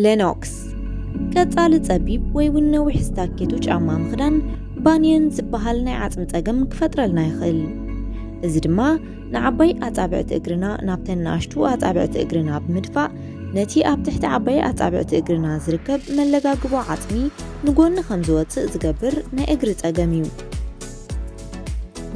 ሌኖክስ ቀጻሊ ጸቢብ ወይ እውን ነዊሕ ስታኬቶ ጫማ ምኽዳን ባንየን ዝበሃል ናይ ዓጽሚ ጸገም ክፈጥረልና ይኽእል። እዚ ድማ ንዓባይ ኣጻብዕቲ እግርና ናብተን ንኣሽቱ ኣጻብዕቲ እግርና ብምድፋእ ነቲ ኣብ ትሕቲ ዓባይ ኣጻብዕቲ እግርና ዝርከብ መለጋግቦ ዓጽሚ ንጎኒ ከም ዝወጽእ ዝገብር ናይ እግሪ ጸገም እዩ።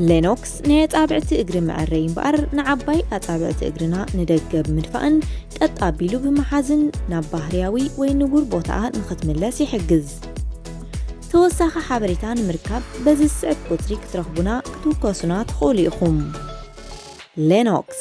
ሌኖክስ ናይ ኣጻብዕቲ እግሪ መዐረይ እምበኣር ንዓባይ ኣጻብዕቲ እግርና ንደገ ብምድፋእን ቀጥ ኣቢሉ ብምሓዝን ናብ ባህርያዊ ወይ ንቡር ቦታኣ ንኽትምለስ ይሕግዝ። ተወሳኺ ሓበሬታ ንምርካብ በዚ ዝስዕብ ቁጽሪ ክትረኽቡና ክትውከሱና ትኽእሉ ኢኹም። ሌኖክስ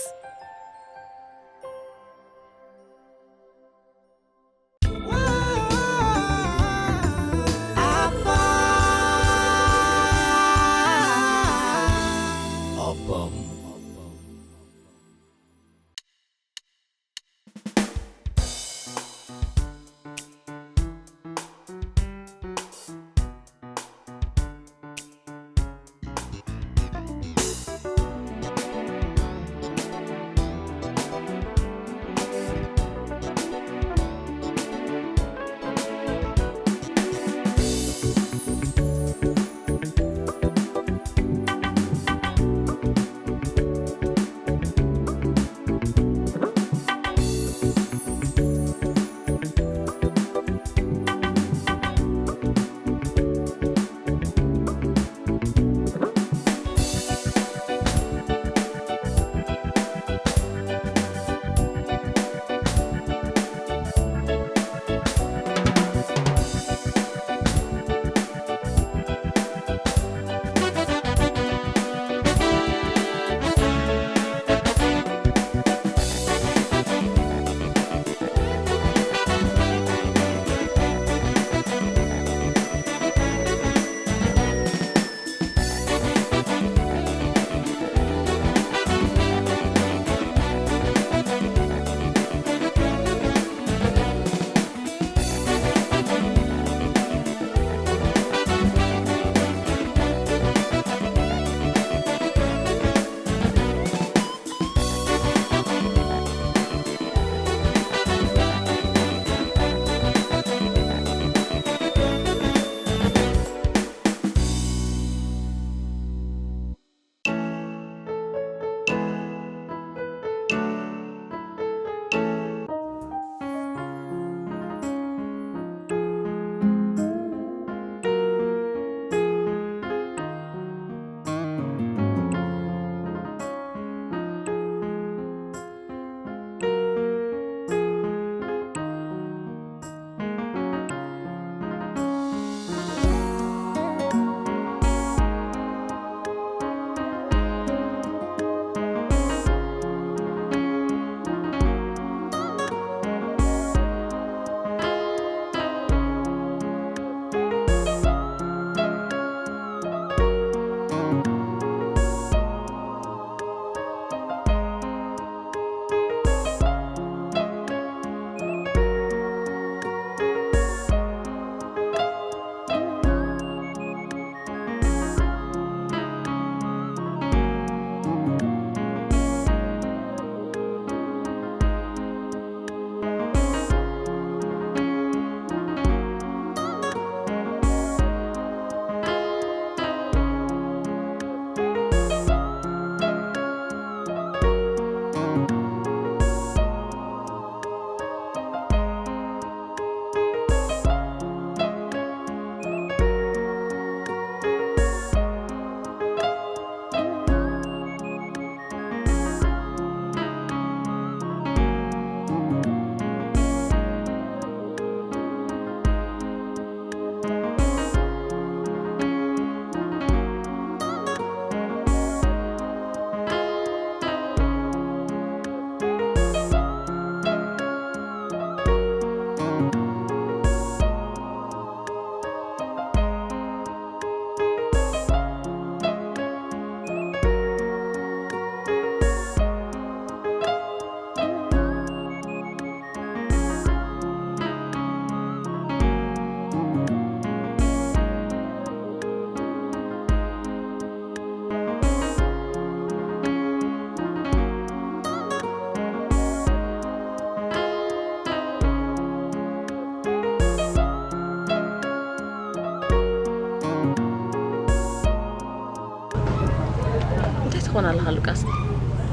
ትኾን ኣለኻ ሉቃስ።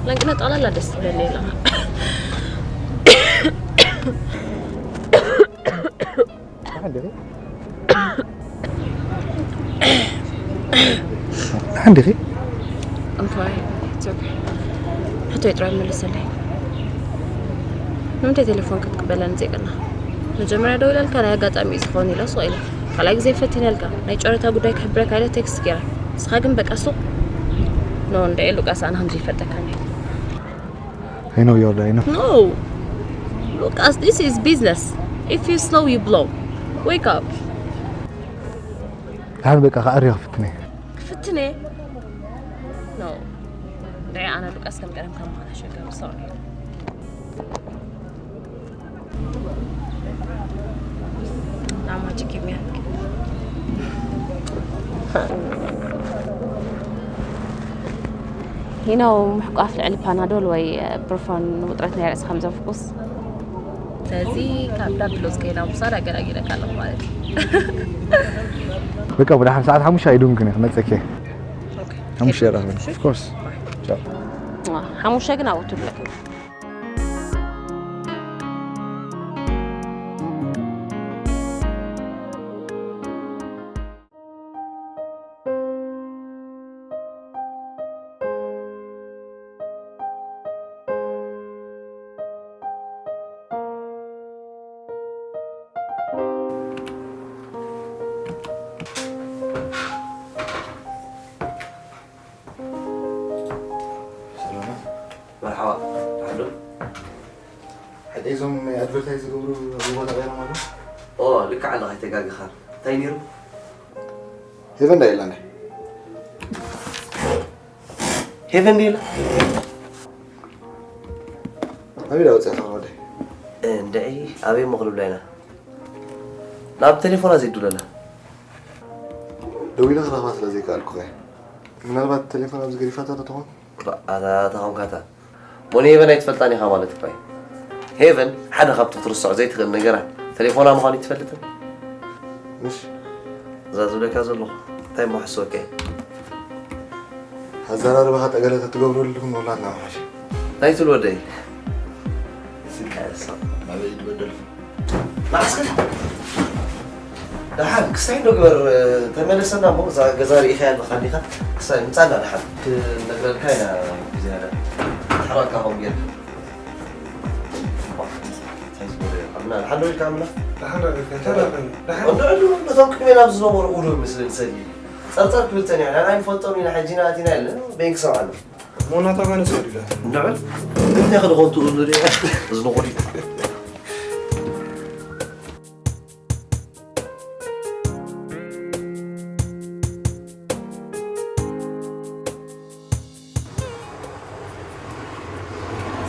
ለንቅነ ጠቕላላ ደስ ትብለኒ ኣለኻ። ሓንደኺ ሓንደኺ እንታይ ሕቶይ ጥራይ መልሰለይ። ንምንታይ ቴሌፎን ክትቅበለኒ ዘይቀና? መጀመርያ ደው ኢለልካ ናይ ኣጋጣሚ እዩ ዝኸውን ኢለ ሱቕ ኢለ። ካልኣይ ግዜ ፈቲነልካ ናይ ጨረታ ጉዳይ ክሕብረካ ኢለ ቴክስት ገይረ። ንስኻ ግን በቃ ሱቕ። ኖ እንደ ሉቃስ ኣነ ከምዚ ይፈልጠካ እየ። I know you're I know No. Lucas, this is business. If you slow, you blow. Wake up. ድሓን በቃ ክዓርዮ ክፍትነ ክፍትነ? No. እንታይ ኣነ ሉቃስ ከም ቀደም ከም ምዃና ሸገር ሶሪ። Not much you give me. You know ምሕቋፍ ልዕሊ ፓናዶል ወይ ብሩፎን ንውጥረት ናይ ርእሲ ከም ዘፍኩስ። ስለዚ ካብ ዳብሎስ ከይና ምውሳድ ኣገላጊለካ ኣለኹ ማለት እዩ። በቃ ብድሓን ሰዓት ሓሙሽተ ኣይዱንክን ክመፀኪ ሓሙሽተ ይራኽበን of course ሓሙሽተ ግን ኣብኡ ትብለክ። ሰላማ መርሓባ። ሓዶ ሕጂ እዞም ኣድቨርታይዝ ዝገብሩ ኣብዚ ቦታ ቀይሮም ኣለዉ። ኦ ልክዕ ኣለኻ ኣይተጋግኻን። እንታይ ነይሩ? ሄቨን ዳ የላን። ሄቨን ዲላ ኣበይ ዳ ወፅእኻ ወደ እንድዒ ኣበይ እሞ ክንብላ ኢና። ናብ ቴሌፎና ዘይዱለና ደዊለ ክረኽባ ስለ ዘይከኣልኩ እየ። ምናልባት ቴሌፎን ኣብዚ ገዲፋታ ዶ ትኾን? ኣታ ተኾንካታ ሞኒ ሄቨን ኣይትፈልጣን ኢኻ ማለት እኳ እዩ። ሄቨን ሓደ ካብቲ ክትርስዖ ዘይትኽእል ነገራት ቴሌፎና ምዃኑ ይትፈልጥን ምሽ እዛ ዝብለካ ዘለኹ እንታይ እሞ ሕስወካ እየ። ኣዘራርባኻ ጠገለ ተትገብረሉ ግን ወላ እናመሓሸ እንታይ ትብል ወደይ ስቃየሳ ናበይ ድበደልኩ ማዕስከ ደሓን ክሳይ ዶ ግበር ተመለሰና እሞ እዛ ገዛ ርኢኻ ኣለኻ እንዲኻ ክሳይ ምፃና ደሓን ክነግረልካ ኢና ግዜ ያለ ተሓባካ ኸም ጌር ሓንዶ ኢልካ ምና ተረፈን ደሓን እንድዕሉ ነቶም ቅድሜ ናብ ዝነበሩ ኡሉ ምስልን ሰሊ ጸርጸር ክብል ጸኒሕና ኣይንፈልጦም ኢና ሕጂ ናእቲና የለ በይን ክሰምዓሉ ሞናታ ጋር ሰው ይላል እንድዕል እንታይ ክልኾንቱ ንሪኦ ዝንቑል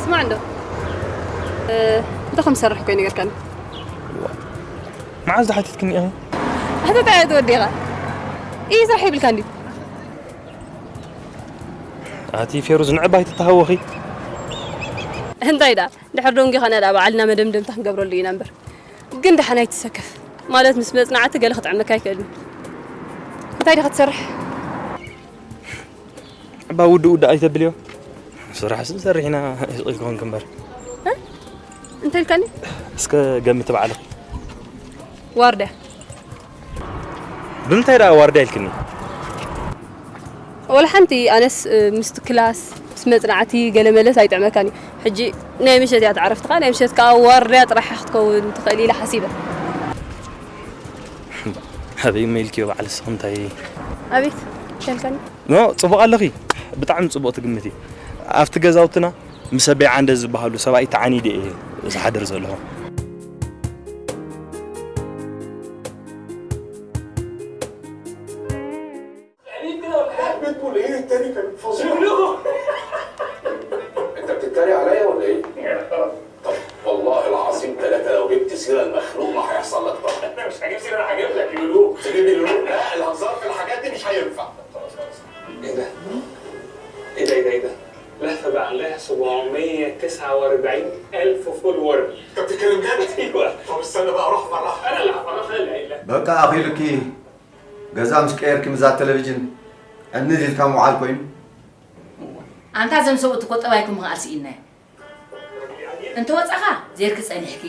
ስማዕ እንዶ እንታይ ከም ዝሰርሕ እኮ ይነገርካኒ። መዓዝ ዝሓተትክኒ ኢኺ? ኣታ እንታይ ዓይነት ወዲ ኢኻ? ኢሂ ስራሕ ይብልካ እንድዩ። ኣቲ ፌሩዝ ንዕባይ ትተሃወኺ። እንታይ ደኣ ድሕር ደንጉኻ ኢና ደኣ ባዕልና መደምደምታ ክንገብረሉ ኢና እምበር። ግን ደሓን ኣይትሰከፍ። ማለት ምስ መጽናዕቲ ገለ ክጥዕመካ ኣይክእልን። እንታይ ዲኻ ትሰርሕ? ዕባ ውድእ ውድእ ኣይተብልዮ። ስራሕ ስም ሰሪሕና ስቕ ኢልክኹን ክምበር። እንታይ ኢልካኒ? እስከ ገምት ባዕልኺ። ዋርድያ። ብምንታይ ደኣ ዋርድያ ኢልክኒ? ወላ ሓንቲ ኣነስ ምስቲ ክላስ ምስ መጽናዕቲ ገለ መለስ ኣይጥዕመካን እዩ። ሕጂ ናይ ምሸት እያ ትዓረፍትኻ ናይ ምሸት ከዓ ዋርድያ ጥራሕ ክትከውን ትኽእል ኢለ ሓሲበ። ኣበይ መይልክዮ በዓል እስኺ እንታይ ኣቤት ከልካኒ ኖ ጽቡቕ ኣለኺ ብጣዕሚ ጽቡቕ ትግምቲ ኣብቲ ገዛውትና ምስ ኣበይ ዓንደ ዝበሃሉ ሰብኣይ ተዓኒደ እየ ዝሓድር ዘለኹ انت بتتريق عليا ولا ايه؟ طب والله العظيم ثلاثة لو جبت سيرة المخلوق ما هيحصل لك طب. انت مش هجيب سيرة انا هجيب لك يلوم. تجيب لي يلوم؟ لا الهزار في الحاجات دي مش هينفع. ايه ده؟ ايه ده ايه ده ايه ده؟ لفة بقى عليها سبعمية وتسعة وأربعين ألف فولور. انت بتتكلم جد؟ ايوه. طب استنى بقى اروح افرحها. انا اللي هفرحها انا اللي قايلها. በቃ ኣኺሉኪ ገዛ ምስ ቀየርኪ ምዛ ቴሌቪዥን ዕንዝ ኢልካ ምውዓል ኮይኑ ኣንታ ዘም ሰብኡት እኮ ጠባይኩም ምኽኣል ስኢንናዮ። እንተ ወጻኻ ዜርኪ ጸኒሕኪ፣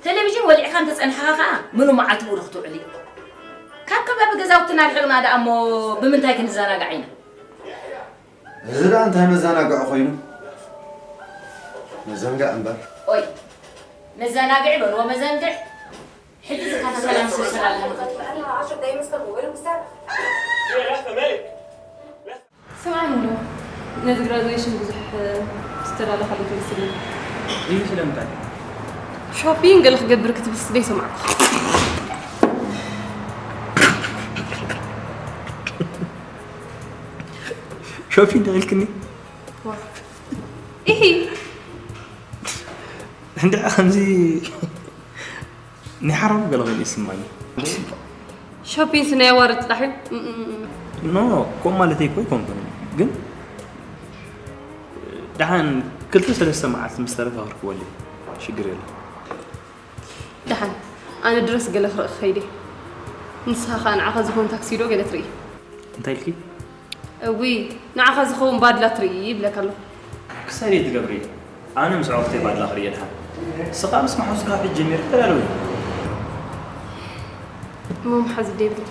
ቴሌቪዥን ወሊዕካ እንተ ጸንሕኻ ከኣ ምኑ መዓልቲ ብኡ ክትውዕሊ። ካብ ከባቢ ገዛውትና ርሒቕና ደኣ እሞ ብምንታይ ክንዘናጋዕ ኢና? እዚ ደኣ እንታይ መዘናግዒ ኮይኑ? መዘንግዕ እምበር። ኦይ፣ መዘናግዒ በልዎ መዘንግዕ። ሕጂ ዝከታተላ ምስል ሰላም ንኸትብል። ስምዓኒ እንዶ፣ ነዚ ግራጁዌሽን ብዙሕ ዝተዳለኻሉ ትመስል። እዩ ስለምንታይ? ሾፒንግ ገለ ክገብር ክትብል ስለ ዘይሰማዕኩ። ሾፒንግ ኢልክኒ? ዋ። ኢሂ። እንድዒ ከምዚ ናይ ሓራም ገለ ኮይኑ ይስማኒ። ሾፒንስ ናይ ኣዋርድ ጥራሕ እዩ። እም፣ እም፣ እም። ኖ፣ ከምኡ ማለተይ እኮ ኣይኮንኩን። ግን ደሓን ክልተ ሰለስተ መዓልቲ ምስ ተረፋፈርክዎ ሽግር የለን። ደሓን፣ ኣነ ድረስ ገለ ክርኢ ክኸይድ እየ። ንስኻ ኸኣ ንዓኻ ዝኾን ታክሲ ዶ ገለ ትርኢ? እንታይ ኢልኪ? እውይ፣ ንዓኻ ዝኸውን ባድላ ትርኢ ይብለካ ኣለኹ። ክሳይ ትገብሪ፣ ኣነ ምስ ኣዕሩኽተይ ባድላ ክርኢ እየ ድሓን። ንስኻ ምስ መሓዙትካ ካብ ሕጂ ጀሚርኪ ተዳለዊ። እሞ መሓዙት ዶ የብለይ?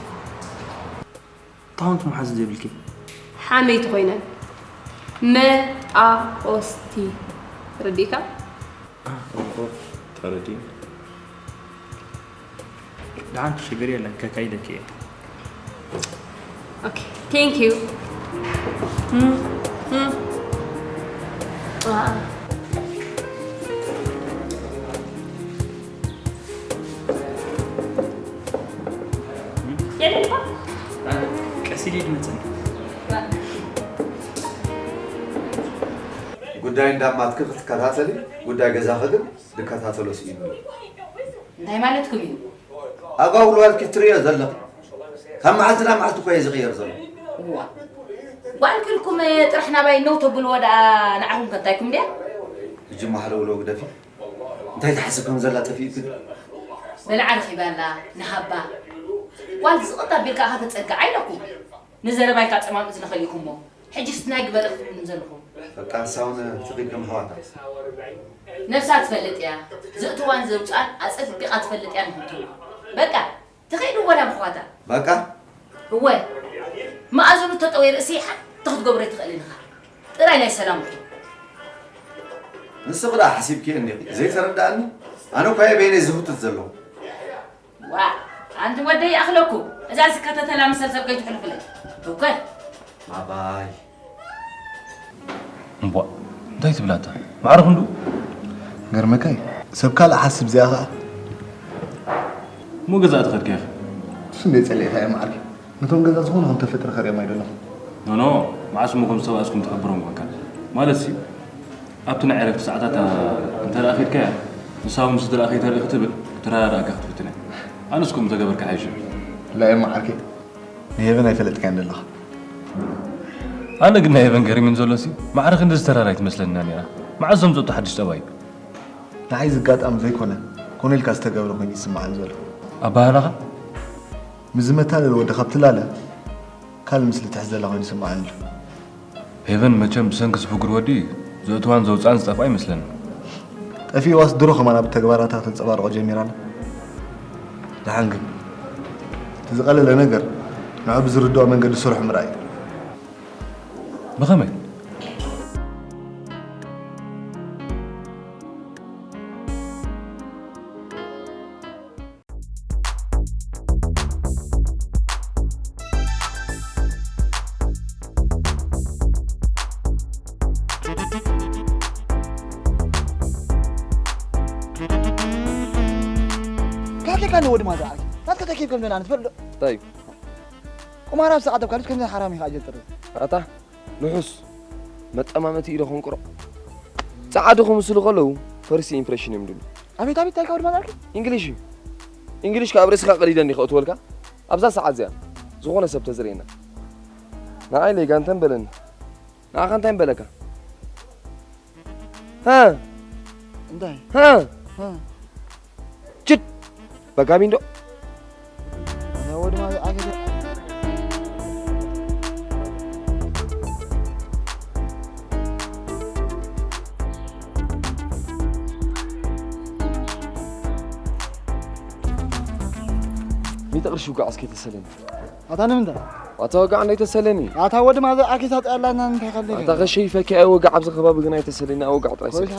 እንታይ ኮንኪ መሓዙት ዘይብልኪ? ሓመይቲ ኮይነን። መጣኦስቲ። ረዲእካ? ኦሆ፣ ተረዲኡ። ደሓን ሽግር የለን፣ ከካይደኪ እየ። ኦኬ፣ ቴንክ ዩ። እም፣ እም። ዋ። የለን እኮ። ቀስ ኢለ ድመፅን። ጉዳይ እንዳማትኪ ክትከታተሊ፣ ጉዳይ ገዛኺ ግን ድከታተሎ ስኢኑ። እንታይ ማለትኩም እዩ? ኣጓጉል ዋልኪ ትርእዮ ዘለኺ። ካብ መዓልቲ ናብ መዓልቲ እኮ እዩ ዝቕየር ዘሎ። እዋ። ጓል ክልኩም ጥራሕ ናባይ ነው ተብልዎ ደኣ ንዓኹም ከ እንታይኩም ድያ? ሕጂ እሞ ሓለውለው ግደፊ። እንታይ ትሓስብ ከም ዘላ ጠፊኡኪ ዶ? በልዓ ረኺባ ኣላ፣ ንሃባ። ጓል ዝቕጥ ኣቢልካ ኢኻ ተጸግዓ ኢለኩም። ንዘረባይ ካብ ጸማም እዝኒ ከሊእኩሞ። ሕጂስ ናይ ግበር ኢኹም ትብሉኒ ዘለኹም። በቃ ንሳ እውን ትኺድ ከም ኣሕዋታ። ነብሳ ትፈልጥ እያ። ዘእትዋን ዘውጽኣን ኣጸቢቓ ትፈልጥ እያ ንኽትብሉ። በቃ ትኺድ እወ ናብ ኣሕዋታ። በቃ? እወ። መኣዝኑ እተጠውየ ርእሲ ሓንቲ ክትገብሮ ኣይትኽእልን ኢኻ። ጥራይ ናይ ሰላም ኩን። ንስኺ ደኣ ሓሲብኪ እንዲኺ ዘይተረድኣኒ? ኣነ እኳ እየ በይነይ ዝህውትት ዘለኹ። ዋ፣ ኣንቲ ወደይ ይኣኽለኩም። እዛ ዝከተተላ መሰል ሰብ ከይትሕልፉለይ። እኮ። ባባይ። እምቧእ፣ እንታይ ትብላታ? ማዕረ ክንዱ? ገርመካይ፣ ሰብ ካልእ ሓስብ እዚኣ ኸኣ። እሞ ገዛእ ትኸድካ ኢኻ? እሱ እንደ ጸሊእካ እየ ማዕርኪ። ነቶም ገዛ ዝኾነ ከም ተፈጥረ ከርእዮም ኣይደለኹ። ኖ፣ ኖ፣ መዓስ እሞ ከም ዝተባእስኩም ትሕብሮም ኮንካ። ማለትሲ፣ ኣብቲ ናይ ዕረፍቲ ሰዓታት እንተ ደኣ ኬድካያ፣ ንሳ እውን ምስድራኣ ከይተርኢ ክትብል፣ ክትረዳድኣካ ክትፍትን እያ። ኣነስ ከምኡ ተገበርካ ሓይሽ። ላየ መዓርከይ፣ ንሄቨን ኣይፈለጥካያን ዘለኻ። ኣነ ግን ናይ ሄቨን ገሪሙን ዘሎሲ፣ ማዕረ ክንድዚ ተራራይ ትመስለኒ ነይራ። መዓስ ዘምጸቶ ሓድሽ ጠባይ እዩ? ንዓይ እዚ ኣጋጣሚ ዘይኮነ፣ ኮነ ኢልካ ዝተገብረ ኮይኑ ይስምዓኒ ዘሎ። ኣበሃህላኻ? ምስ ዝመታለል ወዲ ካብ ትላለ፣ ካልእ ምስሊ ትሕዝ ዘላ ኮይኑ ይስምዓኒ ኣሎ። ሄቨን መቸም ብሰንኪ እዚ ፍጉር ወዲ ዘእትዋን ዘውጽኣን ዝጠፍኣ ይመስለኒ። ጠፊእዋስ ድሮ ከማን ኣብ ተግባራታ ከተንጸባርቖ ጀሚራ ኣላ። ደሓን ግን፣ እቲ ዝቐለለ ነገር ንዑ ብዝርድኦ መንገዲ ስርሑ ምርኣይ እዩ። ብኸመይ? ካኪ ካን ወዲ ማዛ ዓርኪ ናትካ ተኪብ ከም ዘለና ንትፈልጦ እንታይ እዩ? ቁማር ኣብ ሰዓት ኣብ ካልኦት ከምዚ ሓራም ኢኻ ኣጀል ጥሪ ኣታ ንሑስ መጠማመቲ ኢለ ኮንቅሮ ጸዓዱ ክምስሉ ከለዉ ፈርስት ኢምፕሬሽን እዮም ድሉ ኣቤት ኣቤት እንታይ ካብ ድማ ዛርኪ እንግሊሽ እዩ እንግሊሽ ካብ ርእስኻ ቀዲደ እንዲኸ እትወልካ ኣብዛ ሰዓት እዚኣ ዝኾነ ሰብ ተዝርእየና ንዓይ ለይጋ እንተን በለኒ ንዓኻ እንታይ ምበለካ ሃ እንታይ ሃ ሃ ችድ በጋሚንዶ ወድማ ኣገደ ትቕርሽ ውጋዕ እስኪ ተሰለኒ። ኣታ ንምንታይ? ኣታ ወጋዕ ናይ ተሰለኒ። ኣታ ወዲ ማዘር ኣኪሳ ጠላና እንታይ ከለገ? ኣታ ከሸይፈኪ ኣይ ወጋዕ ኣብዚ ከባቢ ግን ኣይተሰለኒ፣ ኣይ ወጋዕ ጥራይ ሰለኒ።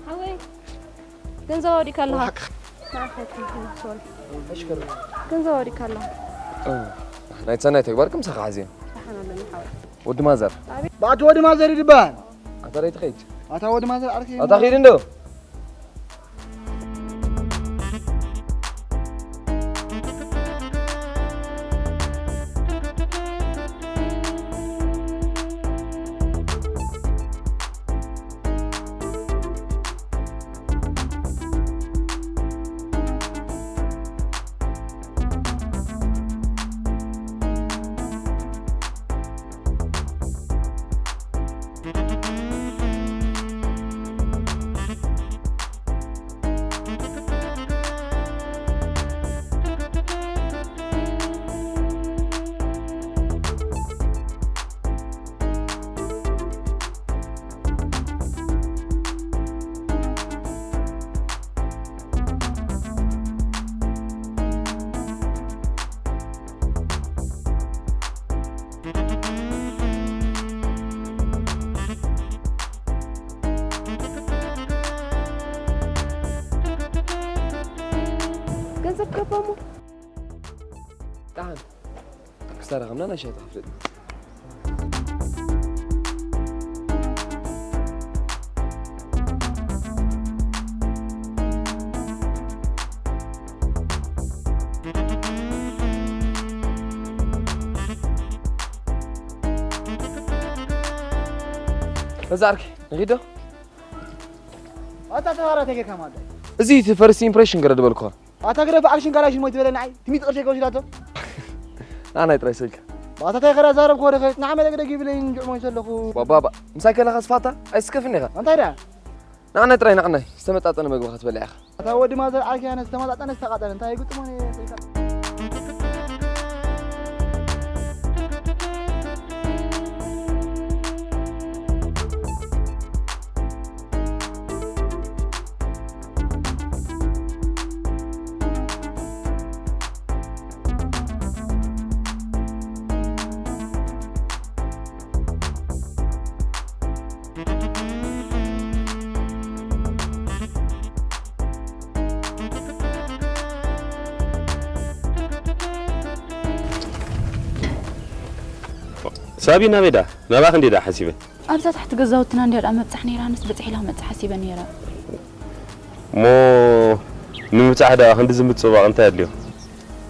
ሓወይ፣ ገንዘብ ኣውዲእካ ኣለኻ። ንዓኻ ይኩን፣ ሶሪ። ገንዘብ ኣውዲእካ ኣለኻ። እ፣ ናይ ሰናይ ተግባር ክምሳኻ ሓዝዮ። ደሓን ኣለኒ ሓወይ። ወዲ ማዘር። ኣቤት። ባዕቲ ወዲ ማዘር ይድበሃል። ኣታ ዳይ ትኸይድ? ኣታ ወዲ ማዘር ዓርኪ። ኣታ ኺድ እንዶ። ገንዘብ ገባሞ። ደሓን። ክስታራ ከምና ናይ ሻይ ትኸፍለጥ። እዛ ዓርኪ፣ ንኺዶ? ኣታ ተባራ ተጌርካ ማለት። እዚ እቲ ፈርስት ኢምፕሬሽን ገረ ድበልኩኻ። ኣታ ግደፍ ኣክሽን ካላሽን ሞይ ትበለኒ ኣይ፣ ትሚት ቅርሺ ከወስዳቶ። ንዓናይ ጥራይ ስልኪ። ኣታ ታይ ከራ ዛረብኩ ወደ ኸ፣ ንዓ መለገ ደግ ይብለኝ እንጅዕ ሞይ ዘለኹ። ባባ፣ ምሳይ ከለኻ ስፋታ፣ ኣይስከፍን ኢኻ። እንታይ ደኣ? ንዓናይ ጥራይ ንዓናይ፣ ዝተመጣጠነ መግቢ ክትበልዕ ኢኻ። ኣታ ወዲ ማዘር ዓርኪ ኣነ ዝተመጣጠነ ዝተቃጠነ፣ እንታይ ይግጥሞን እየ ስልካ። ሳቢ ናበይ ደኣ? ናባኺ እንድየ ደኣ ሓሲበ። ኣብዛ ታሕቲ ገዛውትና እንድያ ደኣ ምብጻሕ ነይራ፣ ኣነስ ብጽሕ ኢላ ክመጽእ ሓሲበ ነይረ። እሞ ንምብጻሕ ደኣ ክንድዚ ምጽብባቕ እንታይ ኣድልዮ?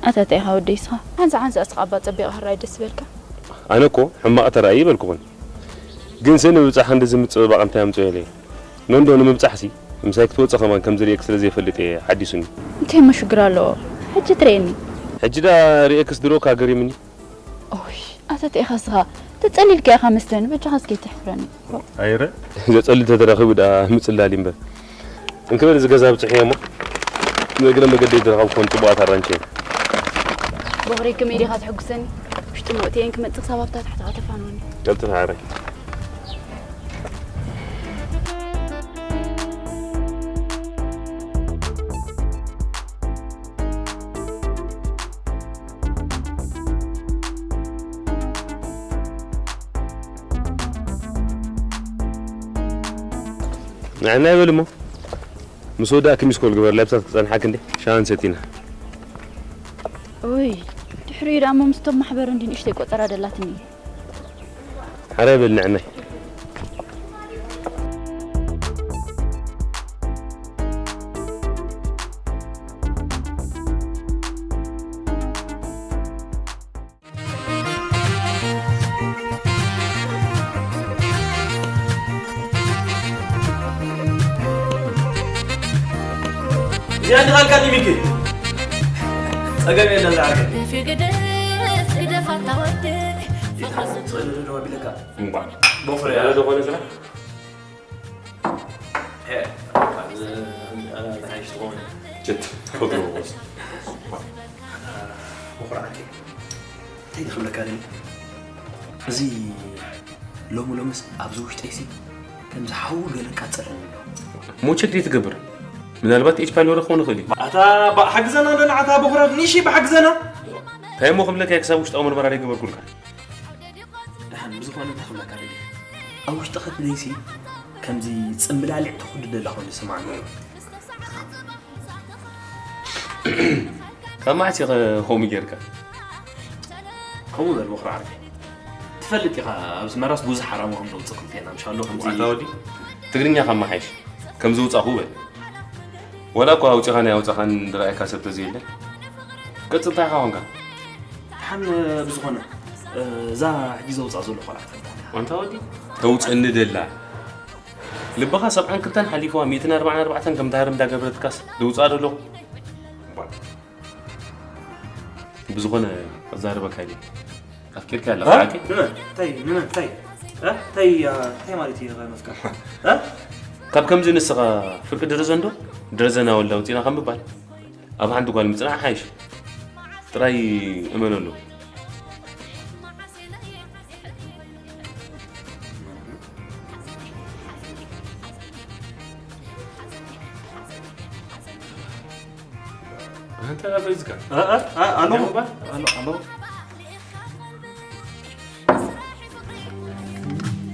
ኣታ እንታይ ኢኻ ወደይ እስኻ? ሓንሳ ሓንሳ እስኻ እባ ጸቢቕ ህራይ ደስ በልካ። ኣነ እኮ ሕማቕ ተራእየ ይበልኩኹን። ግንሲ ንምብጻሕ ክንድዚ ምጽብባቕ እንታይ ኣምጽኦ ኢለ እየ። ኖንዶ ንምብጻሕሲ ምሳይ ክትወጽእ ከማን ከም ዝርእየክ ስለ ዘይፈልጥ እየ ሓዲሱኒ። እንታይ እሞ ሽግር ኣለዎ? ሕጂ ትርእየኒ። ሕጂ ደኣ ርእየክስ ድሮ እካ ገሪምኒ። ኦይ፣ ኣታ እንታይ ኢኻ እስኻ? ተጸሊልካ ኢኻ መስተኒ፣ በጃኻ እስከ ኣይተሕፍረኒ። ኣይረ፣ ዘጸልል ተተረኺቡ ደኣ ምጽላል እዩ እምበር። እንክበል እዚ ገዛ ኣብጽሐ እሞ፣ ንእግረ መገደይ ዝረኸብኩወን ጽቡቓት ኣራንቸ እየን። ቦኽሪ ከመይ ዲኻ ተሐጉሰኒ? ውሽጢ መእተየን ክመጽእ ክሳብ ኣብታ ታሕቲ ከተፋንወኒ። ቀልጥፍ ዓረይ። ንዕና ይበል እሞ፣ ምስ ወዳእኪ ሚስ ኮል ግበርለይ፣ ኣብሳት ክጸንሓኪ እንዴ፣ ሻሂ ሰቲና። ኦይ፣ ድሕሪኡ ደኣ እሞ ምስቶም ማሕበር እንዲ ንእሽተይ ቆጸራ ደላትኒ። ሓራይ በል ንዕናይ። እዚኣ እንዲኻ ኢልካኒ ሚኪ? ጸገም የለን ዝዓርከይ። ግደፍ፣ ግደፍ ኣታ ወደይ። ይትሓዝ፣ ስእሊ ዶ ደው ኣቢለካ? እምባ። ቦኽሪ እያ። ዝኾነ ስራሕ? ሄ፣ ኣነ ዝሓይሽ ትኸውን። ጀት፣ ፈጥሮ። ቦኽሪ ዓርከይ። እንታይ ክብለካ ደሊ? እዚ ሎሚ ሎምስ ኣብዚ ውሽጠይሲ ከምዚ ሓዊ ገለ ቃጸለኒ ኣሎ። ሞቸክ ደይ ትገብር ምናልባት ኤች ፓይሎሪ ክኾን ይኽእል እዩ። ኣታ ሓግዘና እንዶ ንዓታ በኹራት ንሺ ብሓግዘና። እንታይ እሞ ክብለካ ክሳብ ውሽጣዊ ምርመራ ደይገበርኩልካ። ደሓን ብዝኾነ እንታይ ክብለካ ደልየ ኣብ ውሽጢ ከትለይሲ ከምዚ ጽምብላሊዕ ተኹዲ ደላ ኮይኑ ይስምዓኒ። ካብ መዓስ ኢኸ ከምኡ ጌርካ? ከምኡ በል በኹሪ ዓርከይ። ትፈልጥ ኢኻ ኣብ ኣስመራስ ብዙሕ ሓራሙ ከም ዘውፅእ ክልቴና ምሻሎ ከምዚ ዋታ ወዲ ትግርኛ ካብ መሓይሽ ከም ዘውፃኹ በል። ወላ እኳ ኣውፂኻን ኣይኣውፃኻን ዝረኣየካ ሰብ ተዘየለ። ቅፅል እንታይ ኢኻ ኮንካ? ደሓን ብዝኾነ እዛ ሕጂ ዘውፃ ዘሎ ቆልዓ ትፈልጣ። ዋንታ ወዲ ተውፅእኒ ደላ ልብኻ ሰብዓን ክልተን ሓሊፍዋ ሚእትን ኣርባዓን ኣርባዕተን ከም ዳህርም እንዳገበረትካስ ደውፅኣ ዶ ኣለኹ። ብዝኾነ ክዛረበካ ኢለ ኣፍቂርካ ኣለኻ ሓቂ? ንመን እንታይ ንመን እንታይ እንታይ እንታይ ማለት እዩ መፍቀር? ካብ ከምዚ ንስኻ ፍርቂ ደረዘ እንዶ ደረዘና ወላ ውፂና ከም ምባል ኣብ ሓንቲ ጓል ምፅናዕ ሓይሽ ጥራይ እመነሉ። ኣንተ ኣበይዝካ ኣሎ ኣሎ ኣሎ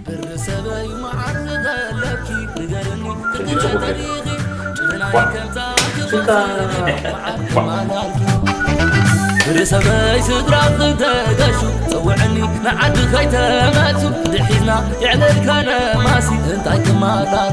ብርሰበይ መዓር ዝደለብኪ ንገርኒ ፍቅሪ ተሪኺ ጭናይ ከምታ ክፍልታ መዓር ማናልኪ ብርሰበይ ስድራ ክተገሹ ጸውዕኒ ንዓዲ ከይተመልሱ ድሒዝና የዕለልካ ነማሲ እንታይ ክማታል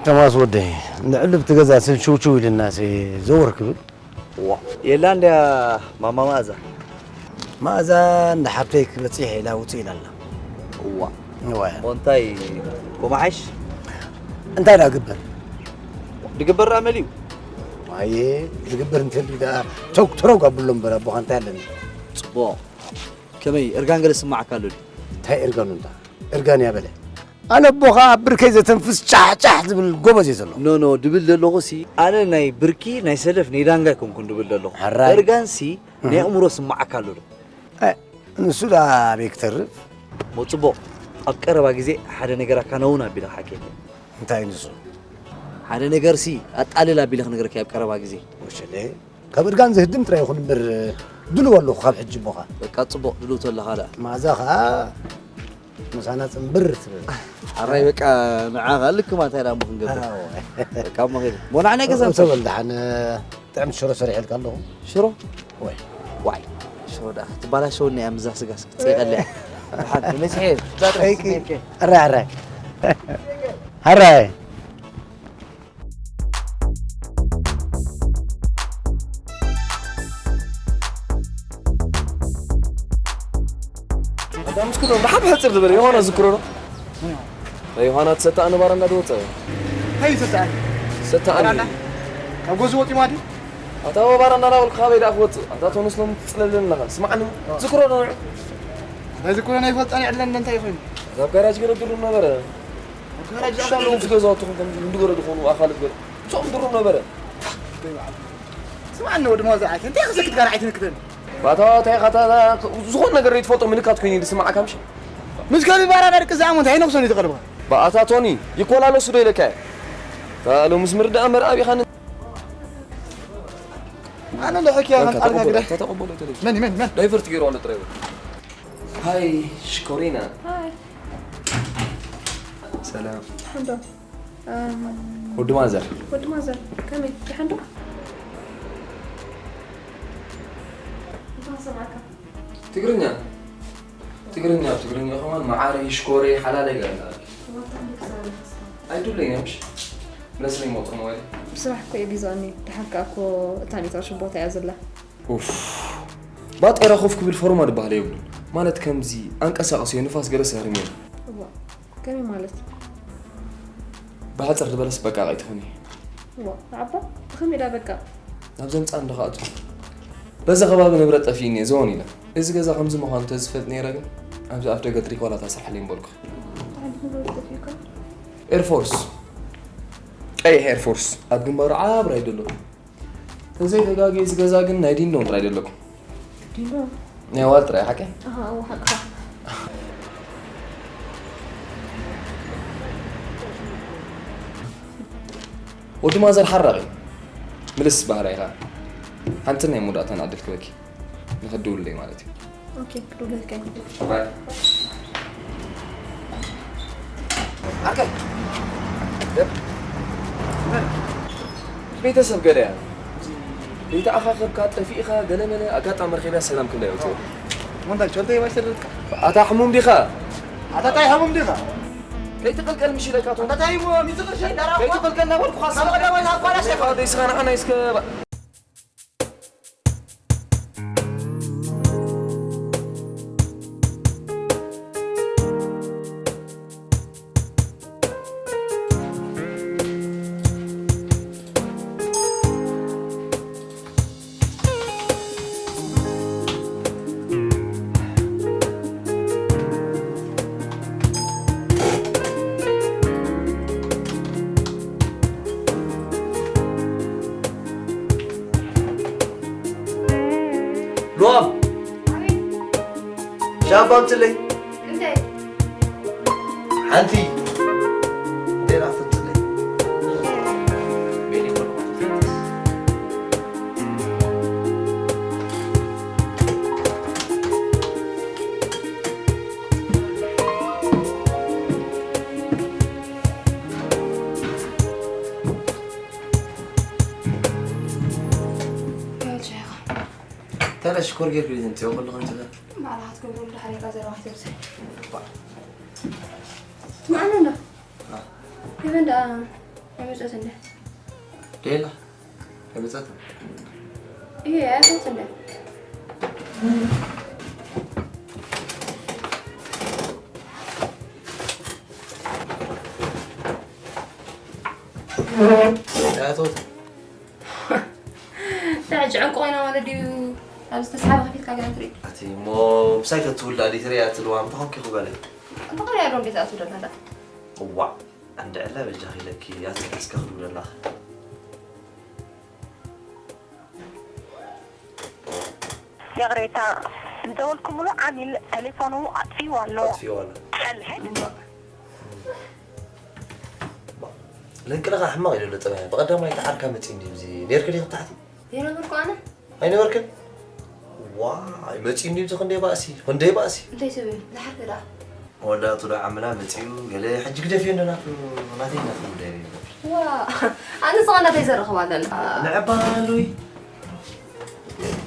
ተማስ ወደይ ንዕልብ ትገዛ ስን ሽውሽው ኢልና ሲ ዘወር ክብል ዋ የላ እንድያ ማማ ማእዛ ማእዛ እንዳ ሓብተይ ክበፅሕ ኢላ ውፅእ ኢላ ኣላ ዋ እዋያ እንታይ ኮማሓሽ እንታይ ዳ ግበር ድግበር ዳ መሊዩ ኣየ ዝግበር እንተልዩ ዳ ተጉ ተረጉ ኣብሎ እምበር ኣቦኻ እንታይ ኣለኒ ፅቡቕ ከመይ እርጋን ገለ ስማዓካ ኣሎ ድዩ እንታይ እርጋኑ እንዳ እርጋን እያ በለ ኣነ ኣቦኻ ኣብ ብርከይ ዘተንፍስ ጫሕ ጫሕ ዝብል ጎበዝ እየ ዘሎ ኖ ኖ ድብል ዘለኹ ሲ ኣነ ናይ ብርኪ ናይ ሰለፍ ናይ ዳንጋ ኣይኮንኩን ድብል ዘለኹ ሕራይ። እርጋን ሲ ናይ ኣእምሮ ስማዓካ ኣሎ ዶ ኣይ፣ ንሱ ዳ ኣበይ ክተርፍ ሞ ጽቡቕ ኣብ ቀረባ ግዜ ሓደ ነገር ኣካናውን ኣቢለ ክሓኬ እንታይ ንሱ ሓደ ነገር ሲ ኣጣልል ኣቢለ ክነግረኪ ኣብ ቀረባ ግዜ ወሸለ ካብ እርጋን ዘህድም ጥራይ ይኹን እምበር ድልው ኣለኹ ካብ ሕጂ እሞኻ። በቃ ጽቡቕ ድልው ተለኻ ደኣ። መኣዛ ኸኣ ምሳና ጽንብር ትብል። ኣራይ በቃ ንዓ ኸኣ ልክማ እንታይ ደኣ እሞ ክንገብር። ኣዎ። በቃ እሞ ኸይደ። እሞ ንዓ ናይ ገዛ እቶ በል ደሓን ጥዕምቲ ሽሮ ሰሪሐልካ ኣለኹ። ሽሮ? ወይ። ዋይ ሽሮ ደኣ ክትባላሸወኒ እያ ምዛ ስጋስ ክትጸይቐለይ። ደሓን ንመጽሔ እዛ ጥራሕ ጠይቂ። ስሜከ። ኣራይ ኣራይ። ኣራይ። ኣዳምስኩ ዶ ብሓብ ሕጽር ዝበለ ዮሃና ዝክሮ ነው። ዮሃና ተሰጣ ኣነ ባራ እንዳደወጸ። ሀይ ሰጣ። ሰጣ ኣነ። ካብ ጎዚ ወጢ ማዲ። ኣታ ባራ እንዳናበልኩ ካበይ ደኣ ክወጽእ ኣታ ተነስሎም ትጽለልን ኣለኻ ስማዕኒ ዝክሮ ነው። ናይ ዝክሮ ናይ ፈልጣን ዕድለን እንታይ ኮይኑ። ካብ ጋራጅ ገረድሩ ነበረ። ዝገዛወትኹም ከም እንድገረ ዝኾኑ ኣኻልት ገለ ሶም ድሩ ነበረ ስማዕኒ ወዲ መዋዘ ዓይተ እንታይ ክሰክት ጋር ዓይትንክተን ባታ እንታይ ካታ ዝኾን ነገር ይትፈልጦ ምልካት ኮይኑ ዝስማዓካ ምሽ ምስ ከቢ ባራ ዳርቂ ዝኣሙ እንታይ ነክሶን ይትቐርብኻ ባኣታ ቶኒ ይኮላለሱ ዶ ኢለካ ታሎ ምስ ምርዳ እምበር ኣብ ኢኻን ኣነ ለሕክያ ጣልካ ግዳ ተተቐበሎ ተለይ መን መን መን ዳይቨርት ገይሩ ኣሎ ድራይቨር ሃይ ሽኮሪና ሃይ ሰላም። ሓንዶ። ወዲ ማዘር። ወዲ ማዘር ከመይ ደሓን ዶ? እንታይ ሰማዕካ? ትግርኛ ትግርኛ ትግርኛ ከማን መዓረይ ሽኮረይ ሓላለይ ጋር እንዳለ ኣይዱለይ ነምሽ ለስለይ ሞጦ ነው ብስራሕ እኮ እዩ ቢዛኒ ድሓር ከኣ እኮ እታ ኔትወርክ ቦታ እያ ዘላ ኡፍ ባጤራ ኮፍ ክብል ፎርማ ድበሃል የብሉን ማለት ከምዚ ኣንቀሳቕስዮ ንፋስ ገለ ሰህርም የብሉ እዋ ከመይ ማለት? ብሓፅር ዝበለስ በቃ ኣይትኹኒ። ዋ ኣባ ብኸመይ ዳ በቃ? ናብ ዘምፃ እንዶ ክኣቱ። በዚ ከባቢ ንብረት ጠፊእኒ እየ ዘወን ኢለ። እዚ ገዛ ከምዚ ምዃኑ ተዝፈልጥ ነይረ ግን ኣብዚ ኣፍ ደገ ትሪክ ዋላ ታስርሓለይ ምበልኩ። ተሓዲስ ንብረት ጠፊእካ? ኤርፎርስ፣ ቀይሕ ኤርፎርስ ኣብ ግንባሩ ዓብራይ ደሎ። ተዘይተጋግየ እዚ ገዛ ግን ናይ ዲንዶን ጥራይ ደለኩም። ዲንዶ? ናይ ዋል ጥራይ ሓቂ? ኣሃ እዎ ሓቅኻ። ወዲ ማዘር ሓራቕ እዩ። ምልስ ባህራ ኢኻ። ሓንቲ ናይ መወዳእታ ንዕድል ክበኪ። ንኽድውልለይ ማለት እዩ። ኦኬ ክድውለልካ እዩ። ባይ። ኣርከይ። ቤተሰብ ገለ እያ። ከይተኣኻኸብካ ጠፊእኻ ገለመለ ኣጋጣሚ ረኺብያ ሰላም ክንዳ ይወፅኦ። ወንዳ ቸልተ ይባይ ሰደድካ ኣታ ሕሙም ዲኻ? ኣታ ታይ ሕሙም ዲኻ ከይትቕልቀል ምሽ ኢለካ ቶ ኣታ ታይ ሞ ሚዝቕር ሸዳራ ከይትቕልቀል እናበልኩኻ ካብ ቀዳማይ ናብ ኳላሽ ደይስኻ ንዓና እስከ ሉዋም ሻባ ኣምፅለይ ሓንቲ እንዴራ ፍፅለይ ተለ ሽኮር ጌርክ ድዩ ትምፅኦ ከለኹ እንትለ ባዕልኻ ትገብረሉ ድሓር ኢኻ ዘረባ ኣይተብዝሕ። ትስምዓኒ እንዶ? ሄቨን ደኣ ኣይመጸት እንደ? ደላ ኣይመፀትን እየ ኣይመጽ እንደ? ኣይኣተወትን እንታይ ሕጂ ዕንቂ ኮይና ማለት ድዩ? ኣብዚ ተስሓቢ ከፊትካ ገና ትርኢ። ኣቲ እሞ ምሳይ ከትውላ ዲትሪያ ትልዋ ምታኾም ኪኹ በለ ብኸመይ ዶ እንዴት ኣትው ደላ ዳ? እዋዕ እንድዕለ በጃኺ ኢለኪ ኣቲ እስከ ክዱ ደላኽ ይቕሬታ ዝደወልኩምሉ ዓሚል ቴሌፎኑ ኣጥፊኡ ኣሎ። ኣጥፊኡ ኣሎ። ሕልሕል ለንቅልኻ ሕማቕ ኢሉ ኣሎ ጠባያ። ብቐዳማይ ተዓርካ መፂ እንዲ እዚ ነርክ ዲኺ ታሕቲ? የነበርኩ ኣነ? ኣይነበርክን? ዋይ መፂ እንዲ እዚ ክንደይ ባእሲ፣ ክንደይ ባእሲ። እንታይ ሰብ እዩ? ዝሓርፈ ደኣ? መወዳእቱ ዶ ዓምላ መፂኡ ገለ ሕጂ ግደፍዮ እንዶ ናቱ ናተይ ናቱ ጉዳይ እዩ። ዋ ኣነ ስኻ እናተይ ዘረኽባ ዘለና። ንዕባሉይ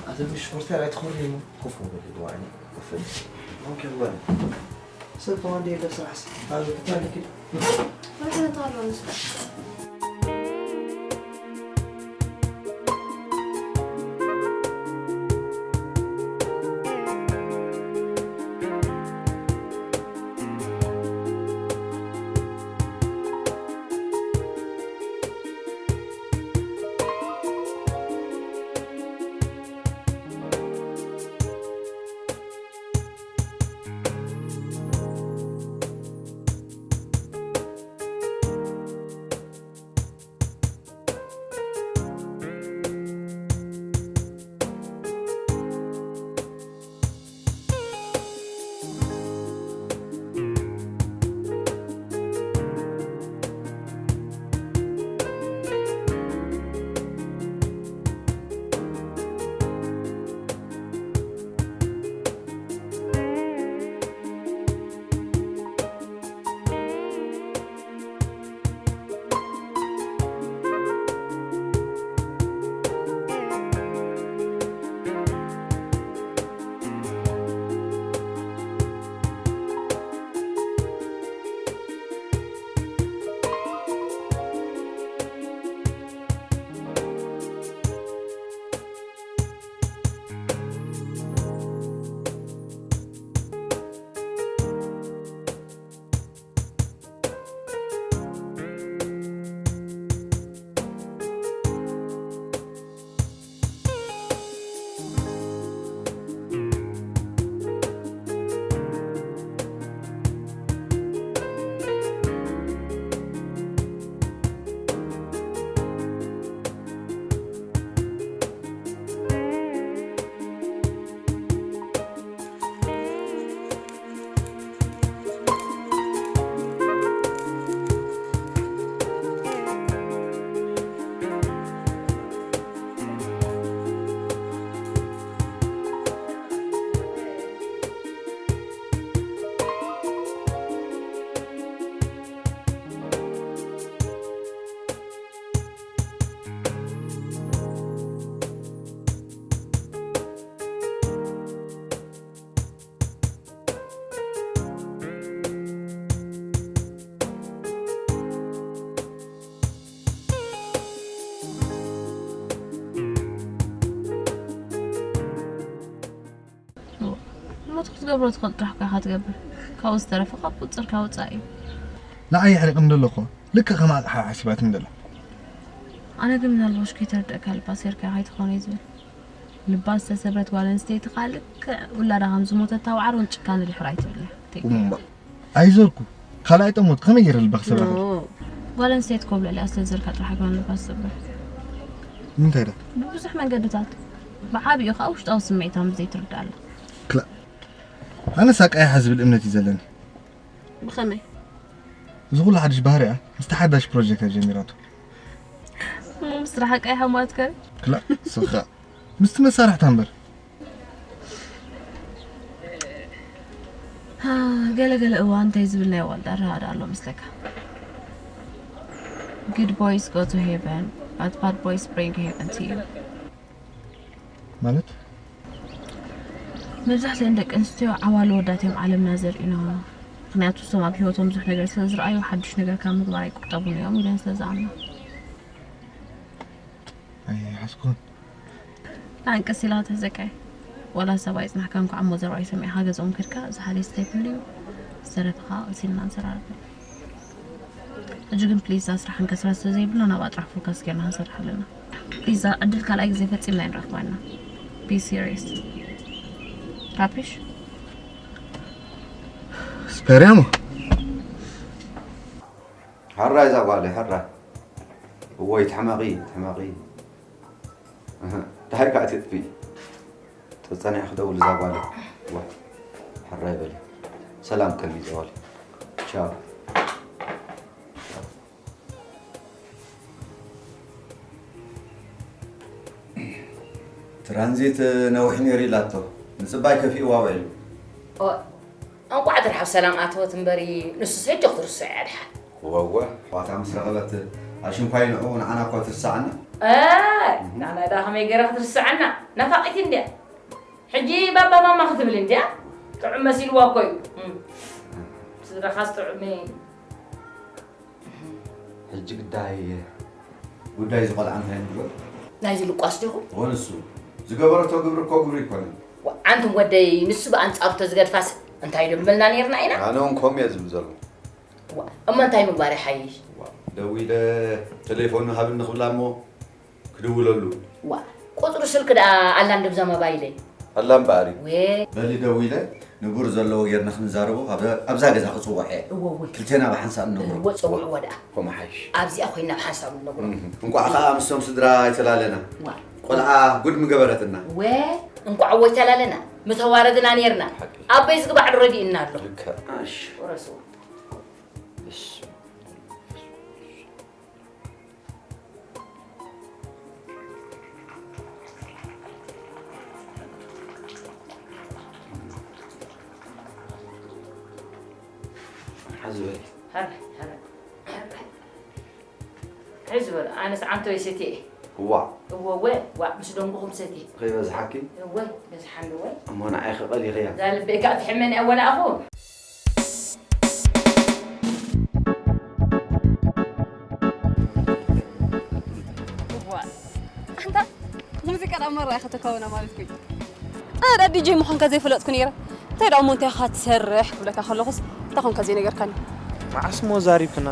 ኣዘብሽ ሆርቴል ኣይትኾሪ እሞ ኮፍ በል ዋዕኒ ኮፍ በል ኦኬ በል ሰብ ተዋንዲ የለ ስራሕስ ኣብ ታሪክ ወደ ተዋሎ ንስራ ክትገብሮ ትኽእል ጥራሕ እኮ ኢኻ ትገብር። ካብኡ ዝተረፈ ካብ ቁፅፅርካ ወፃኢ እዩ። ንዓይ የሕሪቕኒ ዘሎ እኮ። ልክዕ ከም ኣቕሓ ሓሲባትኒ ዘላ። ኣነ ግን ምናልባሽ ከይተረድእካ ልባ ሰይርካ ከይትኾን እዩ ዝብል። ልባ ዝተሰብረት ጓል ኣንስተይቲ ከዓ ልክዕ ውላዳ ከም ዝሞተት ታዋዕሮን ጭካነ ድሕር ኣይትብልን። እምባ። ኣይዞርኩ። ካልኣይ ጠሞት ከመይ ገይረ ልባ ክሰብራ ክእል? ጓል ኣንስተይቲ ኮብለል እያ ስለ ዘልካ ጥራሕ ኣይኮነን ልባ ዝሰብር። ንምንታይ ዳ? ብብዙሕ መንገድታት። ብዓቢኡ ከዓ ውሽጣዊ ስምዒታ ምስ ዘይትርዳእ ኣላ። ክላ። ኣነ ሳቃ ይሓ ዝብል እምነት እዩ ዘለኒ። ብኸመይ? እዚ ኩሉ ሓድሽ ባህሪኣ ምስቲ ሓዳሽ ፕሮጀክት እያ ጀሚራቶ። እሞ ምስ ስራሕ ቀይሓ ማለት ከ? ክላ፣ ስኻ። ምስቲ መሳርሕታ እምበር። ሃ፣ ገለ ገለ እዋን እንታይ ዝብል ናይ ዋልዳ ኣረዳድኣ ኣሎ መስለካ? Good boys go to heaven, but bad boys bring heaven to you. ማለት? መብዛሕትአን ደቂ ኣንስትዮ ዓዋሉ ወዳት እዮም ዓለምና ዘርእዩና። ምኽንያቱ እሶም ኣብ ህይወቶም ብዙሕ ነገር ስለ ዝረኣዩ ሓድሽ ነገር ካብ ምግባር ኣይቁጠቡን እዮም ኢለን ስለ ዝኣምና። ኣይሓስኩን። ኣንቀስ ኢላ ትሕዘካ እየ። ዋላ ሰብ ኣይጽናሕካ እንኳዕ እሞ ዘረባ ይሰሚዕካ ገዝኦም ከድካ ዝሓለየ ስተ ይፍልዩ ዝተረፈኻ ቀሲልና ንሰራርብ። ሕጂ ግን ፕሊዝ እዛ ስራሕ ንከስራ ስለ ዘይብልና ናብ ኣጥራሕ ፎካስ ጌርና ክንሰርሕ ኣለና። ፕሊዝ እዛ ዕድል ካልኣይ ግዜ ፈጺምና ኣይንረኽባና። Be serious. ካፒሽ? ስፐርያሞ። ሕራይ እዛ ጓለይ ሕራይ። እወይ ትሕመቒ ትሕመቒ። እህ፣ ደሃይ ከዓ ትጥፊ። ተጸኒዕኺ ደውል እዛ ጓለይ። ዋ፣ ሕራይ በሊ። ሰላም ከኒ እዛ ጓለይ። ቻው። ትራንዚት ነዊሕ ነይሩ ኢላቶ። ምጽባይ ከፊእዋ ውዒሉ። ኦ፣ እንቋዕ ትርሓብ ሰላም ኣተወት እምበሪ፣ ንሱስ ሕጂ ክትርስዖ እያ ድሓን። እወ፣ እወ፣ ኣሕዋታ ምስ ረኸበት ኣሽንኳይ ንዑ ንዓና እኳ ትርሳዓና። ኣይ፣ ንዓና ደኣ ከመይ ገይራ ክትርሳዓና? ናፋቒት እንድያ። ሕጂ ባባ ማማ ክትብል እንድያ። ጥዑም መሲልዋ እኮ እዩ። እም። ስድራኻስ ጥዑም እዩ። ሕጂ ግዳይ ጉዳይ እዚ ቆልዓ እንታይ ንግበር? ናይዚ ልቋስ ዲኹም? እወ ንሱ። ዝገበረቶ ግብሪ እኮ ግብሪ ኣይኮነን። ዋ፣ ኣንቱም ወደይ፣ ንሱ ብኣንጻሩ ተዝገድፋስ እንታይ ዶ ምበልና ኔርና ኢና? ኣነ እውን ከምኡ እየ ዝብል ዘለኹ። ዋ፣ እሞ እንታይ ምግባር ይሓይሽ? ዋ፣ ደዊለ ተሌፎኑ ሃብኒ ክብላ እሞ ክድውለሉ። ዋ፣ ቁጽሪ ስልኪ ደኣ ኣላ እንድብዛ ሞባይለይ። ኣላ እምበኣር እዩ። ወ- በሊ ደዊለ ንቡር ዘለዎ ጌርና ክንዛረቦ ኣብ- ኣብዛ ገዛ ክጽውዖ እየ። እወ፣ እወ። ክልቴና ብሓንሳብ ንነግሮ። እወ፣ ጸውዕዎ ደኣ። ከምኡ ሓይሽ። ኣብዚኣ ኮይና ብሓንሳብ ንነግሮ። እህ፣ እንቋዕ ኸኣ ምስቶም ስድራ ኣይተላለና። ዋ። ቆልዓ ጉድ ምገበረትና። ወ- እንቋዕ እወ ኣይተላለና። ምተዋረድና ኔርና። ሓቂ። ኣበይ ዝግባዕ ዶ ረዲእና ኣሎ። ልክዕ። እሺ። ወረስዎ። እሺ። ሓዚ በሊ። ሕዚ በሉ፣ ኣነስ ዓንቶ ይሰትየ እየ። እዋ። እወ፣ እወ፣ ዋ፣ ምስ ደንጉኹም ሰትየ። ከይበዝሓኪ? እወ፣ በዝሓኒ እወ። እሞ ንዓይ ኸ ቀሊኽያ? እዛ ልበይ ከዓ ትሕመኒ እያ ወላ ኣኹ። እዋ፣ ኣንታ ሙዚቃ ደኣ መራ ኢኻ ተካውና ማለት ኮይ። ኣነ ደኣ ዲጄ ምዃንካ ዘይፈለጥኩ ነይረ። እንታይ ደኣ እሞ እንታይ ኢኻ ትሰርሕ ክብለካ ከለኹስ እንታይ ኮንካ ዘይነገርካኒ? መዓስ እሞ ዛሪብክና?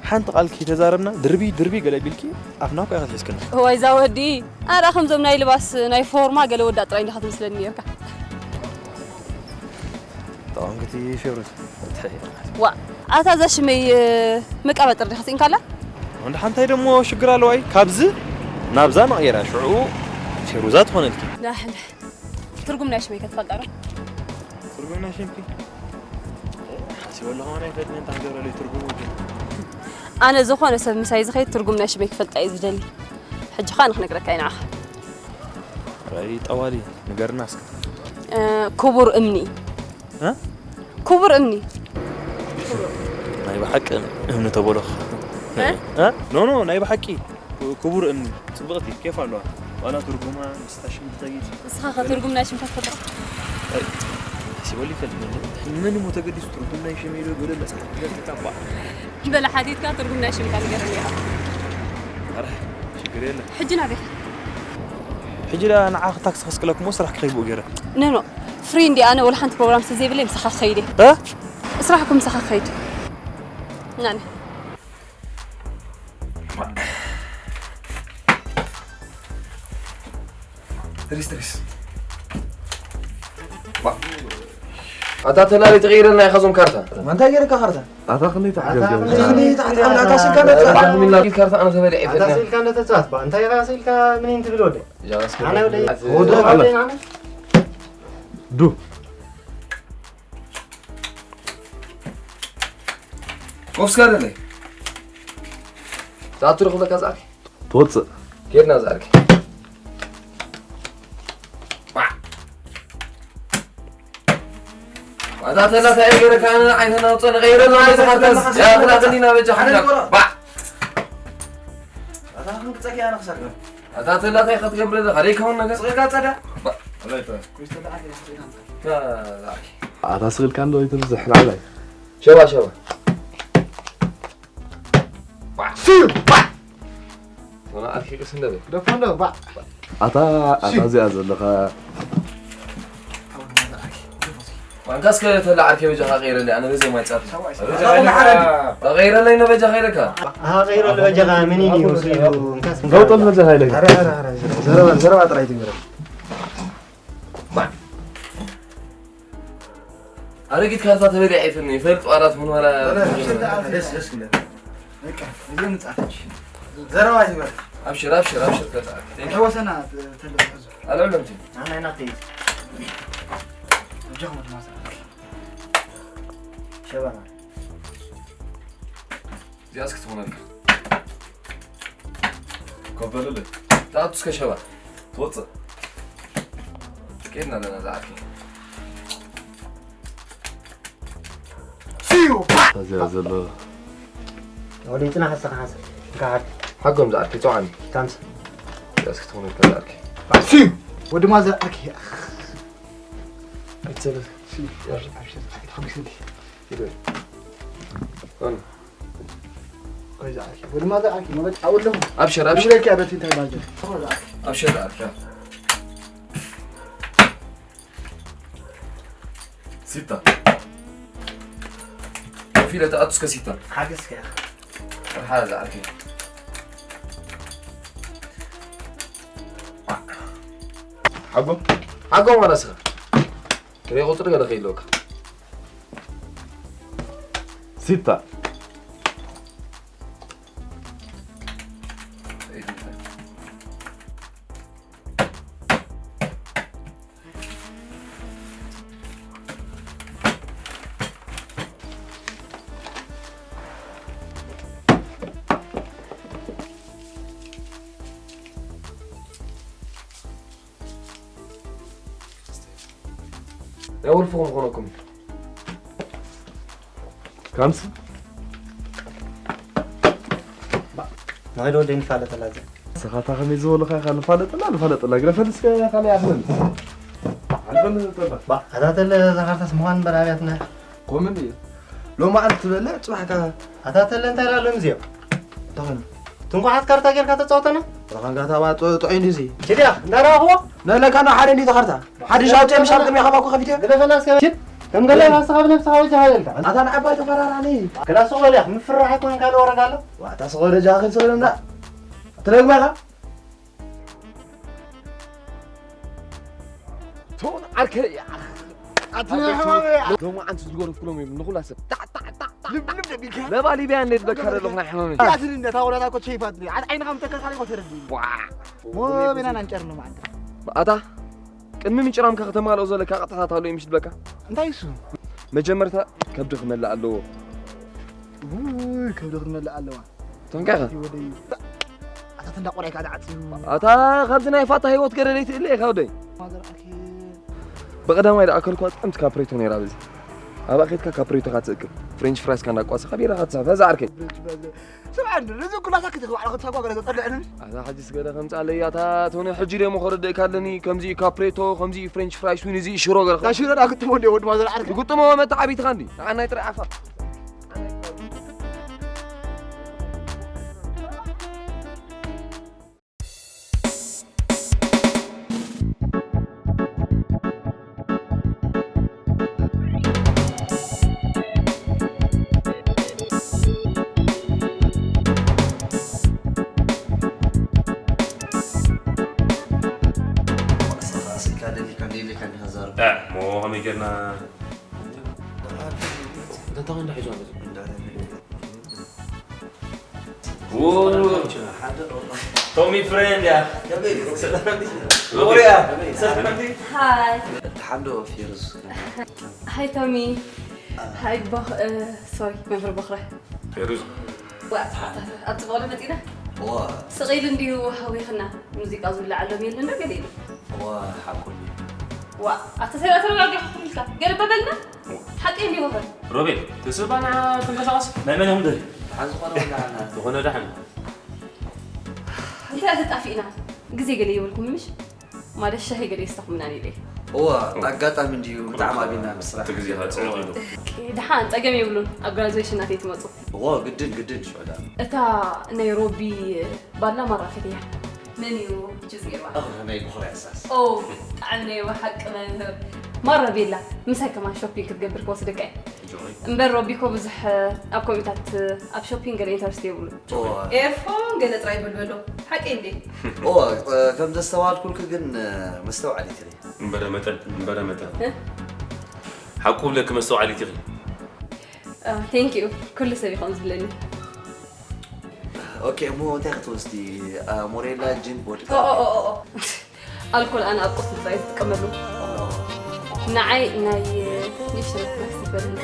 ሓንቲ ቃል ከይተዛረብና ድርቢ ድርቢ ገለ ቢልኪ ኣፍና እኮ ኢኻ ሒዝክና። እዋይ እዛ ወዲ። ኣረ ከምዞም ናይ ልባስ ናይ ፎርማ ገለ ወዳ ጥራይ እንዲኻ ትመስለኒ ነይርካ። ተቐንክቲ ፌሩዝ። እንታይ? ዋ፣ ኣታ እዛ ሽመይ መቃበጥር ዲኻ ስኢንካላ? እንዳ ሓንታይ ደሞ ሽግር ኣለዋይ? ካብዚ ናብዛ መቕየራ ሽዑ ፌሩዛ ትኾነልኪ። ዳሕል። ትርጉም ናይ ሽመይ ከትፈልጣ ዶ? ትርጉም ናይ ሽምኪ? ሓሲበ ኣለኹ፣ ኣነ ኣይፈልጥን፣ እንታይ ክገብረለይ ትርጉሙ ግን? ኣነ ዝኾነ ሰብ ምሳይ ዝኸይድ ትርጉም ናይ ሽመይ ክፈልጣ እየ ዝደሊ። ሕጂ ኸኣ ንኽነግረካ እየ ንዓኻ። ኣይ ጠዋሊ፣ ንገርና እስከ። እ፣ ክቡር እምኒ። እ? ክቡር እምኒ። ናይ ብሓቂ እምኒ ተበሎ። እ? እ? ኖ፣ ኖ፣ ናይ ብሓቂ ክቡር እምኒ። ጽብቕቲ፣ ኬፍ ኣለዋ። ዋላ ትርጉማ፣ ምስታ ሽም ትኸይድ። ንስኻ ኸ ትርጉም ናይ ሽምካ ትፈልጦ? ኣይ፣ ሲበሉ ይፈልጥ። መን እሞ ተገዲሱ ትርጉም ናይ ሽም ኢሉ ገለ መጽሓፍ ክገልጽ እኳ። በለ ሓቲትካ ትርጉም ናይ ሽምካ ንገረኒ ኢኻ። ኣረ፣ ሽግር የለን። ሕጂ ናበይ ኢኻ? ሕጂ ደኣ ንዓኺ ታክሲ ከስቅለኪ እሞ ስራሕ ክኸይድ ብኡ ገይረ። ኖ፣ ኖ። ፍሪ እንዲ ኣነ ወላ ሓንቲ ፕሮግራም ስለ ዘይብለይ ምሳኻ ክኸይድ እየ። እ? ስራሕኩም ምሳኻ ክኸይድ። ናኒ። ትሪስ ትሪስ። ኣታ ተላሊ ተቐይረልና ኢኻ ዞም ካርታ። ማንታ ገይርካ ካርታ? ኣታ ክንደይ ተሓገዝ ኣታ ክንደይ ተሓገዝ ኣታ ስልካ ነጻ። ኣታ ክንደይ ካርታ ኣነ ተበሊዐ ኣታ ይፈትና። ስልካ ነተጻት ባ እንታይ ኢኻ ስልካ ምን ይንት ብሎ ወደ? ጃስ ኣነ ወደ ወደ ወደ ዱ ኮፍስ ጋር ነኝ። ዛቱ ረኹ ለካ ዛሬ ትወፅእ ኬድና ዛሬ ኣታ ተላ ታይ ገረካ ኣነ ዓይነና ውፅእ ንቀይረልና ዝኸርተስ ያ ክላተሊና በጃ ሓላ ባ ኣታ ክንክፀኪ ኣነ ክሰርሕ ኣታ ተላ ታይ ክትገብር ኣለካ ደይከውን ነገር ፅጋ ፀዳ ኣታ ስግልካ እንዶ ይትብዝሕ ንዓላይ ሸባ ሸባ ኣታ ኣታ እዚኣ ዘለኻ ዋንካስ ከ ተላ ዓርከ በጃኻ ቀይረለይ ኣነ በዘይ ማይ ጻፍ ተቀይረለይ ነበጃኻ ኢለካ ኣሃ ቀይረሉ በጃኻ ምን እዩ ስሉ እንካስ ለውጦ በጃኻ ኢለካ ዘረባ ዘረባ ጥራይ ትግበረ ኣረጊት ካርታ ተበሊዐ ይፈልኒ ይፈልጥ ዋላት ምን ዋላ ደስ ደስ ይብለኒ በቃ እዚ ምጻፈች ዘረባ ይበል ኣብሽር ኣብሽር ኣብሽር ተጻፈ ተወሰና ተለፈዙ ኣልዕሎም ቲ ኣና ኢና ተይዝ ጀኹም ድማ ሰራ ሸባና እዚኣስ ክትኾነልካ ኮበልለ ተኣቱ እስከ ሸባ ትወፅእ ትኬድና ኣለና ዝዓርኪ እዚኣ ዘሎ ወደ ይፅና ሓሰኻ ሓሰ እንካ ሓድ ሓጎም ዝዓርኪ ፅዋዓኒ ታምስ እዚኣስ ክትኾነልካ ዝዓርኪ ወዲ ማዘር ዓርኪ ኣይትዘለል ተሓጉስ እንዲ ወድማ ዝኣኪ መበጭ ኣውልኹ ኣብሽር ኣብሽር ለኪ ኣበቲ እንታይ ባጀ ኣብሽር ኣርካ ሲታ ከፊለ ተኣቱ እስከ ሲታ ሓገዝከ ሓዝ ኣርኪ ሓጎ ሓጎ ማለት ስኻ ክሬ ቁፅሪ ገለ ከይለካ ሲታ ናይ ወልፍኹም ክኾነኩም እዩ። ካምስ ንኸይድ ወደይ ንፋለጠላ ዘ ንስኻታ ከመይ ዝበሉኻ ኢኻ ንፋለጠላ ንፋለጠላ ግረፈል እስከ ካልእ ኣኽለል ኣልፈል ጠባ ኣታተለ ዘኻርታስ ምዃን እምበር ኣብያትና ኮምን እዩ ሎማዓንቲ ትበልዕ ፅባሕካ ኣታተለ እንታይ ላሎም እዚኦም ትንኳሓት ካርታ ጌርካ ተፃወተና ረኻንካ ታባ ጥዑይ ንዚ ችድያ እንዳረኸብዎ ነለካ ና ሓደ እንዲ ተኸርታ ሓድሽ ኣውፅኦም ሻብ ቅድሚያ ካባኩ ከፊትዮ ግደፈና እስከ ችድ ከም ገለ ራስኻ ብነብስኻ ወጃ ሃለልካ ኣታ ንዓባይ ተፈራራኒ ክላስ ቆልያ ምፍራሕ ኣይኮነን ካልእ ወረዳ ኣሎ ዋታ ስቕ ወረጃ ክንስለና ትለግማኻ ቶን ዓርከ ኣትና ሕማመያ ሎማዓንቲ ዝገረፍኩሎም እዮም ንኹላ ሰብ ታዕ ታዕ ታዕ ታዕ ልብልብ ደቢልካ ለባ ሊብያ እንደ ዝበካ ዘለኹ ናይ ሕማመይ ያትን እንደ ታወራታ እኮ ሸይፋት ነይ ዓድ ዓይንኻ ምተከልካ እኮ ተረድእ ዋ ሞ ቤና ናንጨር ነው ማለት ኣታ ቅድሚ ምጭራምካ ከተማልኦ ዘለካ ቅጥታት ኣሎ እዩ ምሽ ዝበካ እንታይ እሱ መጀመርታ ከብዲ ክመልእ ኣለዎ ውይ ከብዲ ክትመልእ ኣለዋ ተንካኻ ወደይ ኣታ ተንዳ ቆራይ ካዳ ዓጽዩ ኣታ ካብዚ ናይ ፋታ ህይወት ገለ ለይትእለ ኢኻ ወደይ ማዘር ኣኪ ብቐዳማይ ደኣ ከልኳ ጥዕምቲ ካፕሬቶ ነይራ በዚ ኣብኣ ኬድካ ካፕሬቶኻ ትእክል ፍሬንች ፍራይስካ እንዳቋሰኻ ቢራኻ ትስሕብ እዛ ዓርከይ ስምዓ እንድር እዚ ኩላታ ክትግባዕ ክትሳጓ ገለ ዘጸልዕኒ ኣዛ ሕጂ ስገለ ከምጻለይ ኣታ ቶኒ ሕጂ ደሞ ከረድእካ ኣለኒ ከምዚ እዩ ካፕሬቶ ከምዚ እዩ ፍሬንች ፍራይስ ዊን እዚ እዩ ሽሮ ገለ ሽሮ ዳ ክትሞ እንዲ ወዲ ማዘር ዓርከይ ግጥሞ መተዓቢትኻ እንዲ ንዓናይ ጥራይ ዓፋ ዴቪ ከን ተዛርብ እ ሞ ከመይ ጌርና እንተተኾን ዶ ሒዞ ቶሚ ፍሬንድ ያ ከመይ ሎሪያ ሰላምቲ ሃይ ተሓምዶ ፊሩስ ሃይ ቶሚ ሃይ ቦኽ ሶሪ መምህር ቦኽረ ፌሩዝ ዋ ኣብ ጽቡቕ ዶ መጺና ዋ ስቕ ኢሉ እንድዩ ሃዊኽና ሙዚቃ ዝብልዓሎም የለን ዶ ገለ ኢሉ ዋ ሓቁኒ ዋ ኣተ ሰላ ተረጋጊ ክፍልካ ገለ በበልና ሓቂ እንድዩ ቦኽረ ሮቤል ተስባና ተንቀሳቐስ ናይ መን እዮም ደል ሓዚ ዝኾነ ወላዓና ዝኾነ ዳሕን እንታይ ተጣፊእና ግዜ ገለ ይብልኩም ምሽ ማለት ሻሂ ገለ ይስተኹምና ኢለ እዋ ኣጋጣሚ እንድዩ ብጣዕሚ ኣቢና ምስራሕ እቲ ግዜ ከዓ ጽዑቕ ኢሉ ድሓን ጸገም የብሉን ኣብ ግራጁዌሽን ናተይ ትመጹ እዎ ግድን ግድን ሽዑዳ እታ ናይ ሮቢ ባላ ማራ ፈትያ መን እዩ ጁዝ ገይርዋ ኣኽሪ ናይ ብኹራ ያሳስ ኦ ብጣዕሚ ናይ ብሓቂ መምህር ማራ ቤላ ምሳይ ከማን ሾፒንግ ክትገብር ክወስደካ እየ እምበር ሮቢ እኮ ብዙሕ ኣብ ኮሚታት ኣብ ሾፒንግ ገለ ኢንተረስት የብሉ ኤርፎን ገለ ጥራይ በልበሎ ሓቂ እንዴ እዎ ከም ዘስተዋልኩልክ ግን መስተውዓሊት ኢኺ እምበረ መጠን እምበረ መጠን ሓቁ ብለክ መስተውዓሊት ኢኺ ቴንክ ዩ ኩሉ ሰብ ይኸውን ዝብለኒ ኦኬ እሞ እንታይ ክትወስዲ ሞሬላ ጅን ቦድካ ኣልኮል ኣነ ኣብ ቁርሲ ጥራይ ዝጥቀመሉ ንዓይ ናይ ንእሽተይ ፕላስቲክ በልኒ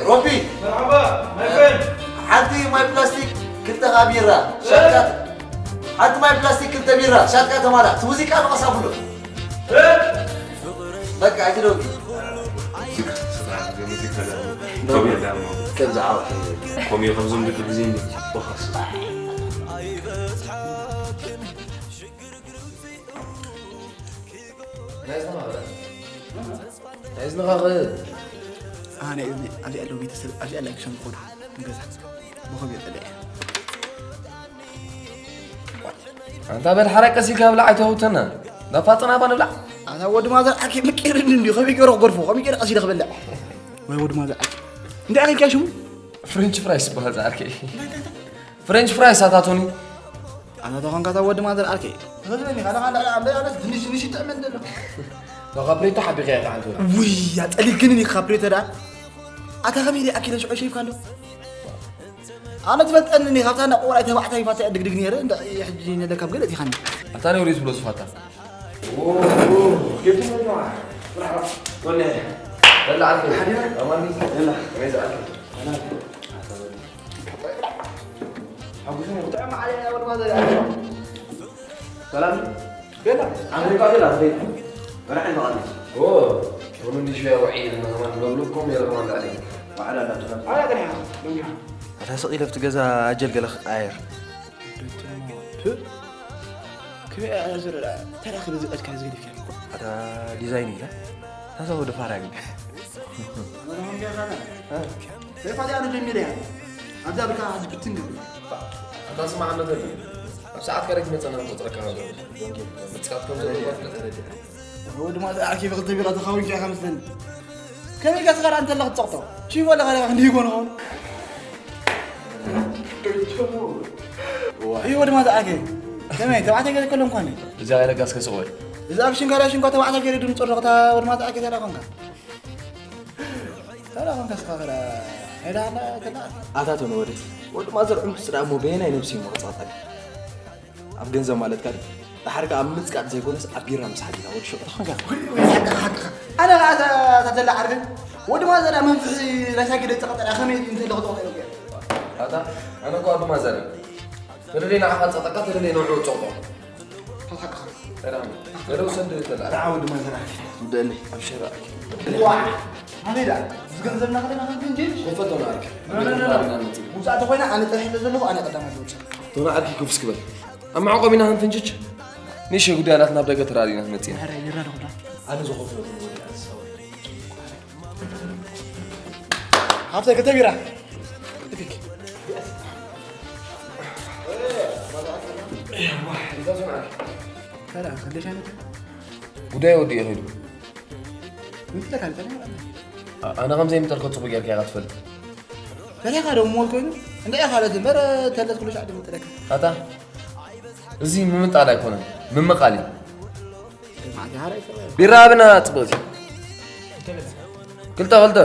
ሮቢ መርሓባ ማይክል ሓንቲ ማይ ፕላስቲክ ክልተ ቢራ ሻትካ ሓንቲ ማይ ፕላስቲክ ክልተ ቢራ ሻትካ ተማላ እቲ ሙዚቃ ንቐሳብሎ በቃ ኣይትደውል ከምዚ ዓወት ከምኡ ከምዞም ድቂ ግዜ ናይ ዝነኻኽእ ኣነ ኣብዚ ኣለዉ ቤተሰብ ኣብዚ ኣላ ክሸም ክኾዱ ንገዛ ብኸም የጸልዐ ኣንታ በል ሓራይ ቀስ ኢልካ ብላዕ ኣይተውተና ዳፋጥና ባ ንብላዕ ኣታ ወዲ ማዘር ዓኪ ምቂር እንዲ ከመይ ገይረ ክገርፎ ከመይ ገይረ ቀሲደ ክበልዕ ወይ ወዲ ማዘር ዓኪ እንታይ ኣልካ ሽሙ ፍሬንች ፍራይስ ይበሃል ዝዓርከይ ፍሬንች ፍራይስ ኣታቶኒ ኣታ ተኾንካ እታ ወዲ ማዘር ዓርከይ ተኸዝበኒ ካለ ካለ ኣምበ ኣነስ ድንሽ ድንሽ ይጥዕመን ዘሎ ካፕሬቶ ሓቢኸ እያ ተዓንቱ ውይ ኣጠሊግኒ ካፕሬቶ ደኣ ኣታ ከመይ ደኣ ኣኪለ ሽዑ ሸይፍካ ኣሎ ኣነ ትፈልጠኒ እኒ ካብታ እንዳ ቆልዓ ተባዕታይ ይፋታ ድግድግ ነይረ እንዳ ሕጂ ነለካ ብገለ እቲኻኒ ኣታ ነውሪ ዝብሎ ዝፋታ ሰላም ቤላ ኣሜሪካ ቤላ በራዕን መቐኒ ኦ ሆኑ እንዲሽያ ወዒ ኢልና ከማን ንገብሉ ኮም የለ ከማን ዳዕሊ ዋዕላ እንዳትና ኣያ ገና ደምያ ኣታ ስቕ ኢለ ኣብቲ ገዛ ኣጀል ገለ ክቃየር ክበያ ዝረዳ ተራኺ በዚ ቀድካ ዝገድፍ ኣታ ዲዛይን ኢላ ኣታ ወደ ፋራ ግን ፋዲያ ጀሚረ ኣብዛ ብካ ብትን ኣታ ስማዕ ኣነተ ኣብ ሰዓት ከረክ መጸና ቆጽረካ ዘሎ ምጽቃት ከም ዘሎ ወዲ ማዘር ዓኪ ብክልተ ቢራ ተኻዊንካ ኢኻ መስለኒ ከመይ ኢልካ ስኻ ደኣ እንተለ ክትጸቕጦ ቺቦ ኣለኻ ደኣ ክንዲ ይጎን ኸውን እዩ ወዲ ማዘር ዓኪ ከመይ ተባዕታይ ገለ ከሎ እንኳን እዚኣ ገለ ጋስ ከስቕ ወይ እዚ ኣብ ሽንካላ ሽንኳ ተባዕታይ ገለ ድምጾ ኣለኹ እታ ወዲ ማዘር ዓኪ ተላ ኾንካ ተላ ኾንካ ስኻ ከዳ ሄዳ ኣላ ተላ ኣታቶ ንወደይ ወዲ ማዘር ዕምቱ ጽዳ እሞ በየናይ ነብሲ እዩ መቕጻጸሪ ኣብ ገንዘብ ማለት ካል ድሓር ከኣ ኣብ ምጽቃጥ ዘይኮነስ ኣብ ቢራ ምስ ሓጊና ወዲ ሸቆ ተኾንካ ኣነ ከኣ ተተላ ዓርክን ወዲ ማዘር መንፍሒ ራሻ ግደ ጸቐጠራ ከመይ እንተ ለኽቶ ኣታ ኣነ እኮ ኣብ ማዘር ተደለይ ንዓኻ ጸጠቃ ተደለይ ንውዑ ጸቆ ተሓቅኻ ሰላም ገለው ሰንድ ተላ ደዓ ወዲ ማዘር ዓርክ ትብደለይ ኣብ ሸራ ዋ ኣሜዳ ዝገንዘብና ከለና ክንፍንጅ ወፈቶ ናርክ ውፃእ ተኮይና ኣነ ጥራሕ ስለ ዘለኹ ኣነ ቀዳማይ ዝወፅእ ቶና ዓርኪ ክፍስ ክበል ኣብ መዕቆቢና ክንፍንጅች ንእሽተይ ጉዳያት ናብ ደገ ተራዲና ክንመፅእ ኢና። ኣነ ዝኾፍሎ ሃብተ ክተቢራ ጉዳይ ወዲኡ ኸይዱ። ኣነ ከም ዘይምጠልከ ፅቡቅ ጌርካ ኢኻ ትፈልጥ። ፈሪኻ ዶ ሞል ኮይኑ እንታይ ኢኻ ማለት እምበር ተለት ኩሉ ሻዕ ድምጥለካ ኣታ እዚ ምምጣል ኣይኮነን ምምቃል እዩ። ቢራ ብና ጽቡቅ። ክልተ ክልተ።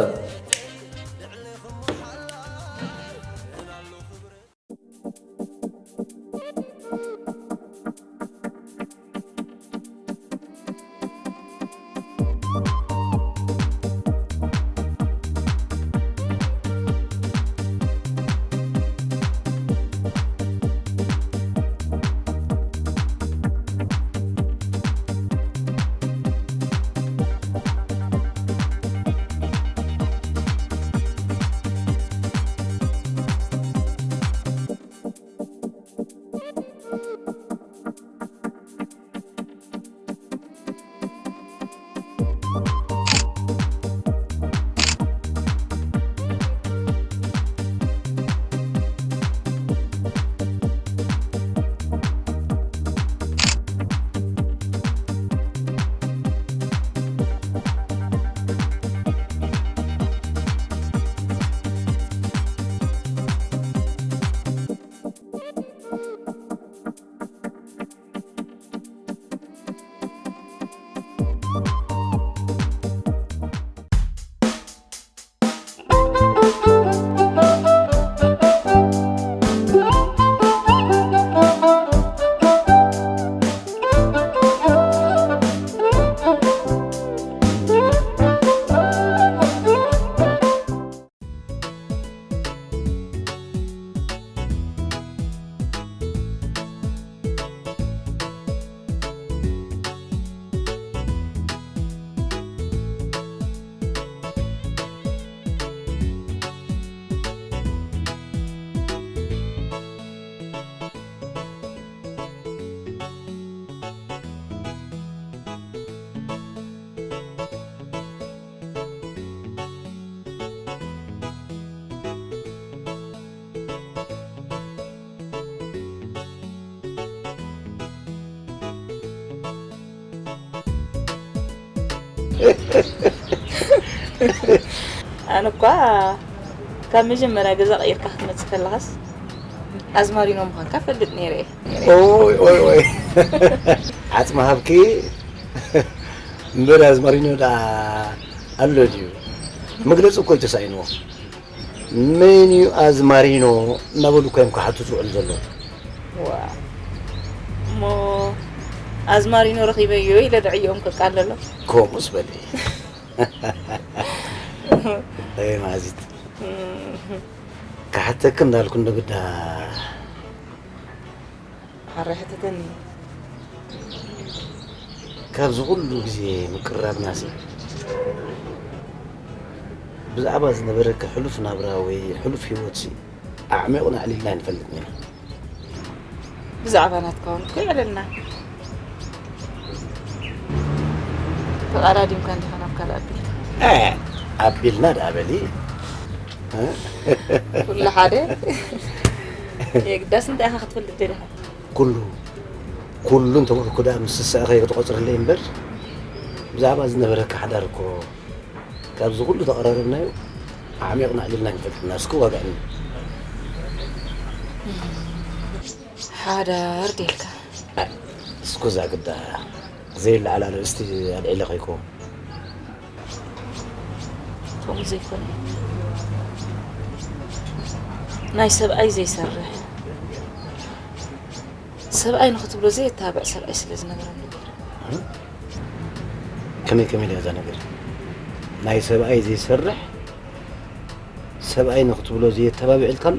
ኣነ እኳ ካብ መጀመርያ ገዛ ቀይርካ ክትመጽእ ከለኻስ ኣዝማሪኖ ምዃንካ ፈልጥ ነይረ እየ። ኦይ ኦይ ኦይ፣ ዓጽሚ ሃብኪ። እምበር ኣዝማሪኖ ደኣ ኣሎ ድዩ? መግለጺ እኮ እዩ ተሳኢንዎ። መን እዩ ኣዝማሪኖ እናበሉ እኮ እዮም ክሓቱ ዝውዕሉ ዘለዉ። ዋ፣ እሞ ኣዝማሪኖ ረኺበዮ ኢለ ድዕዮም ከቃለሎ። ከምኡስ በሊ። ኣይ ማዚት፣ ክሓተኪ እንዳልኩ እንዶ ግዳ። ሓራይ ሕተተኒ። ካብዚ ኩሉ ግዜ ምቅርራብናሲ፣ ብዛዕባ ዝነበረኪ ሕሉፍ ናብራ ወይ ሕሉፍ ህይወትሲ ኣዕሚቑና ኣዕሊልና ኣይንፈልጥን ኢና። ብዛዕባ ናትካ እውን እኮ የዕለልና። ተቓዳዲምካ እንዲኻ ናብ ካልእ ኣቢልካ። እ፣ ኣቢልና ደኣ በሊ። እ? ኩሉ ሓደ። የግዳስ እንታይ ኢኻ ክትፈልጥ ደሊኻ? ኩሉ፣ ኩሉ እንተበልኩ ደኣ ምስ ስስዐ ከይትቆጽርለይ እምበር፣ ብዛዕባ ዝነበረካ ሓዳር እኮ ካብዚ ኩሉ ተቐራረብናዮ ኣዕሚቕና ኣዕሊልና ኣይንፈልጥን ኢና። እስኪ ዋጋዕኒ። ሓዳር ደልካ። እስኩ እዛ ግዳ ዘይለዓል ኣርእስቲ ኣልዒለ ከይኮ። ከምኡ ዘይኮነ፣ ናይ ሰብኣይ ዘይሰርሕ፣ ሰብኣይ ንኽትብሎ ዘየተባብዕ ሰብኣይ ስለ ዝነበረኒ። ከመይ ከመይ ድያ እዛ ነገር? ናይ ሰብኣይ ዘይሰርሕ፣ ሰብኣይ ንኽትብሎ ዘየተባብዕ ኢልካ ኣሎ?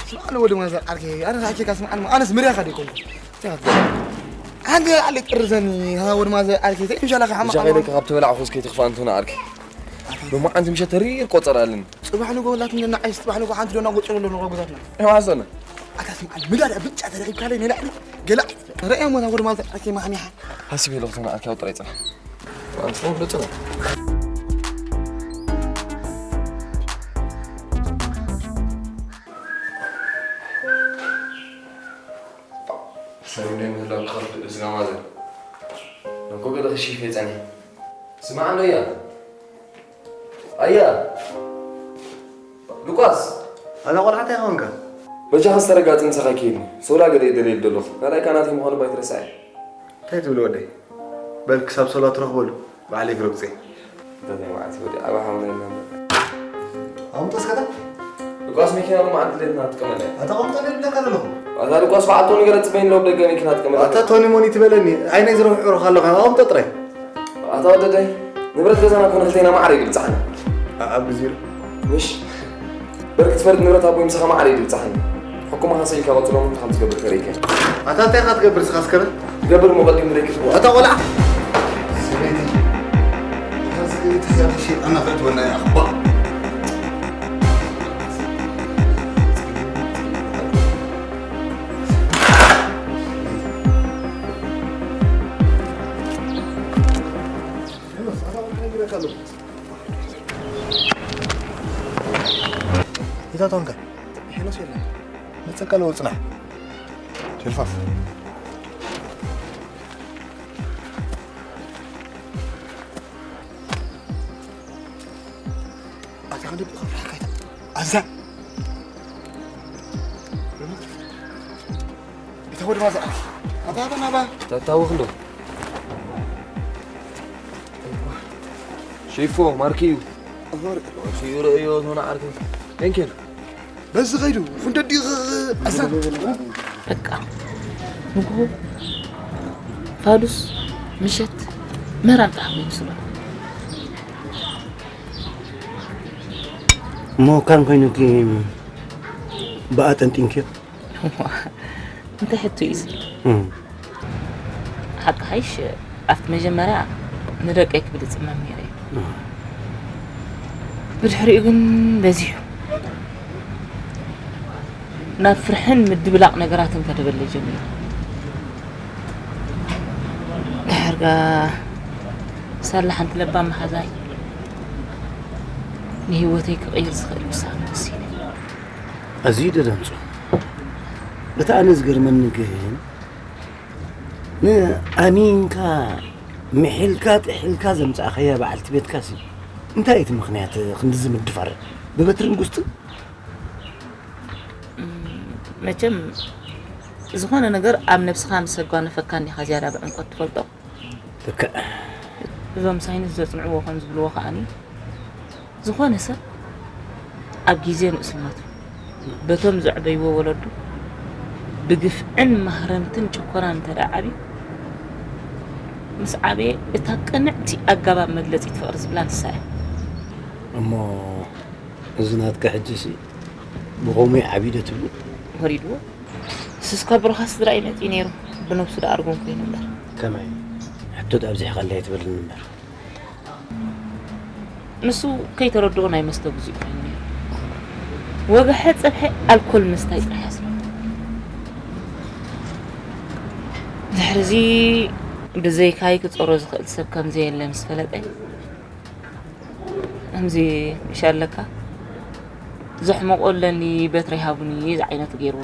ስምዓኒ ወዲ ማዘር ዓርከይ፣ ኣነ ንዓኪ ስምዓኒ፣ ኣነስ ምርያኻ ደይኮንኩ። እንታይ ክትገብር? ሓንቲ ኣለ ጥርዘኒ፣ ሃ ወዲ ማዘር ዓርከይ፣ እንታይ ምሻላኻ ሓማቕ ብሻ ኣለዋ? ከይደካ ካብ ተበላዕኹ እስከ ትኽፋእ እንተኾነ ዓርከይ። ሎማዓንቲ ምሸት ተሪር ቆጸር ኣለኒ። ጽባሕ ንግሆ ላትኒ ንዓይስ ጽባሕ ንግሆ ሓንቲ ዶና ጎጭ ኣሎ ንጎ ጉዛትና። ኣይዋሰነ። ኣታ ስምዓኒ፣ ምዳዳ ብጫ ተረኺብካለይ ንላዕሊ ገላ። ርኣያ ሞታ ወዲ ማዘር ዓርከይ ማሕሚሓ። ሃስብ ኢለ ክትኾነ ዓርከይ ኣብ ጥራይ ጽናሕ። ኣንተ ብሎ ጽናሕ። ሰሪነ ምህላው ክኸፍት እዝጋ ማዘር። ነኮ ገለ ክሽይፍ የጸኒ። ስማዕ ኣሎ እያ። ኣያ። ሉቃስ። ኣዛ ቆልዓ እንታይ ኾንካ? በጃኻ ዝተረጋጽ ምሳኻ ይከይድኒ። ሶላ ገለ ይደልየሉ ዘለኹ። ካልኣይ ከኣ ናተይ ምዃኑ ባይትረስዐ። እንታይ ትብል ወደይ? በል ክሳብ ሶላ ትረኽበሉ ባዕለይ ክረግጽ እየ። እንታይ ማለት ወዲ ዓቢ ሓውና ኢልና እምበር። ኣምጦ እስከ እታ? ድቋስ መኪና ሎማዓንቲ ድሌትና ትጥቀመላ እያ። ኣታ ኣምጦ ድሌት ብለካ ዘለኹ። ኣታ ድቋስ በዓል ቶኒ ገለ ጽበይ ንለው ደገ መኪና ትጥቀመላ። ኣታ ቶኒ ሞኒ ትበለኒ። ዓይነይ ዝረፍዑ ኣለኻ። ኣምጦ ጥራይ። ኣታ ወደደይ፣ ንብረት ገዛና ኮነ ክልቴና ማዕረ እዩ ድብጽሓና። ኣኣ፣ ብዚሩ። ምሽ? በርክ ትፈርድ ንብረት ኣቦይ ምሳኻ ማዕረ እዩ ድብጽሓኒ። ሕኩምኻ ሰኢልካ ቀጽሎ፣ እንታይ ከም ትገብር ከርእየካ። ኣታ እንታይ ኢኻ ትገብር ንስኻ እስከ በል? ትገብር እሞ ቀዲሙ ደይ ክትብሎ። ኣታ ቆልዓ። ሰበይቲ። እታ ሰበይቲ እዛ ሸይጣና ከእትወና እያ፣ ኣኽባ። ሄኖስ፣ ኣታ ቆልዓ ነጊረካ ኣለኹ። ኢታ ቶንከ? ሄኖስ የለን። መጸቀለ ወጽናሕ። ሸልፋፍ። ኣታ ክንዲ ብኸፍራካ ኢታ። ኣዛ። ኢታ ወደ ማዛ። ኣታ፣ ኣታ ናባ። ታታውኽ ዶ? ሺፎ፣ ማርኪዩ። ኣዞር። ሲዩ ረእዮ፣ ዞና ዓርኪ። እንኬን። በዚ ኸይዱ፣ ፍንደዲ ኸ-፣ ኣዛ። በቃ። ንግሆ ፋዱስ ምሸት መራን ጣዕሚ ይመስሎ። እሞ ካን ኮይኑኪ ብኣጠንጢንኪ? እንታይ ሕቶ እዩ እዚ? እም። ሓቂ ሓይሽ ኣብቲ መጀመርያ ንደቀይ ክብል እጽመም ነይረ እዩ። እም። ብድሕሪኡ ግን በዚሑ ናብ ፍርሕን ምድብላቕ ነገራትን ከደበለ ጀሚሩ። ድሕርጋ ሳላ ሓንቲ ለባም መሓዛይ ንህይወተይ ክቕይር ዝኽእል ውሳነ ወሲነ። ኣዝዩ ደደምጹ። እቲ ኣነ ዝገርመኒ ግን ንኣሚንካ ምሒልካ ጥሒልካ ዘምጻእካያ በዓልቲ ቤትካሲ እንታይ እቲ ምኽንያት ክንድዚ ምድፋር? ብበትርን ጉስጥን? እም፣ መቸም ዝኾነ ነገር ኣብ ነብስኻ ምስ ኣጓነፈካ እንዲኻ ዝያዳ ብዕምቆት ትፈልጦ። ልክዕ። እዞም ሳይንስ ዘጽንዕዎ ከም ዝብልዎ ከኣኒ፣ ዝኾነ ሰብ ኣብ ግዜ ንእስነቱ በቶም ዘዕበይዎ ወለዱ ብግፍዕን ማህረምትን ጭኮናን እንተ ደኣ ዓብዩ፣ ምስ ዓበየ እታ ቅንዕቲ ኣገባብ መግለጺት ፍቕሪ ዝብላ ንሳ እያ። እሞ እዚ ናትካ ሕጂሲ ብኸምኡ እዩ ዓብዩ ዶ ትብሉ? ወሪድዎ። ንሱስ ካብ ብሩኻት ስድራ እዩ መጺኡ ነይሩ። ብነብሱ ደኣ ኣርጉም ኮይኑ እምበር። ከመይ? ሕቶ ደኣ ኣብዚሕካለይ ኣይትበልኒ እምበር። ንሱ ከይተረድኦ ናይ መስተ ግዜኡ ኮይኑ ነይሩ። ወግሐ ጸብሐ ኣልኮል ምስታይ ጥራሕ ኣስረሖ። ድሕርዚ ብዘይካይ ክጸሮ ዝኽእል ሰብ ከም ዘየለ ምስ ፈለጠ፣ ከምዚ ምሽ ኣለካ፣ ዘሕመቖ ኣለኒ በትሪ ሃቡኒ ዝዓይነቱ ገይርዎ።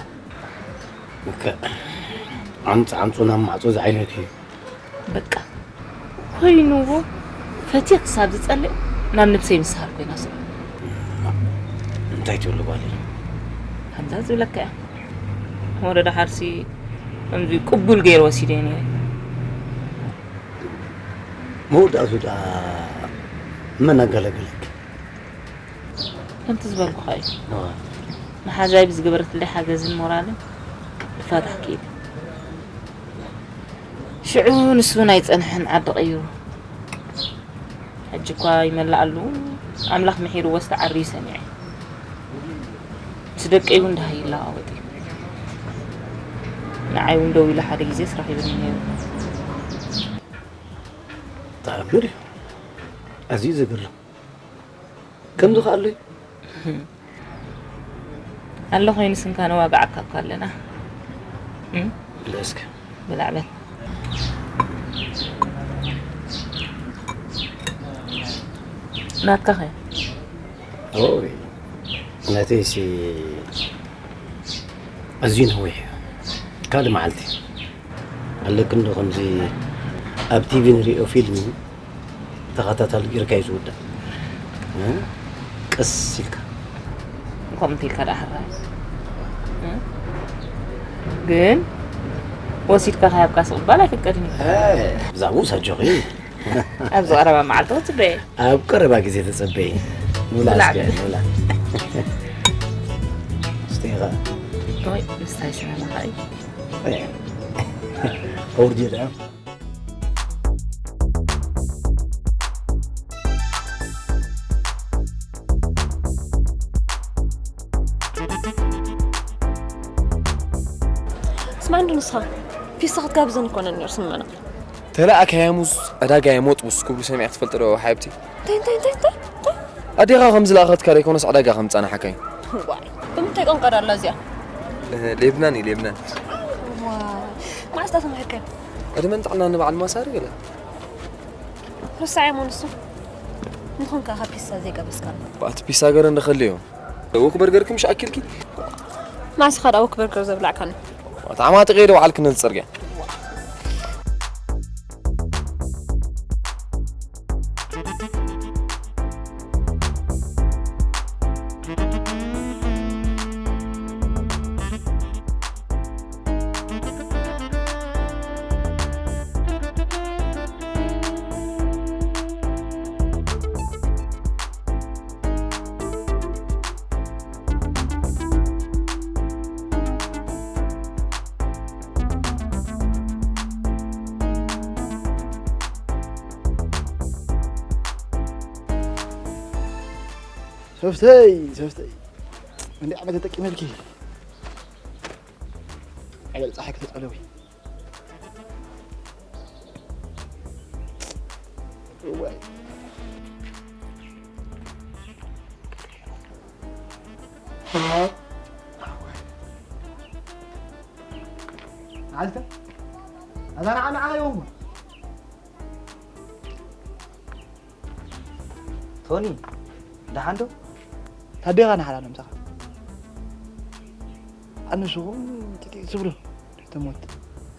እከ ዓንጽ ዓንጹ ናብ ማዕጾ ዝዓይነቱ እዩ። በቃ ኮይንዎ፣ ፈትየ ክሳብ ዝጸልእ ናብ ነብሰይ ምስሃር ኮይና ስለ። እንታይ ትብሉ ጓለይ? ከምዛ ዝብለካ እያ። ወደ ደሓርሲ ከምዚ ቅቡል ገይረ ወሲደ ነይረ። መወዳእቱ ደኣ መን ኣገለገለኪ? ከምቲ ዝበልኩኻ እዩ። እዋ። መሓዛይ ብዝገበረትለይ ሓገዝን ሞራልን ክፋታሕ ክኢለ። ሽዑ ንሱ እውን ኣይጸንሐን ዓዲ ቀይሩ። ሕጂ እኳ ይመልኣሉ፣ ኣምላኽ ምሒርዎ ዝተዓርዩ ሰሚዐ። ምስ ደቀይ እውን ደሃይ ይለዋወጥ እዩ። ንዓይ እውን ደው ኢሉ ሓደ ግዜስ ረኺቡኒ ነይሩ። ተኣምር እዩ። ኣዝዩ ዘገርም። ከምዚ ከ ኣሎ እዩ? ኣሎ ኮይኑ ስንካ ነዋግዓካ እኮ ኣለና። እም? ብልዕ እስከ። ብላዕ በል። ናትካ ኸ? ኦይ፣ ናተይሲ ኣዝዩ ነዊሕ እዩ። ካልእ መዓልቲ። ኣለክን ዶ ከምዚ ኣብ ቲቪ ንሪኦ ፊልም ተኸታታሊ ጌርካ እዩ ዝውዳእ። እ? ቀስ ኢልካ። ከምኡ እንተ ኢልካ ደኣ ሕራይ። እ? ግን ወሲድካ ከሃብካ ስቕባል ኣይፍቀድን እዩ። ብዛዕባኡ ሳጆኺ። ኣብዚ ቀረባ መዓልቲ ክትጽበየ። ኣብ ቀረባ ግዜ ተጸበይ። ንብላ ብላዕ እስኪ፣ ብላዕ። ንብላ። እስቲ ኢኻ። ኦይ፣ ምስታይ ሰላም ኣኻ እዩ። ኣውርድዮ ደኣ። ስማዕ እንዶ ንስኻ፣ ፒሳ ክትጋብዘኒ እኮ ነይሩ ስምዕና። ተለኣከያ ሙዝ ዕዳጋ እየ ሞጥቡስ ክብሉ ሰሚዐ ክትፈልጢ ዶ ሓብቲ? እንታይ፣ እንታይ፣ እንታይ፣ እንታይ? ኣዴኻ ከም ዝለኣኸትካ ደይኮነስ ዕዳጋ ከም ዝጸናሓካ እዩ። ዋይ፣ ብምንታይ ቋንቋ ዳላ እዚኣ? እ፣ ሌብናን እዩ፣ ሌብናን። ዋይ፣ መዓስ ዳ ተማሂርካዮ? ዕድመን ጥዕናን ንበዓል ማሳሪ ገለ። ረሳዕ እሞ ንሱ። ንኾንካ ካብ ፒሳ ዘይቀበስካና። ብኣቲ ፒሳ ገረ እንደኸልዮ። ወክ በርገር ክምሽ ኣኪልኪ? ማስኻ ዳ ወክ በርገር ዘብላዕካኒ? ኣታ ዓማጢ ኸይደ በዓልክ ነዚ ጽርግያ። ሶፍተይ፣ ሶፍተይ። እንዲ ዓመት ተጠቂመልኪ። ኣበል ፀሓይ ከተጠለዊ። እዋይ። ዓዝተ? ኣዛ ንዓ ንዓ ይወንጎ። ቶኒ፣ ደሓን ዶ? ታዴኻ ንሓዳ ነምሳኻ። ኣነስኹም ጥጢ ትብሉ። ተሞት።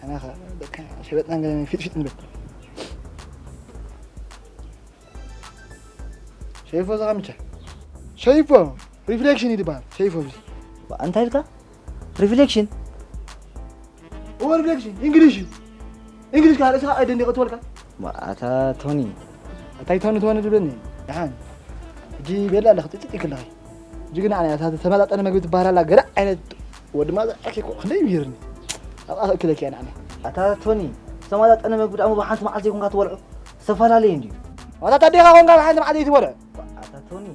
ኣናኻ በቃ ሸበጥና ገለ ፊጥ ፊጥ ንብል። ሸይፎ ዘኻምቻ። ሸይፎ፣ ሪፍሌክሽን እዩ ዝበሃል። ሸይፎ ብዚ። እንታይ ኢልካ? ሪፍሌክሽን? እዎ ሪፍሌክሽን፣ እንግሊሽ እዩ። እንግሊሽ ካልእ ስኻ ኣይደንዲቐ ትበልካ። ማ-፣ ኣታ ቶኒ። ኣታይ ቶኒ ቶኒ ትብለኒ? ደሓን። ሕጂ ቤላ ኣለኺ፣ ጥጥጥ ይክለኺ። ሕጂ ግን ኣነ እታ ዝተመጣጠነ መግቢ ትበሃል ኣላ፣ ገለ ዓይነት ወዲ ማዛ ኣኪ እኮ ክንደይ ይምህርኒ። ኣብኣ ክእክለኪ እያ ንዓና። ኣታ ቶኒ፣ ዝተመጣጠነ መግቢ ደኣ እሞ ብሓንቲ መዓልቲ ዘይኮንካ ትበልዖ? ዝተፈላለየ እንድዩ። ኣታ ኣዴኻ ኮንካ ብሓንቲ መዓልቲ ዘይትበልዖ? ኣታ ቶኒ።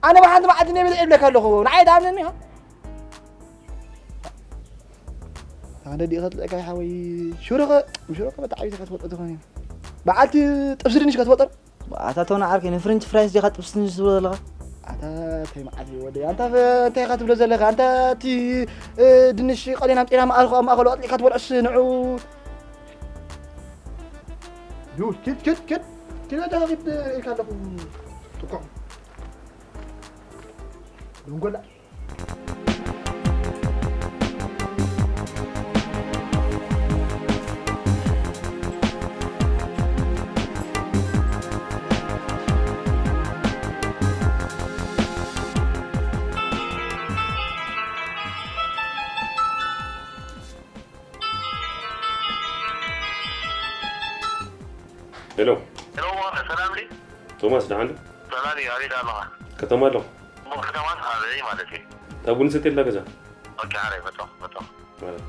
ኣነ ብሓንቲ መዓልቲ እንድየ በሊዐ ይብለካ ኣለኹ። ንዓይ ትኣምነኒ ኢኻ? ኣነ ዲኻ ትልእካ ሓወይ ሽሮኸ፣ ሽሮኸ በጣዕሚ ኢኻ ትፈልጦ ትኾን። በዓልቲ ጥብሲ ድንሽ ከትፈልጦ? ኣታ ቶኒ ዓርከይ፣ ንፍሬንች ፍራይስ ዲኻ ጥብሲ ድንሽ ትብሎ ዘለኻ? ኣታ እንታይ መዓት እዩ ወደይ? ኣንታ ፈ-፣ እንታይ ኢኻ ትብሎ ዘለኻ? ኣንታ እቲ፣ እ፣ ድንሽ ቀሊና ኣምጺና መኣልኮ ኣብ ማእከሉ ኣጥሊዕካ ትበልዖስ ንዑ። ዱድ፣ ኪድ፣ ኪድ፣ ኪድ። ኪድ፣ ኣታ ኪድ ኢልካ ኣለኹ። ጥቁዕ። ደንጎላ። ሄሎ። ሄሎ፣ ሰላም ድዩ? ቶማስ፣ ደሓን ዶ? ሰላም እዩ፣ ኣበይ ኣለኻ? ከተማ ኣለኹ። እሞ ከተማን ኣበይ ማለት እዩ? እታ ቡን ሰትየላ ገዛ። ኦኬ፣ ሓራይ፣ መጣኹ፣ መጣኹ። ማለት።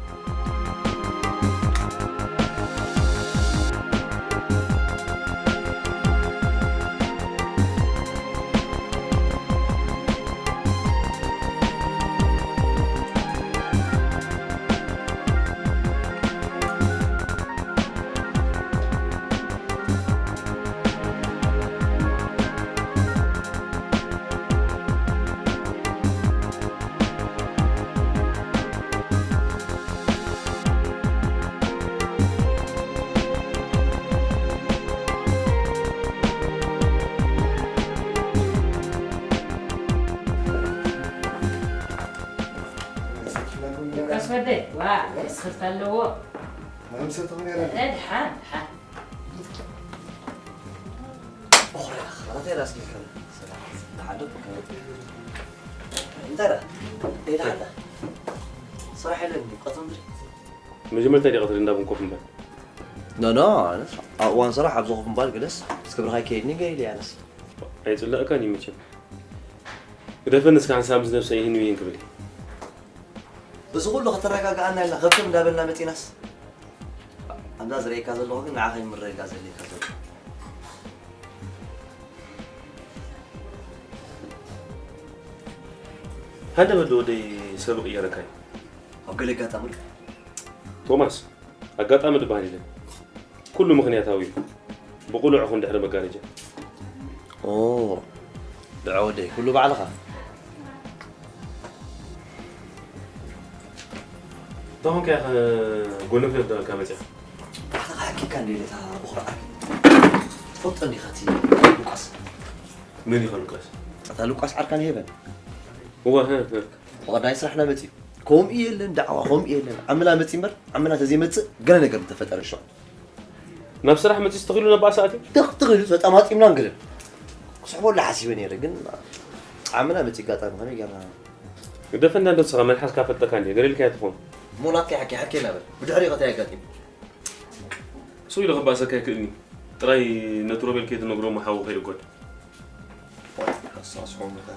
ቀስ በል፣ ዋ፣ ስኽፍታ ኣለዎ። መምሰል ትኾን ያለ? ደሓን፣ ደሓን። ኦራ፣ ኸላተ ራስ ከለ። ሰላም። ተሓዶ። እንተራ። ደይ ተሓዳ። ስራሕ የለን ድዩ? ቀትሪ ምድሪ? መጀመርታ ድዩ ቀትሪ እንዳ ቡን ኮፍ ምባል? ኖ፣ ኖ፣ ኣነስ ኣብ እዋን ስራሕ ኣብዚ ኮፍ ምባል ገለስ፣ ምስ ክብርኻ ይከይድኒ ገይለ እየ ኣነስ። ኣይጽላእካን እዩ መቸም። ግደፈኒ እስከ ሓንሳብ ምስ ነብሰይ ይህን ይህን ክብል እየ። እዚ ኩሉ ከተረጋግኣና ኢልና ከብከብ እንዳበልና መጺናስ። ኣንታ ዝርእየካ ዘለኹ ግን ንዓኻ እዩ ምርግጋእ ዘድልየካ ዘሎ። ሃንደ በል ወደይ ሰብ ይቕየረካ እዩ። ኣብ ገለ ኣጋጣሚ ዶ? ቶማስ፣ ኣጋጣሚ ዝበሃል የለን። ኩሉ ምኽንያታዊ እዩ። ብቑልዑ ኹን ድሕሪ መጋረጃ። ኦ፣ ድዐ ወደይ፣ ኩሉ ባዕልኻ። እንታይ ኾንካ ኢኻ ጎነፍነፍ ዳበልካ መጺኻ? ባዕልኻ ሓኪካ እንደ ኢለታ ብኹርዓት። ትፈልጦ እንዲኻ እቲ ሉቃስ? መን ኢኻ ሉቃስ? እታ ሉቃስ ዓርካን ሄቨን። እወ፣ ህ፣ ህ። ብቐዳይ ስራሕና መጺኡ። ከምኡ የለን ዳዕዋ፣ ከምኡ የለን። ዓምና መጺ እምበር፣ ዓምና ተዘይመጽእ ገለ ነገር ምተፈጠረ ሽዑ። ናብ ስራሕ መጺስ ተኺሉ ነባእ ሰዓት እዩ? ትኽ-፣ ትኽ ኢሉ ተጠማጢምና እንግድን። ክስሕበሉ ሓሲበ ነይረ፣ ግን ዓምና መጺ ኣጋጣሚ ከመይ ጌርና? ግደፈና እንዶ ንስኻ መልሓስካ ፈልጠካ እንድየ፣ ገለ ኢልካዮ ትኾን። እሞ ናትካ ይሓኪ፣ ሓኪ ናበል። ብድሕሪኡ ከታይ ኣጋጢሙ? እሱ ኢሉ ክባእሰካ ኣይክእልን እዩ። ጥራይ ነቲ ሮቤል ከይትነግሮ እሞ ሓዉ ከይእጎድ። ዋይ፣ ኣሳስሖም ከ።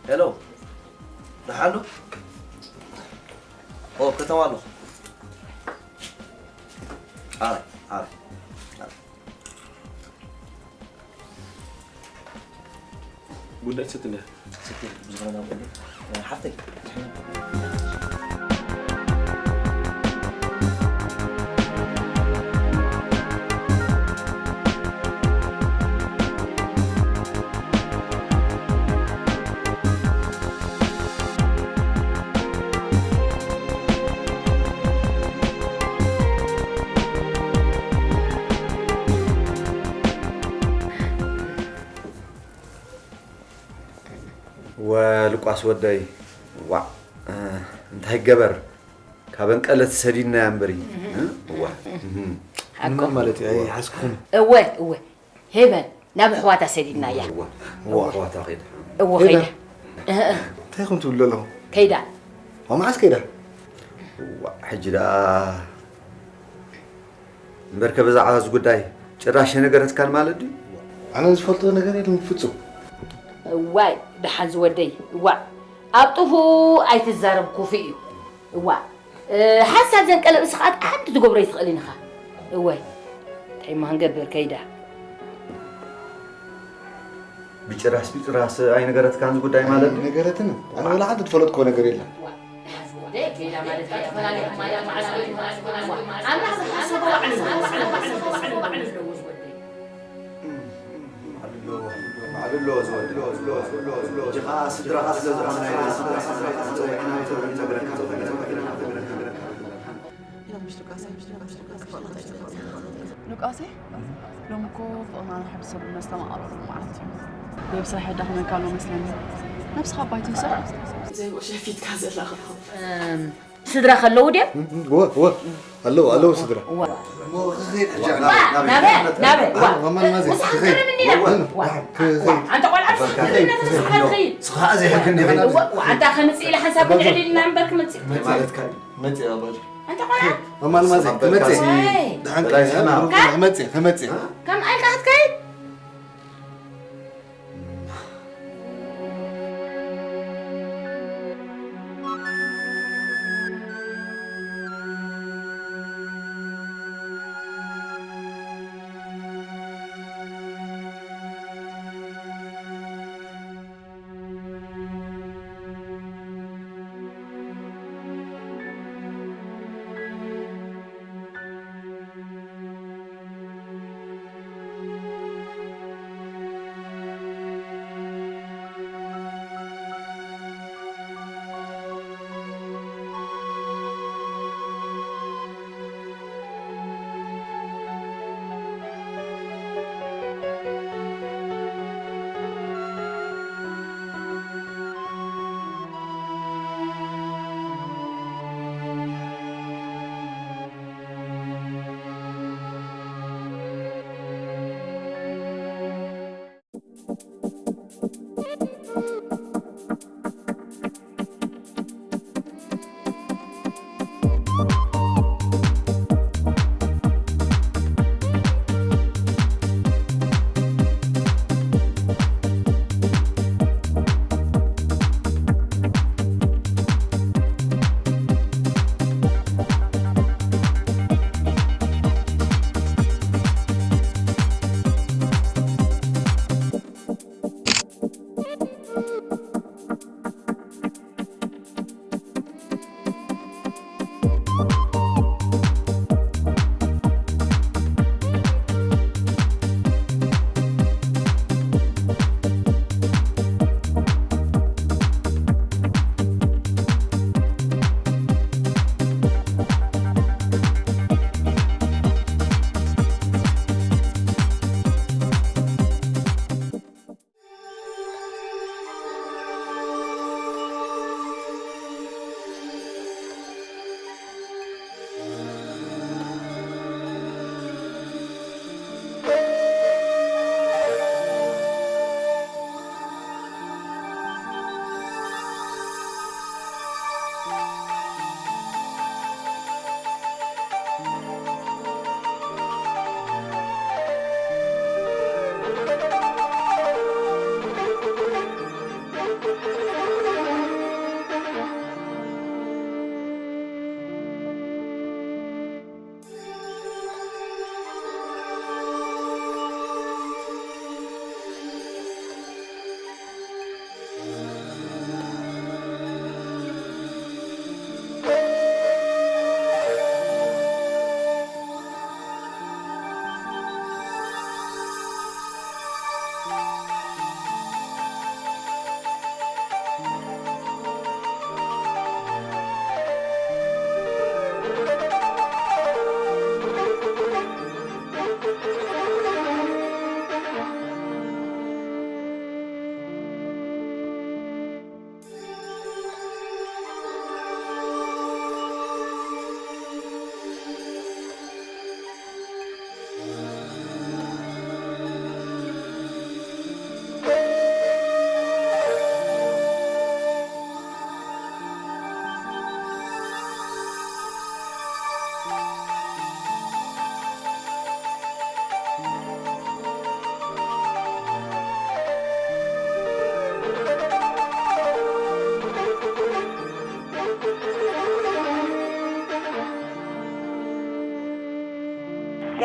ሄሎ፣ ደሓን ዶ? ኦ፣ ከተማ ኣለኹ። ኣረ፣ ኣረ፣ ኣረ። ጉዳይ ሰት እንደ ሰት ብዙ ሆነ ነው። ሓፍተይ፣ ወልቋስ ወደይ፣ ዋዕ፣ እ፣ እንታይ ገበር፣ ካብ ኣንቀለት ሰዲድናያ እምበሪ። እ፣ እዋ፣ እህ። ሓቆ። ምን ማለት እዩ? ኣይሓስኩን። እወ፣ እወ። ሄቨን፣ ናብ ኣሕዋታ ሰዲድናያ። እዋ፣ እዋ፣ ኣሕዋታ ኸይዳ። እወ፣ ሄቨን። ኸይዳ። እህ፣ እህ። እንታይ ኢኹም ትብሉ ኣለኹም? ከይዳ። ኣብ መዓስ ከይዳ? እዋ፣ ሕጂ ደኣ እምበርከ ብዛዕባ እዚ ጉዳይ ጭራሽ ኣይነገረትካን ማለት ድዩ? ኣነ ዝፈልጦ ነገር የለን ፍጹም። እዋይ፣ ደሓን ዝወደይ፣ እዋእ፣ ኣብ ጥፉእ ኣይትዛረብ፣ ክፉእ እዩ። እዋእ፣ እ፣ ሓንሳብ ዘንቀለ ርእሲ ኸኣ ሓንቲ ትገብሮ ኣይትኽእልን ኢኻ። እወይ፣ እንታይ እሞ ክንገብር ከይዳ። ብጭራስ፣ ብጭራስ ኣይነገረትካን እዚ ጉዳይ ማለት ድዩ? ነገረትኒ። ኣነ ወላ ሓንቲ ትፈለጥክዎ ነገር የለን። ሉቃሴ፣ ሎሚ እኮ ፍቕርና ንሕድሰሉ ነስተማቕረሉ መዓልቲ እዩ። ብብስራሕ የዳኽመካ ኣሎ መስለኒ። ነብስኻ እባ ኣይትንስእ። ዘይብኡ ሸፊትካ ዘለኻ። እም፣ ስድራ ከለዉ ድዮም? እም፣ እም፣ እወ፣ እወ። ኣለዉ፣ ኣለዉ ስድራ። እወ። እሞ ክኸይድ ሕጂ ኣነ ናበይ? ናበይ? ናበይ? ዋ። ማማ፣ ማማ፣ ዘይ፣ ምሳኻ ክኸይድ። ክንምን ኢና? እወ፣ ዋ። ክኸይድ። ኣንታ ቆልዓ፣ ምሳኻ ክኸይድ። ክንምን ኢና? ምሳኻ ትኸይድ? ስኻ ዘይሕክን ዲኻ? እወ፣ ዋ፣ ኣንታ ከምጽእ ኢለ ሓንሳብ ክንዕል ኢልና እምበር ክመጽእ። መጺእ። ማለትካ እዩ። መጺእ፣ ኣባጅ። ኣንታ ቆልዓ። ማማን ማዘ፣ ክመጽእ። ኣይ። ደሓን በላይ ከይሳ፣ ሰላም። ብሩኽ ከ-፣ ክመጽእ፣ ክመጽእ። ከም ኣልካ ክትከይድ?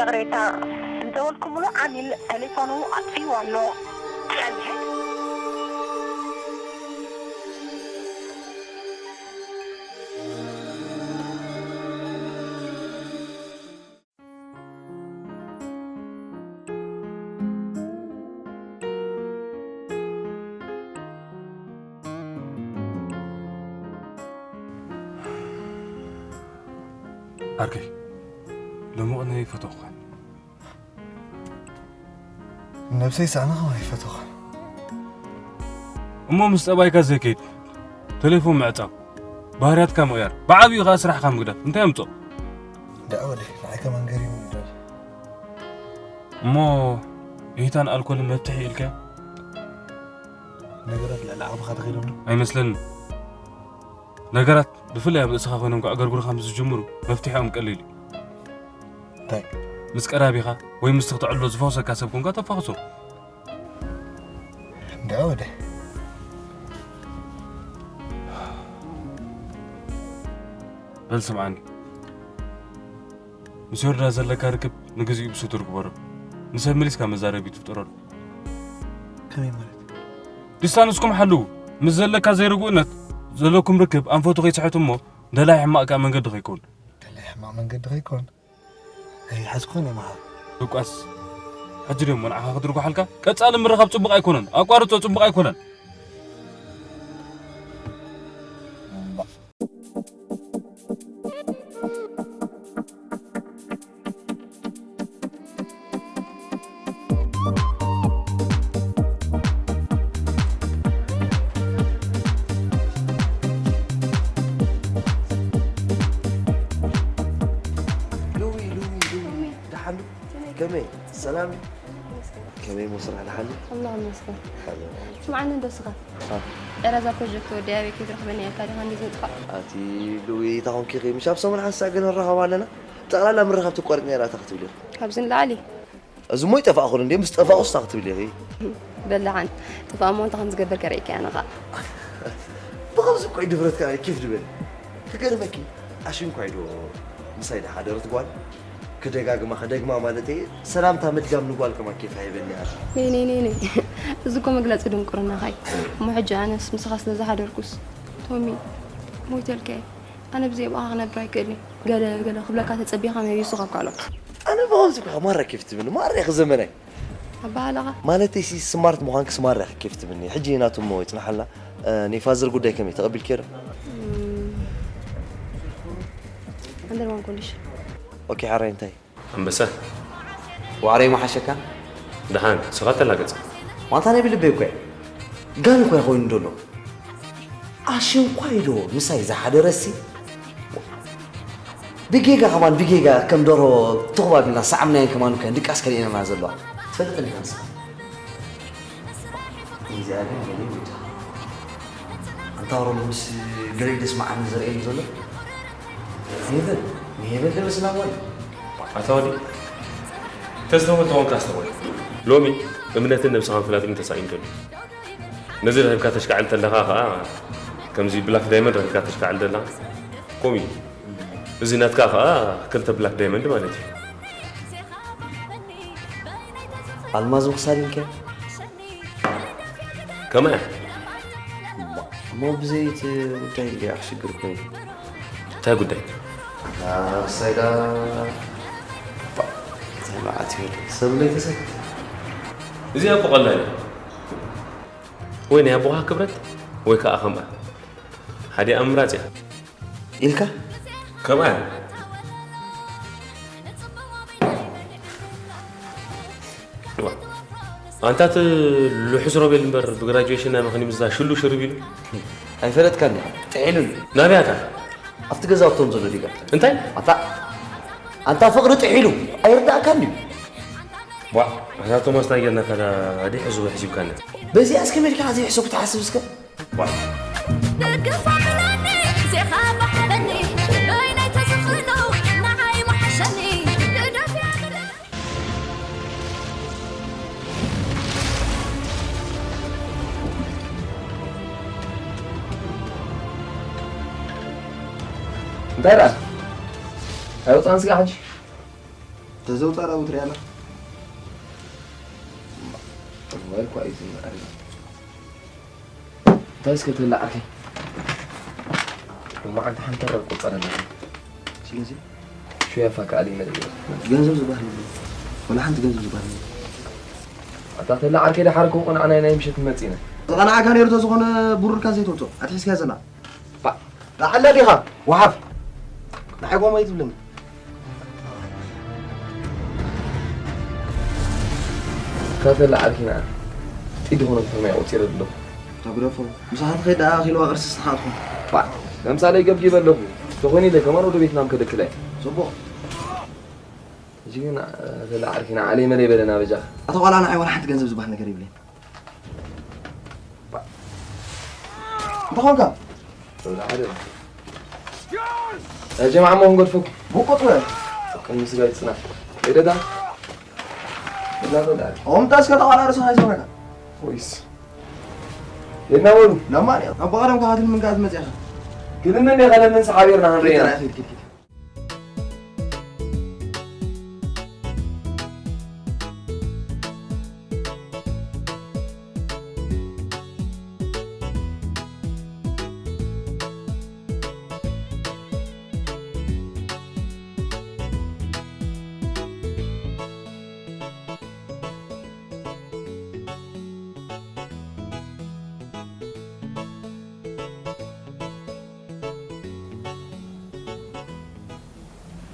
ቅሬታ ዝደወልኩምሉ ዓሚል ቴሌፎኑ ኣጥፊእዎ ኣሎ። ጸንሐ። ዓርከይ፣ ሎሚ ቅነ ይፈተኹኻን። ነብሰይ ሳዕና ከማን ይፈተኹኻን። እሞ ምስ ጠባይካ ዘይከይድ፣ ቴሌፎን ምዕጻው፣ ባህርያትካ ምቕያር፣ ብዓቢኡ ኸኣ ስራሕካ ምግዳፍ፣ እንታይ የምጽኦ? ደኣ ወደይ፣ ንዓይ ከማን ገሪሙኒ ደሎ። እሞ እሂታን ኣልኮልን መፍትሒ ኢልካዮ? ነገራት ልዕሊ ዓቕምኻ ተኸይዶም ዶ? ኣይመስለንን። ነገራት ብፍላይ ኣብ ርእስኻ ኮይኖም ከዕገርግሩኻ ምስ ዝጅምሩ፣ መፍትሒኦም ቀሊል እዩ። እንታይ? ምስ ቀራቢኻ ወይ ምስቲ ክተዕልሎ ዝፈውሰካ ሰብ ኮንካ ተፋኽሶ። እንድዒ ወደ። በል ስምዓኒ። ምስ ዮርዳን ዘለካ ርክብ ንግዚኡ ብስቱር ግበሮ። ንሰብ መሊስካ መዛረቢ ትፍጠረሉ። ከመይ ማለት? ዲስታንስኩም ሓልዉ። ምስ ዘለካ ዘይርጉእነት ዘለኩም ርክብ ኣንፈቱ ከይስሕት እሞ፣ ደላይ ሕማቕ ከኣ መንገዲ ከይከውን። ደላይ ሕማቕ መንገዲ ከይከውን። ኣይሓዝኩን እየ መሓር። ድቋስ፣ ሕጂ ድሞ ንዓኻ ክድርጓሓልካ? ቀጻሊ ምርኻብ ጽቡቕ ኣይኮነን። ኣቋርጾ፣ ጽቡቕ ኣይኮነን። ሉዊ፣ ሉዊ፣ ሉዊ፣ ደሓን ዶ? ከመይ? ሰላም? ከመይ እሞ ስራሕ ደሓን ዶ? ኣምላኽ ይመስገን። ሓሎ። ስምዓኒ እንዶ እስኻ። አ። ኤረ እዛ ፕሮጀክት ወዲ ኣበይ ከይትረኽበኒ እያ ታሪኻ እንዲ ዝምጥፋእ። ኣቲ ሉዊ፣ እንታይ ኮንኪ ኢኺ? ምሽ ኣብ ሰሙን ሓንሳእ ግን ንራኸብ ኣለና። ጠቕላላ ምርኻብ ተቋሪጽና ኢላ እታ ክትብል ኢኺ። ካብዚ ንላዕሊ? እዚ እሞ ይጠፋእኹን እንዴ? ምስ ጠፋእኹስ እንታይ ክትብል ኢኺ? በላዓን። ጥፋእ እሞ እንታይ ከም ዝገብር ከርእየካ እያ ንኻ። ብኸምዚ እኮ እዩ ድፍረትካ ኬፍ ድበል። ክገርመኪ፣ ኣሽንኳይ ዶ ምሳይ ድሓደረት ጓል? ክደጋግማ ክደግማ ማለተይ፣ ሰላምታ ምድጋም ንጓል ከማን ኬፍ ኣይበኒ ኣለ። ነይ፣ ነይ፣ ነይ፣ ነይ። እዚ እኮ መግለጺ ድንቁርናኻ እዩ። እሞ ሕጂ ኣነስ ምሳኻ ስለ ዝሓደርኩስ፣ ቶሚ፣ ሞይተልካ እየ። ኣነ ብዘይ ብኣኻ ክነብር ኣይክእልን እየ። ገለ፣ ገለ ክብለካ ተጸቢኻ መቢሱ ካብ ካልኦት። ኣነ ብኸምዚ እኮ ማራ ኬፍ ትብልኒ፣ ማራ ኢኺ ዘመናይ። ኣበሃህላኻ? ማለተይ ሲ ስማርት ምዃንክስ ማራ ኢኺ ኬፍ ትብልኒ። ሕጂ ናቱ እሞ ይጽናሓልና። እ፣ ናይ ፋዘር ጉዳይ ከመይ ተቐቢልክዮ ዶ? እም፣ under one condition። ኦኬ፣ ሓራይ እንታይ? ኣንበሳ። ዋዕረይ መሓሸካ? ደሓን፣ ስኻ ተላገጽ። ዋንታ ናይ ብልበይ እኮ እየ። ጋል እኮ ኮይኑ ደሎ። ኣሽንኳይ ዶ ምሳይ ዝሓደረሲ? ብጌጋ ከማን ብጌጋ ከም ደርሆ ትኹብ ኣቢልና ሰዓምናየን ከማን እኮ ድቃስ ከርእየና ዘለዋ። ትፈልጥን ኢኻ ንስኻ። እዚኣ ግን ገለ ይወዳ። ኣንታ ወረሉ ምስ ገለ ደስ መዓኒ ዘርእየኒ ዘሎ። ሄቨን፣ ንሄቨን ደበስና እሞ። ኣታ ወዲ፣ ተስተውዕል ተኾንካ ኣስተውዕል። ሎሚ እምነትን ነብስኻ ምፍላጥን ተሳኢኑ ዘሎ። ነዚ ረኺብካ ተሽካዕል ተለኻ ኸኣ፣ ከምዚ ብላክ ዳይመንድ ረኺብካ ተሽካዕል ዘለኻ፣ ከምኡ እዩ። እዚ ናትካ ኸኣ ክልተ ብላክ ዳይመንድ ማለት እዩ። ኣልማዝ ምኽሳድ ኢልካ? ከመይ? እሞ ብዘይ እቲ ጉዳይ እንድያ ክሽግር ኮይኑ። እንታይ ጉዳይ? ኣታ ሳይዳ፣ እንታይ መዓት እዩ? ሰብ ለይተሰክት። እዚኣ እኮ ቀላል እያ። ወይ ናይ ኣቦኻ ክብረት፣ ወይ ከኣ ከምኣ። ሓዲኣ ምምራጽ እያ። ኢልካ? ከምኣ እያ። ዋ፣ ኣንታ እቲ ልሑስ ሮቤል እምበር ብግራጁዌሽን ናይ መኽኒ ምስዛ ሽሉ ሽርብ ኢሉ። ኣይፈለጥካን ዲኻ? ጥሒሉኒ። ናበይ ኣታ? ኣብቲ ገዛውቶም ዘሎ ዲጋ? እንታይ? ኣታ፣ ኣንታ ፍቕሪ ጥሒሉ። ኣይርዳእካን ድዩ? ዋ፣ ኣታ ቶማስ እንታይ ጌርናካ ዳ-፣ ዲሑ ዝቡ ሒሲብካና? በዚኣ እስከ መዲካ ዘይሕሰብ ክትሓስብ እስከ? ዋ። ደገፍ ኣብለኒ፣ ዜኻ ባሕበኒ፣ በይነይ ተዝኽእሎ፣ ንዓይ ምሓሸኒ። ልደት ያድርግ። እንታይ ደኣ? ኣይወጻን ስጋ ሕጂ? ተዘውጻራዊ ትሪኣና። ሞባይል እኳ እዩ ዝመቐር። እንታይ እስከ ተላ ዓርከይ? ሎማዓንቲ ሓንተር ቆጸረ ኣለኹ። ስለዚ? ሹያፋ ከኣል ይመልእ። ገንዘብ ዝበሃል የለን። ወላ ሓንቲ ገንዘብ ዝበሃል የለን። ኣታ ተላ ዓርከይ፣ ደሓር እኮ ቆንዓ ናይ፣ ናይ ምሸት ንመጽእ ኢና። ዝቐንዓካ ነይሩ ተዝኾነ፣ ብሩርካ ዘይትወጾ ኣትሒዝካዮ ዘላ። ባ-፣ ላዕለ ዲኻ? ወሓፍ። ንዓይ ጎማ ኣይትብለኒ። ካተላ ዓርኪና ጢድ ኾነ ከተማ ቆጺረ ኣለኹ። እታ ግደፎ። ምሳኻ ትኸይድ ደኣ ኣኺልዋ ቅርሲ ስኻ ኣትኹም። ባ፣ ለምሳሌ ገብጊበ ኣለኹ። ተኾይኑ ኢለ ከማን ወደ ቤትና ምከደክለ። ጽቡቕ። እሺ ግን፣ እ፣ ተላ ዓርኪና ዓለይ መለይ በለና በጃኻ። ኣታ ቆልዓ ንዓይ ዋላ ሓንቲ ገንዘብ ዝበሃል ነገር ይብለይ። እንተኾንካ? ተላ ሓደ። እ፣ ጀማዓ እሞ ክንገድፈኩም። ብቁጽ በል። ቅድሚ ስጋ ይጽናሕ። ኤደዳ። እና ተላ። ኦምጣ እስከ ተቋላ ርእስኻ ይሰብረካ። ወይስ። የና በሉ። ለማን እያ። ኣብ በቐደም ካብ ትልምን ከኣ ትመጽእ ኢኻ። ግን እነን ኢኻ ለምን ሰሓቢርና ክንርእየና። ኪድ፣ ኪድ፣ ኪድ፣ ኪድ።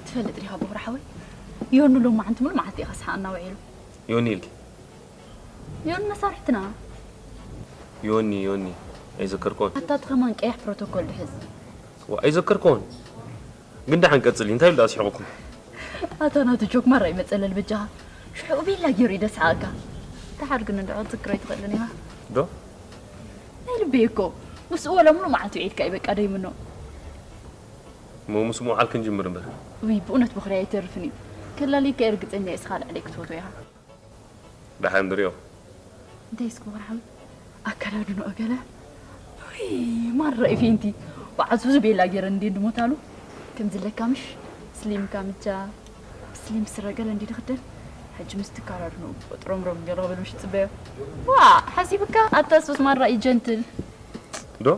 ትፈልጥ ዲኻ ብኹሪ ሓወይ? ዮኒ ሎማዓንቲ ሙሉእ መዓልቲ እዩ ከስሓኣና ውዒሉ። ዮኒ ኢልኪ? ዮኒ መሳርሕትና። ዮኒ፣ ዮኒ፣ ኣይዘከርኩን። ኣታ እቲ ከማን ቀያሕ ፕሮቶኮል ድሕዝ። ዋ፣ ኣይዘከርኩን። ግን ደሓን ቀጽሊ፣ እንታይ ኢሉ ደኣ ስሒቑኩም? ኣታ ናቱ ጆክ ማራ ይመጸለል በጃኻ። ሽዑ ቤላ ገይሩ እዩ ደስሓቐካ። ደሓር ግን እንድዖ ትዝክሮ ኣይትኽእልን ኢኻ። ዶ? ናይ ልበይ እኮ። ምስኡ ወላ ሙሉእ መዓልቲ ውዒልካ እዩ በቃ ደይምኖ። እሞ ምስ ምውዓል ክንጅምር እምበር። ውይ፣ ብእውነት ብኽሪ ኣይተርፍን እዩ። ከላልየካ እየ ርግጸኛ እየ፣ እስኻ ልዕለይ ክትፈትዎ ኢኻ። ደሓን ንሪኦ። እንታይ እስኪ ወርሓዊ ኣከዳድንኦ ገለ? ውይ፣ ማራ እዩ ፌንቲ። በዓል ሱዚ ቤላ ገይረ እንዴ እንድሞታሉ። ከምዚ ለካ ምሽ ስሊም ካምቻ፣ ስሊም ስረ ገለ እንዴ ድኽደን። ሕጂ ምስ ትከዳድንኡ ጥሮምሮም ገለ ክብል ምሽ ትጽበዮ። ዋ፣ ሓሲብካ? ኣታ ሱስ ማራ እዩ ጀንትል። ዶ?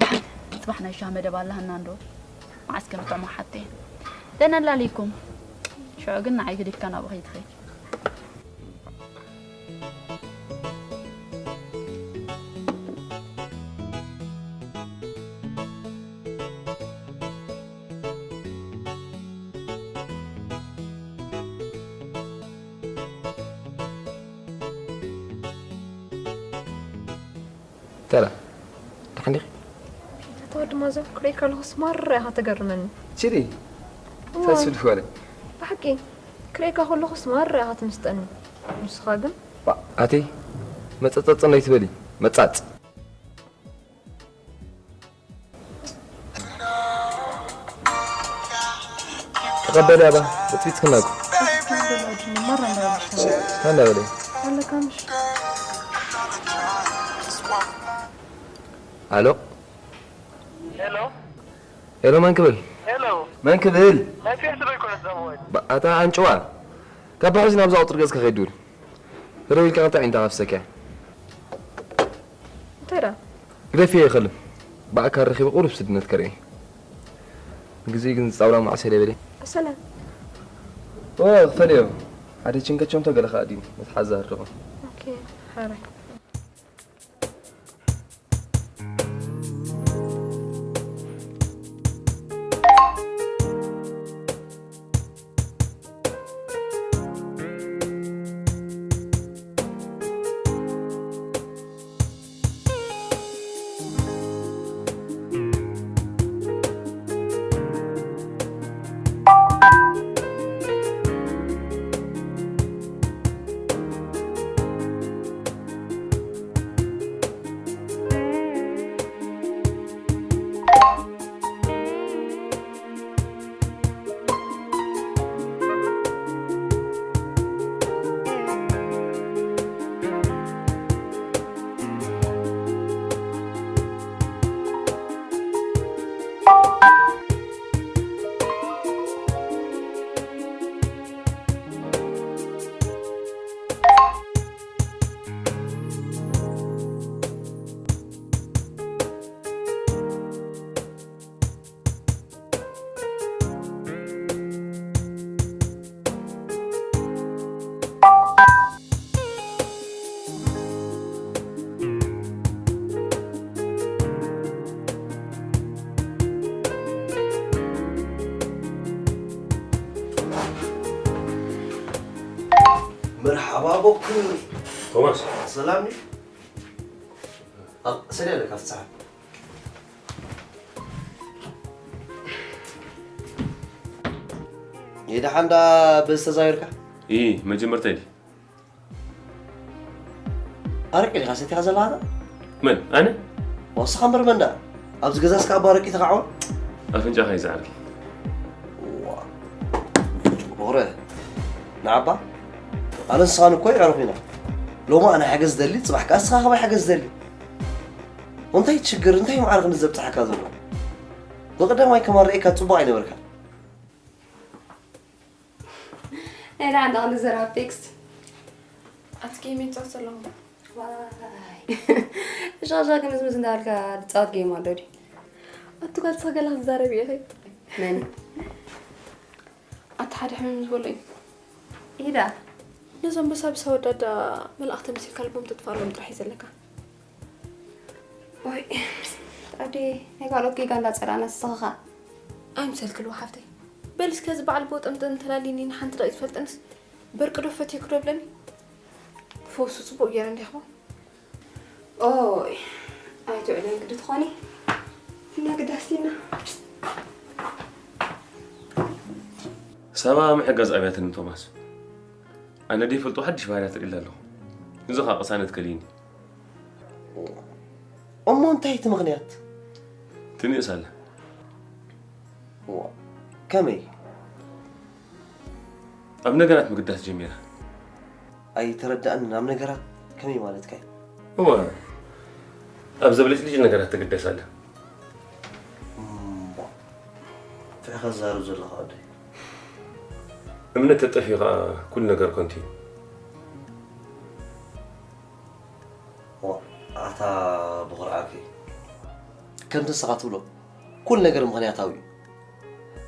ደሓን፣ ጽባሕ ናይ ሻሂ መደብ ኣለሃና እንዶ። መዓስ ከም ጥዕሞ ሓተይ። ደህና ኣላልይኩም። ሽዑ ግን ንዓይ ገዲፍካ ናብኡ ከይትኸይድ። ተላ፣ ደሓን ዲኺ? ኣታ ወዲ ማዘር፣ ክርእየካ ከለኹስ ማራ ኢኻ ተገርመኒ። ቺዲ፣ እዋይ። ተስፍልፊ በለ። ብሓቂ፣ ክርእየካ ከለኹስ ማራ ኢኻ ትምስጠኒ። ንስኻ ግን? ባ፣ ኣቲ፣ መጸጸጽ እንዳይትበሊ፣ መጻጽ። ተቐበሊ ኣባ፣ በጽቢጽክና እኮ። ማራ እንዳበልሽ። እንታይ እንዳበለ? ኣለካ ምሽ። ኣሎ። ሄሎ። ሄሎ፣ መን ክብል? ሄሎ። መን ክብል? ናይ ፌስቡክ እኮ ነዛ ሞባይል። ባ-፣ ኣታ ኣንጭዋ። ካብ ሕዚ ናብዛ ቁጽሪ ገጽካ ከይትድውል። ህርር ኢልካ ክልተ ዓይንታ ከፍሰኪ እያ። እንታይ ደኣ? ግደፍዮ ይኸልም። ብኣካል ረኺበ ቁሩብ ስድነት ከርእየ። ንግዜኡ ግን ዝጻውላ ማዕሰለ በለ። ኣሰለ። ኦ፣ ክፈልዮ። ሓደ ችንከቸምቶ ገለ ከኣ ድዩ? ነቲ ሓዛ ህርደኹም። ኦኬ፣ ሓራይ። ኦክ ቶማስ ሰላም ኒ ኣብ ሰለ ያለ ካፍት ሰዓት ይዳ ሓንዳ ብዝተዛዊርካ ኢ መጀመርታ ኢዲ ኣረቂ ዲኻ ሰቲኻ ዘለኻ መን ኣነ ወስኻ እምበር መንዳ ኣብዚ ገዛስ ካብ ኣረቂ ተኻዕወ ኣፍንጫኻ ይዝዓርኪ ቦረ ንዓባ ኣነ ንስኻን እኮ ይዕሩኽ ኢና ሎማ ኣነ ሓገዝ ደሊ ፅባሕ ከዓ ንስኻ ከማይ ሓገዝ ደሊ እንታይ ችግር እንታይ ማዕረ ክንዘብፅሓካ ዘሎ ብቐዳማይ ከማን ርእየካ ፅቡቕ ኣይነበርካ ናይ ደሓን ደኣ ክንዲ ዘረባ ቴክስት ኣቲ ጌም ይፃወት ዘለኹ ሻሻ ክምዝምዝ እንዳበልካ ዝፃወት ጌም ኣሎ ድዩ ኣቲ ጓል ስኸ ገላ ክትዛረብ ኢኺ መን ኣቲ ሓደ ሕምም ዝበሎ እዩ ኢዳ ነዞም በሳብሳ ወዳዳ መልኣኽቲ መሲልካ ልቦም ተጥፋሎም ጥራሕ እዩ ዘለካ ወይ ኣዴ ናይ ካልኦት ጌጋ እንዳፀላእና ስኸኻ ኣይምሰልክልዎ ሓፍተይ በል እስከ እዚ በዓል ብወጠምጠን እንተላሊኒ ንሓንቲ ደቂ ትፈልጥንስ በርቂ ዶ ፈትየኩ ዶ ብለኒ ፈውሱ ፅቡቅ ገይረ እንዲኽሞ ኦይ ኣይትዕልዮን ግዲ ትኾኒ እና ግዳስቲና ሳባ ምሕጋዝ ኣብያትኒ ቶማስ ኣነ ደይፈልጦ ሓድሽ ባህርያት ርእላ ኣለኹ እዚ ኸዓ ቅሳነት ከልዩኒ እሞ እንታይ እቲ ምኽንያት ትንእስ ኣለ ከመይ ኣብ ነገራት ምግዳስ ጀሚራ ኣይተረዳእንን ኣብ ነገራት ከመይ ማለትካ እዩ እወ ኣብ ዘብለጭልጭ ነገራት ትግደስ ኣለ እምቧ፣ እንታይ ኢኻ ትዛረብ ዘለኻ ወደይ? እምነት ተጠፊኡ ኸዓ ኩሉ ነገር ከንቱ እዩ ዋእ፣ ኣታ ብኹርዓከይ። ከምቲ ንስኻ ትብሎ፣ ኩሉ ነገር ምኽንያታዊ እዩ።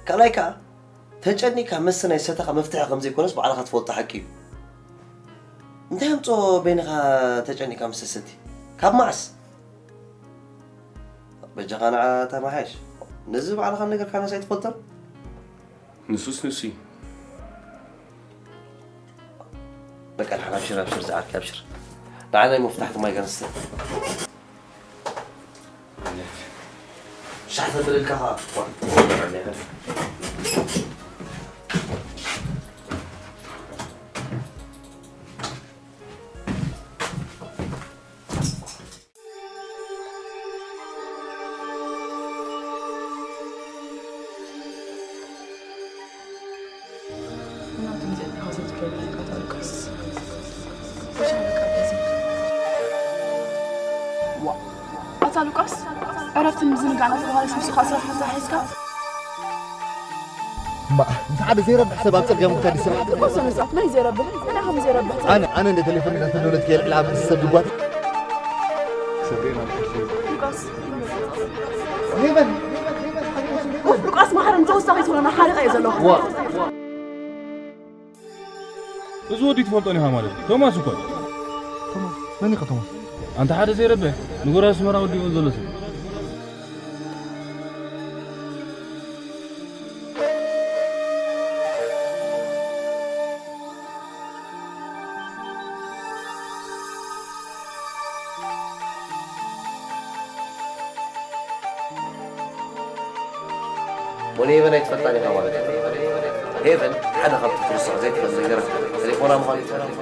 ካልኣይ ከኣ፣ ተጨኒእካ መስተ ናይ ዝሰተኻ መፍትሒ ከም ዘይኮነስ ባዕልኻ ትፈልጦ ሓቂ እዩ። እንታይ ኣምጽኦ በይንኻ ተጨኒእካ መስተ ትሰቲ? ካብ መዓስ? በጃኻ ንዓ ተማሓየሽ። ነዚ ባዕልኻ ነገርካንስ ኣይትፈልጦን? ንሱስ ንሱ እዩ። በቃ ንሓን ኣብሽር ኣብሽር ዝዓርከይ ኣብሽር። ንዓ ናይ መፍታሕቲ ማይ ገንስተ። ሻሕ ተብለልካ ኸዓ። ኣታ ሉቃስ ዕረፍትን ምዝንጋዕን እናተባህለስ ምስኻ ስራሕ ተታሒዝካ እምበኣር፣ እንተ ሓደ ዘይረብሕ ሰብ ኣብ ጸገም ክኸድ ይስራሕ። እኮ ሰነጻት መን እዩ ዘይረብሕ? ኣነ ከም ዘይረብሕ ኣነ፣ ኣነ እንደ ቴሌፎን እንዳተደወለት ክየ ልዕሊ ኣብ ሰብ ድጓት። ሉቃስ፣ ኡፍ፣ ሉቃስ መሓረን ተወሳኺ ትብለና ሓሪቐ እየ ዘለኹ። ዋ። እዚ ወዲ ትፈልጦ ዲኻ ማለት እዩ? ቶማስ እኮ እዩ። ቶማስ? መን ኢኻ ቶማስ? ኣንታ ሓደ ዘይረብሕ፣ ንጎራ ኣስመራ ወዲቑ ዘሎ ሰብ። ሞን ሄቨን ኣይትፈልጣን ኢኻ ማለት እዩ። ሄቨን ሓደ ካብቲ ክትርስዖ ዘይትኽእል ነገራት ተሌፎና ምዃኑ ይትፈልጥ።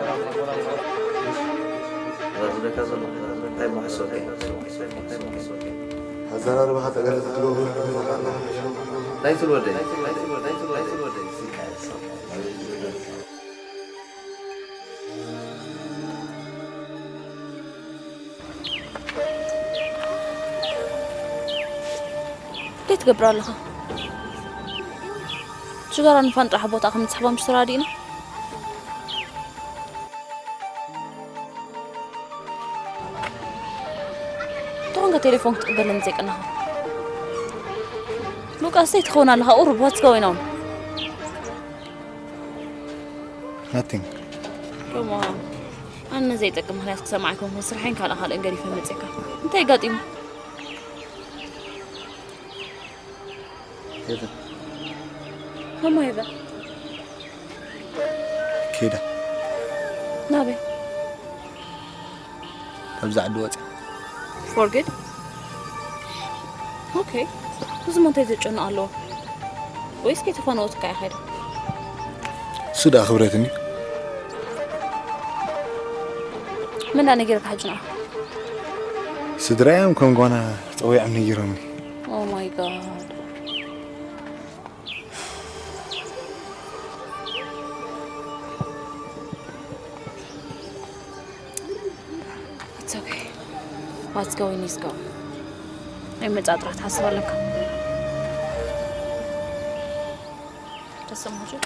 ዝብለካ ዘለኹ እንታይ እሞ ሓሰብከ? ኣዘራርባኻ ጠገለ ክትገብር ናይትል ወደይ እንታይ ትገብር ኣለኻ? ሽጋራ ንፋን ጥራሕ ቦታኣ ከም ንስሕባ ምሽ ተራዲእና? ትኾንካ ቴሌፎን ክትቅበለኒ ዘይቀናኻ? ሉቃስ እንታይ ትኸውን ኣለኻ? ቁሩብ what's going on? Nothing. Come on. ኣነ ዘይጠቅም ምኽንያት ክሰምዓ ኣይኮንኩን ስርሐይን ካልእ ካልእን ገዲፈ መፅእካ እንታይ ኣጋጢሙ ሄቨን ከሞ ሄቨን ኬዳ ናበይ? ካብዛ ዓዲ ወፅያ። For good? Okay. እዚ ሞ እንታይ ዘጨንቕ ኣለዎ? ወይስ ከይተፋነወትካ እያ ኸይዳ? እሱ ደኣ ክብረትኒ። መን ደኣ ነጊርካ ሕጂ ንዓ? ስድራይ እዮም ከም ጓና ፀዊዖም ነጊሮምኒ። Oh my God. It's okay. What's going is going. ኣይመጻ ጥራሕ ትሓስብ ኣለካ። ተሰማችሁ?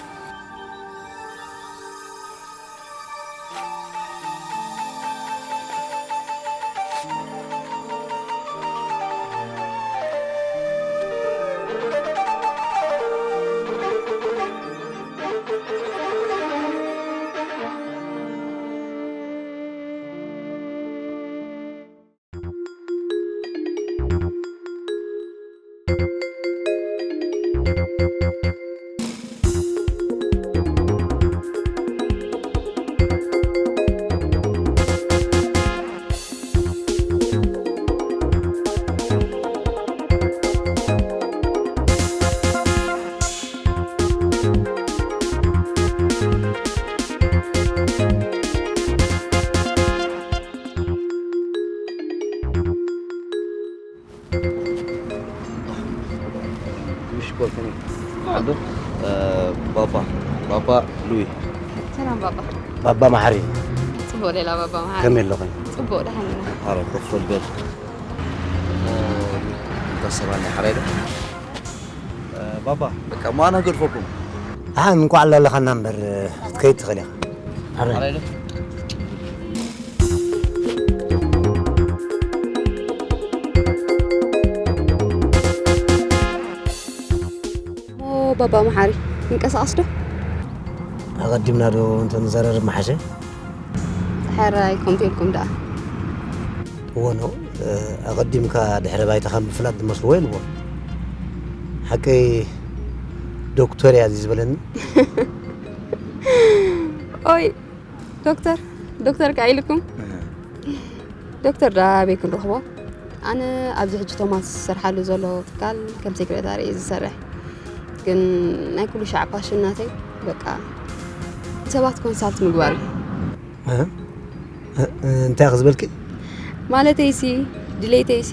ምሽኮልኩኒ ዓዱ ባባ ባባ ሉዊ ሰላም ባባ። ባባ መሓሪ ጽቡቕ ሌላ ባባ መሓሪ። ከመይ ኣለኹም? ጽቡቕ ደሓን ኢና። ኣረ ኮፍ በል። እንታ ሰባና ሓራይ ዶ? ባባ በቃ ማና ገድፈኩም። ኣን እንኳዕ ኣለኻና እምበር ክትከይድ ትኽእል ኢኻ። ሓራይ ዶ? እሞ ባባ መሓሪ ንንቀሳቐስ ዶ? ኣቐዲምና ዶ እንተንዘረርብ ምሓሸ? ሕራይ ከምቲ ኢልኩም ደኣ። እወ ነው። ኣቐዲምካ ድሕረ ባይታኻ ምፍላጥ ዝመስልዎ የልቦን። ሓቀይ ዶክተር እያ እዚ ዝበለኒ። ኦይ ዶክተር ዶክተር ከኣ ኢልኩም ዶክተር ደኣ ኣበይ ክንረኽቦ? ኣነ ኣብዚ ሕጂ ቶማስ ዝሰርሓሉ ዘሎ ትካል ከም ሴክሬታሪ እየ ዝሰርሕ። ግን ናይ ኩሉ ሻዕ ፓሽን ናተይ በቃ ንሰባት ኮንሳልት ምግባር እዩ። እንታይ ክዝበልኪ? ማለተይሲ ድሌተይሲ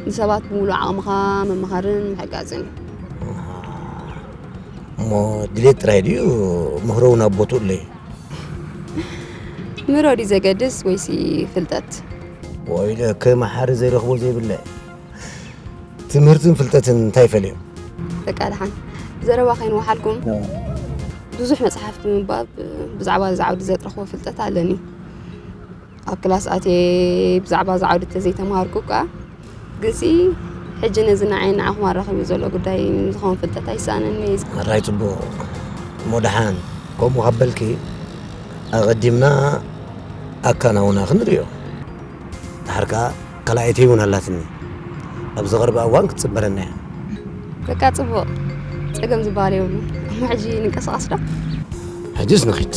ንሰባት ብምሉእ ዓቕምኻ ምምኻርን ምሕጋዝን እዩ። እሞ ድሌት ጥራይ ድዩ ምህሮ እውን ኣብ ቦትኡ ኣሎ እዩ? ምህሮ ድዩ ዘገድስ ወይሲ ፍልጠት? ወይለ ከመሓሪ ዘይረኽቦ ዘይብለ ትምህርትን ፍልጠትን እንታይ ፈልዮም? በቃ ደሓን ዘረባ ከይንወሓልኩም ብዙሕ መፅሓፍቲ ምንባብ ብዛዕባ እዚ ዓውዲ ዘጥረኽቦ ፍልጠት ኣለኒ። ኣብ ክላስ ኣትየ ብዛዕባ እዚ ዓውዲ ተዘይተምሃርኩ እኳ ግንሲ ሕጂ ነዚ ንዓይ ንዓኹም ኣራኺቡ ዘሎ ጉዳይ ዝኸውን ፍልጠት ኣይሰኣነኒ እዩ። ሕራይ ጽቡቕ እሞ ደሓን ከምኡ ካብ በልኪ ኣቐዲምና ኣከናውና ክንርእዮ። ደሓር ከኣ ካልኣይቲ እውን ኣላትኒ። ኣብ ዝቐርበ እዋን ክትጽበረና እያ። በቃ ጽቡቕ፣ ጸገም ዝበሃል የብሉን። እሞ ሕጂ ንንቀሳቐስ ዶ? ሕጅስ ንኺድ።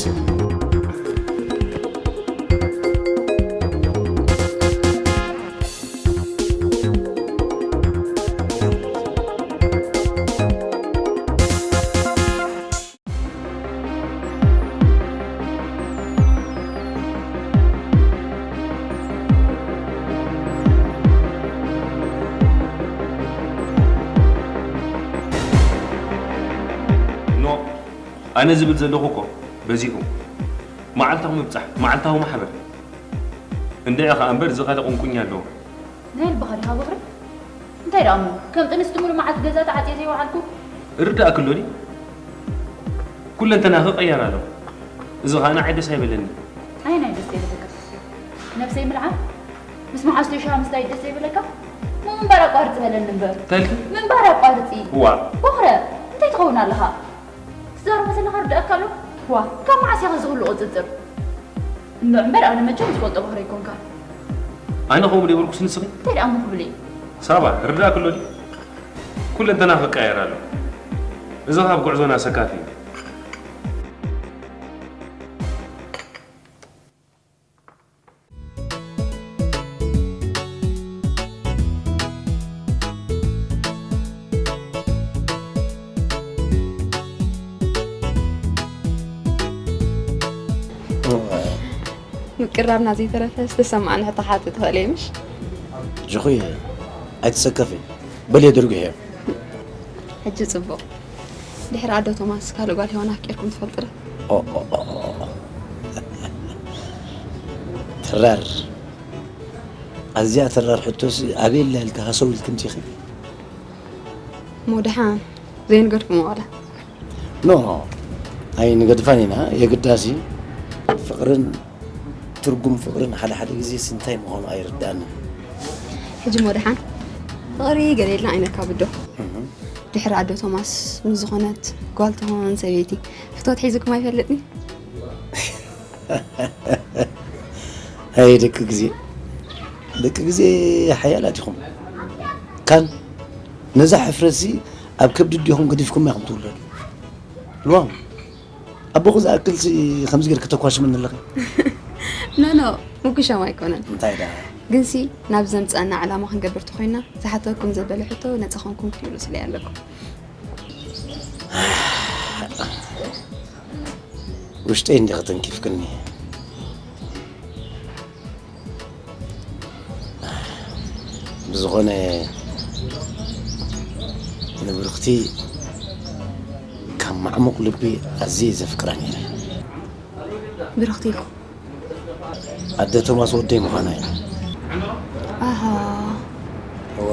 ኖ ኣነ ዝብል ዘለኹ እኮ በዚሑ። መዓልታዊ ምብጻሕ፣ መዓልታዊ ማሕበር። እንድዒ ኸኣ እምበር እዚ ካልእ ቁንቁኛ ኣለዎ። ናይ ልብኻ ዲኻ በኽሪ? እንታይ ደኣ እሞ ከም ጥንስቲ ሙሉእ መዓልቲ ገዛ ተዓጽየ ዘይወዓልኩ? እርዳእኪ ኣሎ ድዩ? ኩለንተናኺ ቀየር ኣሎ። እዚ ኸኣ ንዓይ ደስ ኣይበለኒ። ኣየናይ ደስ ዘይበለካ? ነብሰይ ምልዓል? ምስ መሓዝተይ ሻሂ ምስታይ ደስ ዘይበለካ? እሞ ምንባር ኣቋርጺ በለኒ እምበር። እንታይ ኢልኪ? ምንባር ኣቋርጺ። ዋእ። ቦኽረ፣ እንታይ ትኸውን ኣለኻ? ትዛረቦ ዘለኻ ርድኣካ ኣሎ? ዋእ፣ ካብ መዓስ ኢኻ እዚ ኩሉ ቁጽጽር? እንዶ እምበር ኣነ መቸም ዝፈልጦ ቦኽረ ኣይኮንካን። ኣነ ከምኡ ዶ ይበልኩስ ንስኺ? እንታይ ደኣ እሞ ክብል እየ? ሳባ፣ ርድኣኪ ኣሎ ድዩ? ኩለንተና ክቀየር ኣሎ። እዚ ካብ ጉዕዞና ሰካፊ እዩ። ቅራብና ዘይተረፈ ዝተሰማዕኒ ሕቶ ሓቲ ትኽእል እየ ምሽ? ጅኹየ ኣይትሰከፊ፣ በልየ ድርጉሕ እየ። ሕጂ ጽቡቕ። ድሕሪ ኣዶ ቶማስ ካልእ ጓል ሄዋን ኣፍቂርኩም ትፈልጡ ዶ? ኦ፣ ኦ፣ ኦ፣ ኦ። ተራር። ኣዝያ ተራር ሕቶሲ ኣበይ ኣላ ኢልካ ሃሰው ኢልክምቲ ኢኺ? እሞ ደሓን ዘይንገድፍሞ ዋላ? ኖ፣ ኣይንገድፋን ኢና። የግዳሲ ፍቕርን ትርጉም ፍቕርን ሓደ ሓደ ግዜስ እንታይ ምዃኑ ኣይርድኣንን። ሕጂ እሞ ደሓን ፍቕሪ ገለ ኢልና ኣይነካብዶ። እህ። ድሕሪ ኣዶ ቶማስ ምስ ዝኾነት ጓል ትኾን ሰበይቲ ፍትወት ሒዙኩም ኣይፈልጥን? ኣይ ደቂ ግዜ፣ ደቂ ግዜ ሓያላት ኢኹም። ካን ነዛ ሕፍረትሲ ኣብ ከብዲ ኣዴኹም ገዲፍኩማ ኢኹም ትውለዱ። ልዋም፣ ኣቦኹ ዝኣክልሲ ከምዚ ጌርኪ ተኳሽምኒ ኣለኺ። ኖ፣ ኖ፣ ምጉሻም ኣይኮነን። እንታይ ደኣ? ግንሲ ናብ ዘምጸና ዕላማ ክንገብር ተኾይና፣ ዝሓተኩም ዘበለ ሕቶ ነጻ ኮንኩም ክትምልሱለይ ኣለኩም። ውሽጠይ እንዲኺ ተንኪፍክኒ። ብዝኾነ ንብርኽቲ ካብ ማዕሙቕ ልቢ ኣዝየ ዘፍቅራ ነይረ። ብርኽቲ ኢልኩም? ኣደ ቶማስ ወደይ ምዃና እዩ። ኣሃ። እወ፣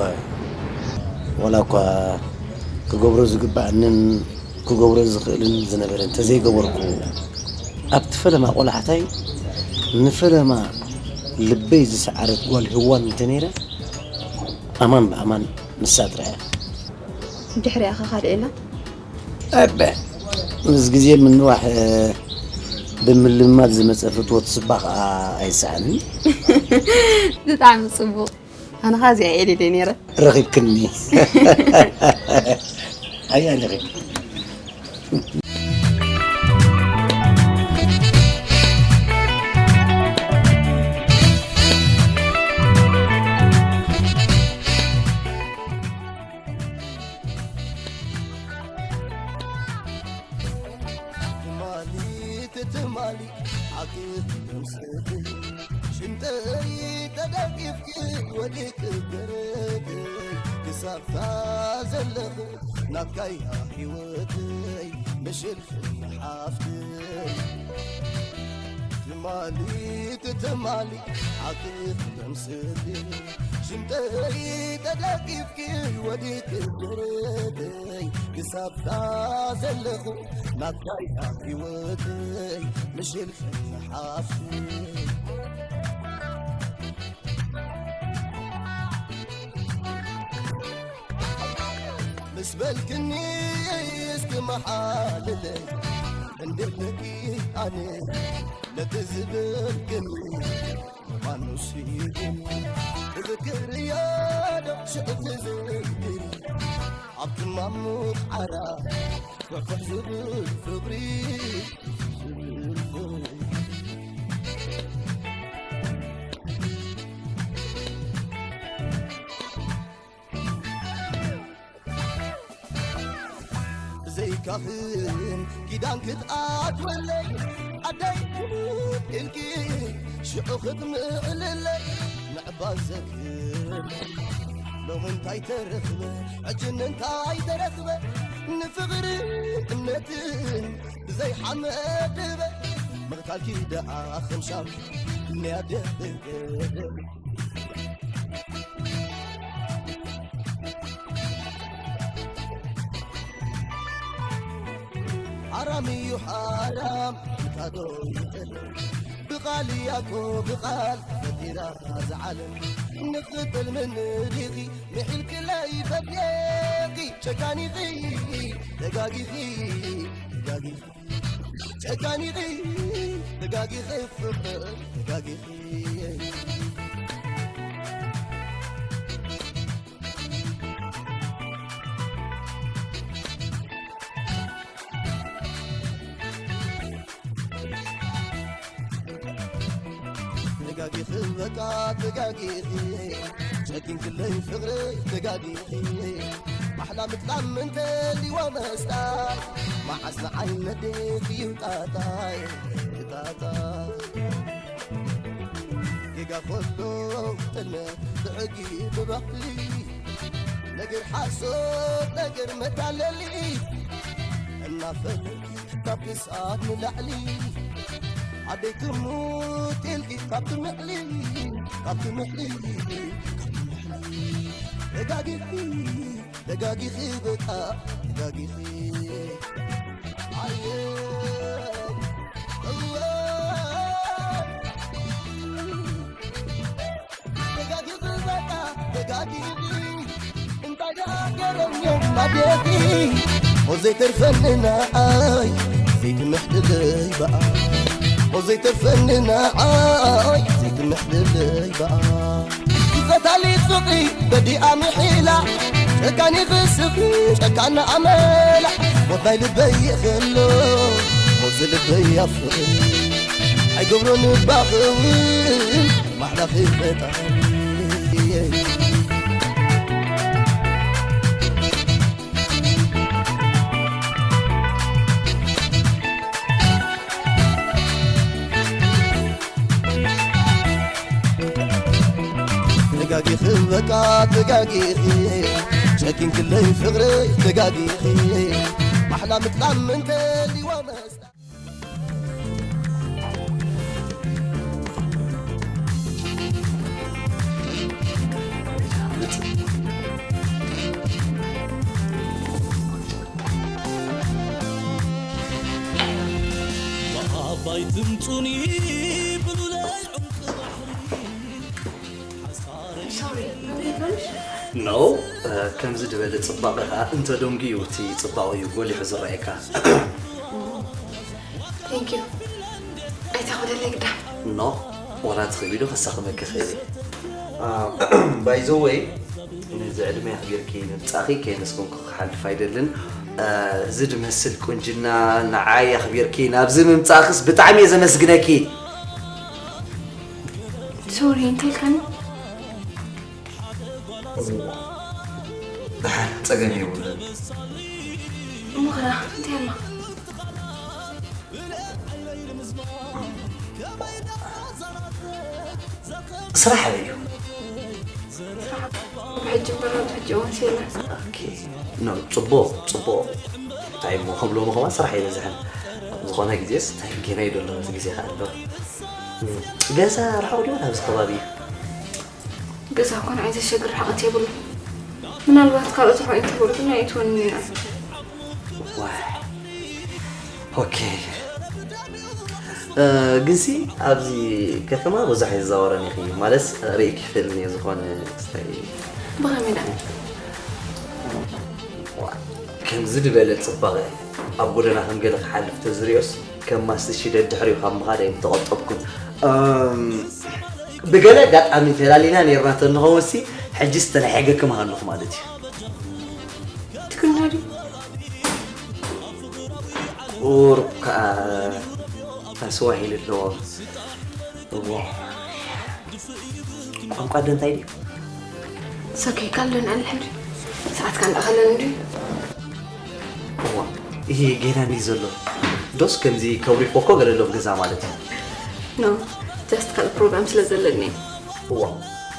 ወላ እኳ ክገብሮ ዝግባኣንን ክገብሮ ዝኽእልን ዝነበረ እንተዘይገበርኩ፣ ኣብቲ ፈለማ ቆላሕታይ ንፈለማ ልበይ ዝሰዓረት ጓል ሄዋን እንተነይረ፣ ኣማን ብኣማን ንሳ ጥራሕ እያ። ድሕሪኣ ኸ ካልእ የለን? ኣበ፣ ምስ ግዜ ምንዋሕ፣ ብምልማድ ዝመጸ ፍትወት ስባ ኸኣ ኣይሰኣንን። ብጣዕሚ ጽቡቕ። ኣነ ኸኣ እዚኣ እየ ደልየ ነይረ። ረኺብክኒ። ኣያ ረኺብ። ትማሊ ትትማሊ ዓቂ ተምስቲ ሽንጠይ ተደቂፍኪ ወዲቂ ደረተይ ክሳብታ ዘለኹ ናትካያ ህይወተይ ምሽልፍኒ ሓፍተይ ትማሊ ትትማሊ ዓቂ ተምስቲ ሽንጠይ ተደቂፍኪ ወዲቂ ደረተይ ክሳብታ ዘለኹ ናትካያ ህይወተይ ምሽልፍኒ ሓፍቲ ምስ በልክኒ እስኪ መሓልለይ እንዴት ነኪ ኣነ ነቲ ዝበልክኒ ማኑስ ይኹን እዝክርዮ ዶ ሽዑ ትዝክሪ ኣብቲ ማሙቕ ዓራ ፍሕፍሕ ዝብል ፍቕሪ ዝብል ፍቕሪ ብዘይካኽን ኪዳን ክትኣትወለይ ኣደይ ክልብ ኢልኪ ሽዑ ክትምዕልለይ ምዕባል ዘክር ሎሚ እንታይ ተረኽበ ሕጂ እንታይ ተረኽበ ንፍቕሪ እምነትን ብዘይ ሓመድ ድበ ምቕታልኪ ደኣ ኸምሻም ንያደ ሓራም እዩ ሓራም ኢልካ ዶ ይኽእል ብቓል እያ እኮ ብቓል ፈጢራ እዛ ዓለም ንኽጥል ምን ዲኺ ምሒልክለይ ፈትየኺ ጨካኒኺ ተጋጊኺ ተጋጊኺ ጨካኒኺ ተጋጊኺ ፍቕር ተጋጊኺ ተጋጊኺ በቃ ተጋጊኺ ጨኪንክለይ ፍቕረይ ተጋጊኺ ኣሕላ ምጥላም እንተልይዋ መስጣ መዓስ ንዓይ ነዴኺ እዩ ጣጣይ ጣጣ ከሎ ጥልመት ብሕጊ ብባህሊ ነገር ሓሶት ነገር መታለሊ እናፈለኪ ካብ ክሳድ ንላዕሊ ዓደይ ትሙት ኢልኪ ካብ ትምዕሊ ካብ ትምዕሊ ካብ ትምዕሊ ተጋጊኺ ተጋጊኺ በቃ ተጋጊኺ ኣየ እወ ተጋጊኺ በቃ ተጋጊኺ እንታይ ደኣ ገረኛ ኣዴኺ ሞት ዘይተርፈኒ ንዓይ ዘይትምሕድለይ በኣ ሞት ዘይተርፈኒ ንዓይ ዘይትምሕድለይ በኣ ይፈታሊ ፍቕሪ በዲኣ ምሒላ ጨካኒ ክስኺ ጨካና ኣመላ ሞት ናይ ልበይ ይኽሎ ሞት ዝልበይ ኣፍቕሪ ኣይገብሮ ንባኽውን ማሕላ ክፈጣሪ ተጋጊኺ በቃ ተጋጊኺ ጨኪንክለይ ፍቕረይ ተጋጊኺ ማሕላ ምጥላም እንተልይዋ መስላ ብዓባይ ትምጹኒ ብሉለይ ዕምቂ ባሕሪ ሓሳረይ ሶሪ መን ይብሎምሽ? ኖ ከምዚ ዝበለ ፅባቐ ከዓ እንተደንጉዩ እቲ ፅባቐ እዩ ጎሊሑ ዝረኣየካ Thank you ኣይተኽብደለይ ግዳ ኖ ዋላ ትኽእሊ ዶ ከሳኽመኪ ኽእል እየ ባይዘወይ ነዚ ዕድመ ኣኽቢርኪ ምምፃእኺ ከየመስገንኩ ክሓልፍ ኣይደልን እዚ ዝመስል ቁንጅና ንዓይ ኣኽቢርኪ ናብዚ ምምፃእኽስ ብጣዕሚ እየ ዘመስግነኪ ሶሪ እንታይ ኢልካኒ? ደሓን ፀገም የብሉን እሞ ኸዳ እንታይ ኣላ? ስራሕ ኣበይ እዩ ብሕጂ እምበር ኣብዚ ሕጂ እዋን የለን። ኦኬ። ኖ ፅቡቅ ፅቡቅ እንታይ እሞ ከም ሎሚ ከማን ስራሕ ኣይበዝሕን ዝኾነ ግዜስ እንታይ ጌና እዩ ደሎ እዚ ግዜ ከ ኣሎ ገዛ ርሑቅ ድዩ ናብዚ ከባቢ እዩ ገዛ እኮ ንዓይ ዘሸግር ርሕቀት የብሉ ምናልባት ካልኦት ርሑቅ እንተበሉ ግን ኣይእትወኒ ኢና ዋይ ኦኬ ግንሲ ኣብዚ ከተማ ብዙሕ ይዛወረን ኢኺ ማለት ርእይኪ ይፈልኒ ዝኾነ ክስታይ ብኸመይ ደኣ ከምዚ ዝበለ ፅባቐ ኣብ ጎደና ከም ገለ ክሓልፍ ተዝሪኦስ ከም ማስትሺ ደድሕሪኡ ካብ ምኻድ ኣይምተቐጠብኩን ብገለ ኣጋጣሚ ፈላሊና ነርና ተንኸውንሲ ሕጂ ዝተላሒገኪ ምሃለኹ ማለት እዩ ትክና ድዩ ቁሩብ ከዓ ስዋሂሊ ኣለዎ እዎ ቋንቋ ዶ እንታይ ድዩ ሰከይ ካልደን ኣልሕድ ሰዓትካ እንዳኸለን እንዲ እዋ ይሄ ጌና እንዲ ዘሎ ዶስ ከምዚ ከብሪ ፎኮ ገለሎም ገዛ ማለት እዩ ኖ ጀስት ካልእ ፕሮግራም ስለ ዘለኒ እዋ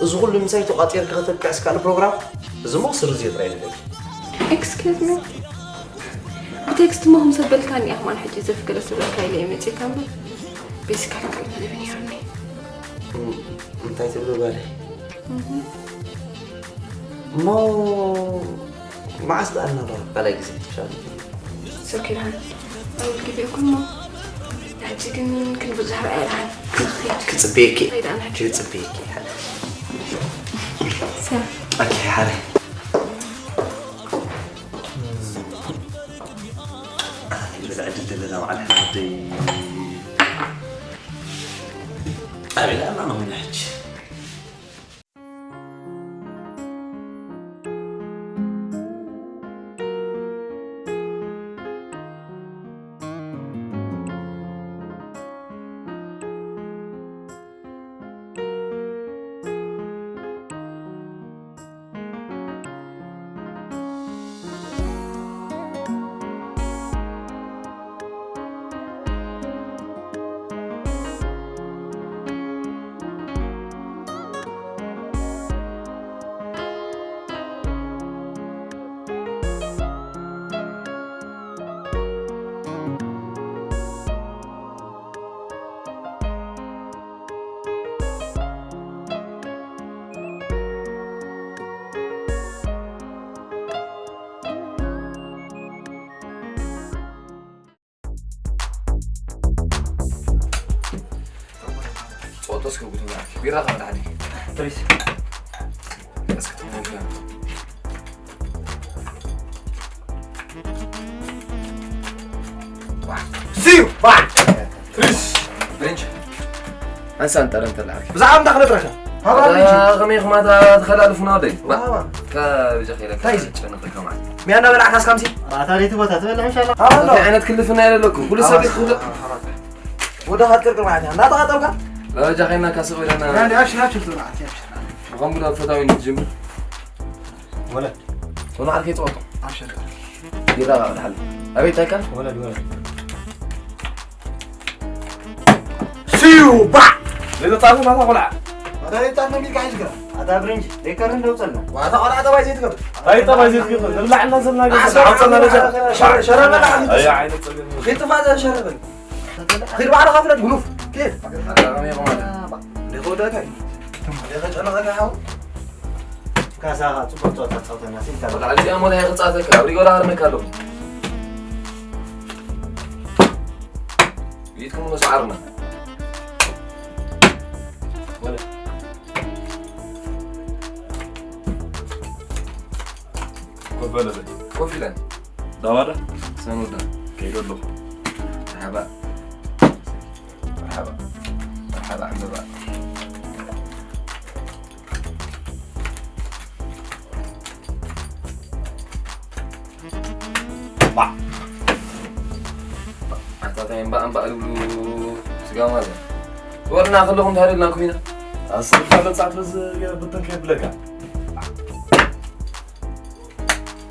እዚ ኩሉ ምሳይ ተቋፂርካ ከተብቅዕስ ካልእ ፕሮግራም እዚ ሞ ስርዝዮ ጥራይ ንደቂ ኤክስኪዝ ሚ ብቴክስት ሞ ከም ሰበልካኒ ኢኻ ማን ሕጂ ዘፍገለ ስብለካ ኢለ እየ መፂእካ እምበር ቤሲካሊ ካልእ መደብ ነይሩኒ እንታይ ትብሎ ጓለይ እሞ መዓስ ደኣ እናራኸብ ካልኣይ ግዜ ትሻል ሶኪራን ኣውል ግዜ እኮ እሞ ሕጂ ግን ክንብዙሕ ርኣያ ደሓን ክኽድ ክፅበየኪ ከይዳ ንሕጂ ክፅበየኪ ሓደ ሰብ ኦኬ ሓደ ይበልዕ ድል ዘለና በዓል ሕመደይ ኣበይ ደኣ ኣለና ሕጂ እስከ ጉተና ቢራ ካብ ዳሕዲ። ፕሊስ። እስከ ትሞካ። ዋ። ሲዩ። ዋ። ፕሊስ። ብሬንች። ኣንሳን ጠረን ተላዕኪ። ብዛዕባ እንታይ ክነጥረካ? ሃባ ብሬንች። ከመይ ኹማታ ተኸላልፉና ወደይ? ዋ፣ ዋ። ከብጃ ኸይለካ እንታይ እዩ? ጨነቐካ ማለት። ሚያና በላዕካ እስካምሲ? ኣታ ደይቲ ቦታ ትበልዕ ምሻላ? ሃባ እንታይ ዓይነት ክልፍና የለለኩም? ኩሉ ሰብ ይኽእል። ወደ ኻትቅርቅር ማለት እያ። እንዳተቓጠልካ? በጃ ኸይና ካስቕ በለና። ያ፣ ያ፣ ሽራ ሽርቱ ማለት እያ፣ ሽራ። ብኸምኡ ዶ ፈታዊ ንትጅምር? ወለድ። ወላ ዓርከይ ጸወቶ። ኣብሽር። ይረጋጋል። ኣቤት ታይካል? ወለድ፣ ወለድ። ሲዩ ባ! ለይተጻፈ ማታ ቆልዓ። ኣታ ለይተጻፈ ሚልካ ሒዝካ። ኣታ ብሬንች፣ ደይከር እንደው ጸልና። ዋታ ቆልዓ ጠባይ ዘይትገብር። ታይ ጠባይ ዘይትገብር? ንብላዕ እናዘልና ገዛ። ዓውጸና ገዛ። ሸረ-፣ ሸረ በላ። ኣያ ዓይነት ጸገም። ኺድ ጥፋእ ዘ ሸረ በል። ኺድ ባዕልኻ ፍለጥ ጉኑፍ። ኪድ። ኣጋጣሚ ይኾን። ደይከወደካ እዩ። ደይከጨነቐካ ሓው። ካሳኻ ጽቡቕ ጸወታ ጻውተና፣ ሲልካ። ወላ እዚኣ ሞላ ይቕጻተካ፣ ኣብ ሪጎ ዳሃርመካ ኣለኹ። ኢድኩም መስዓርና። ወለ። ኮፍ በለ በል። ኮፍ ኢለን። ዳዋዳ? ሰኑዳ። ከይዶ ኣለኹ። መርሓባ። መርሓባ። መርሓባ ዕምበባ። ባ። ኣታ እንታይ እምባ እምባ ዝብሉ ስጋ ማለት። ወርና ከለኹም እንታይ ደልናኩም ኢና? ኣስርካ መጻት በዝ ገለ ብትን ከይብለካ።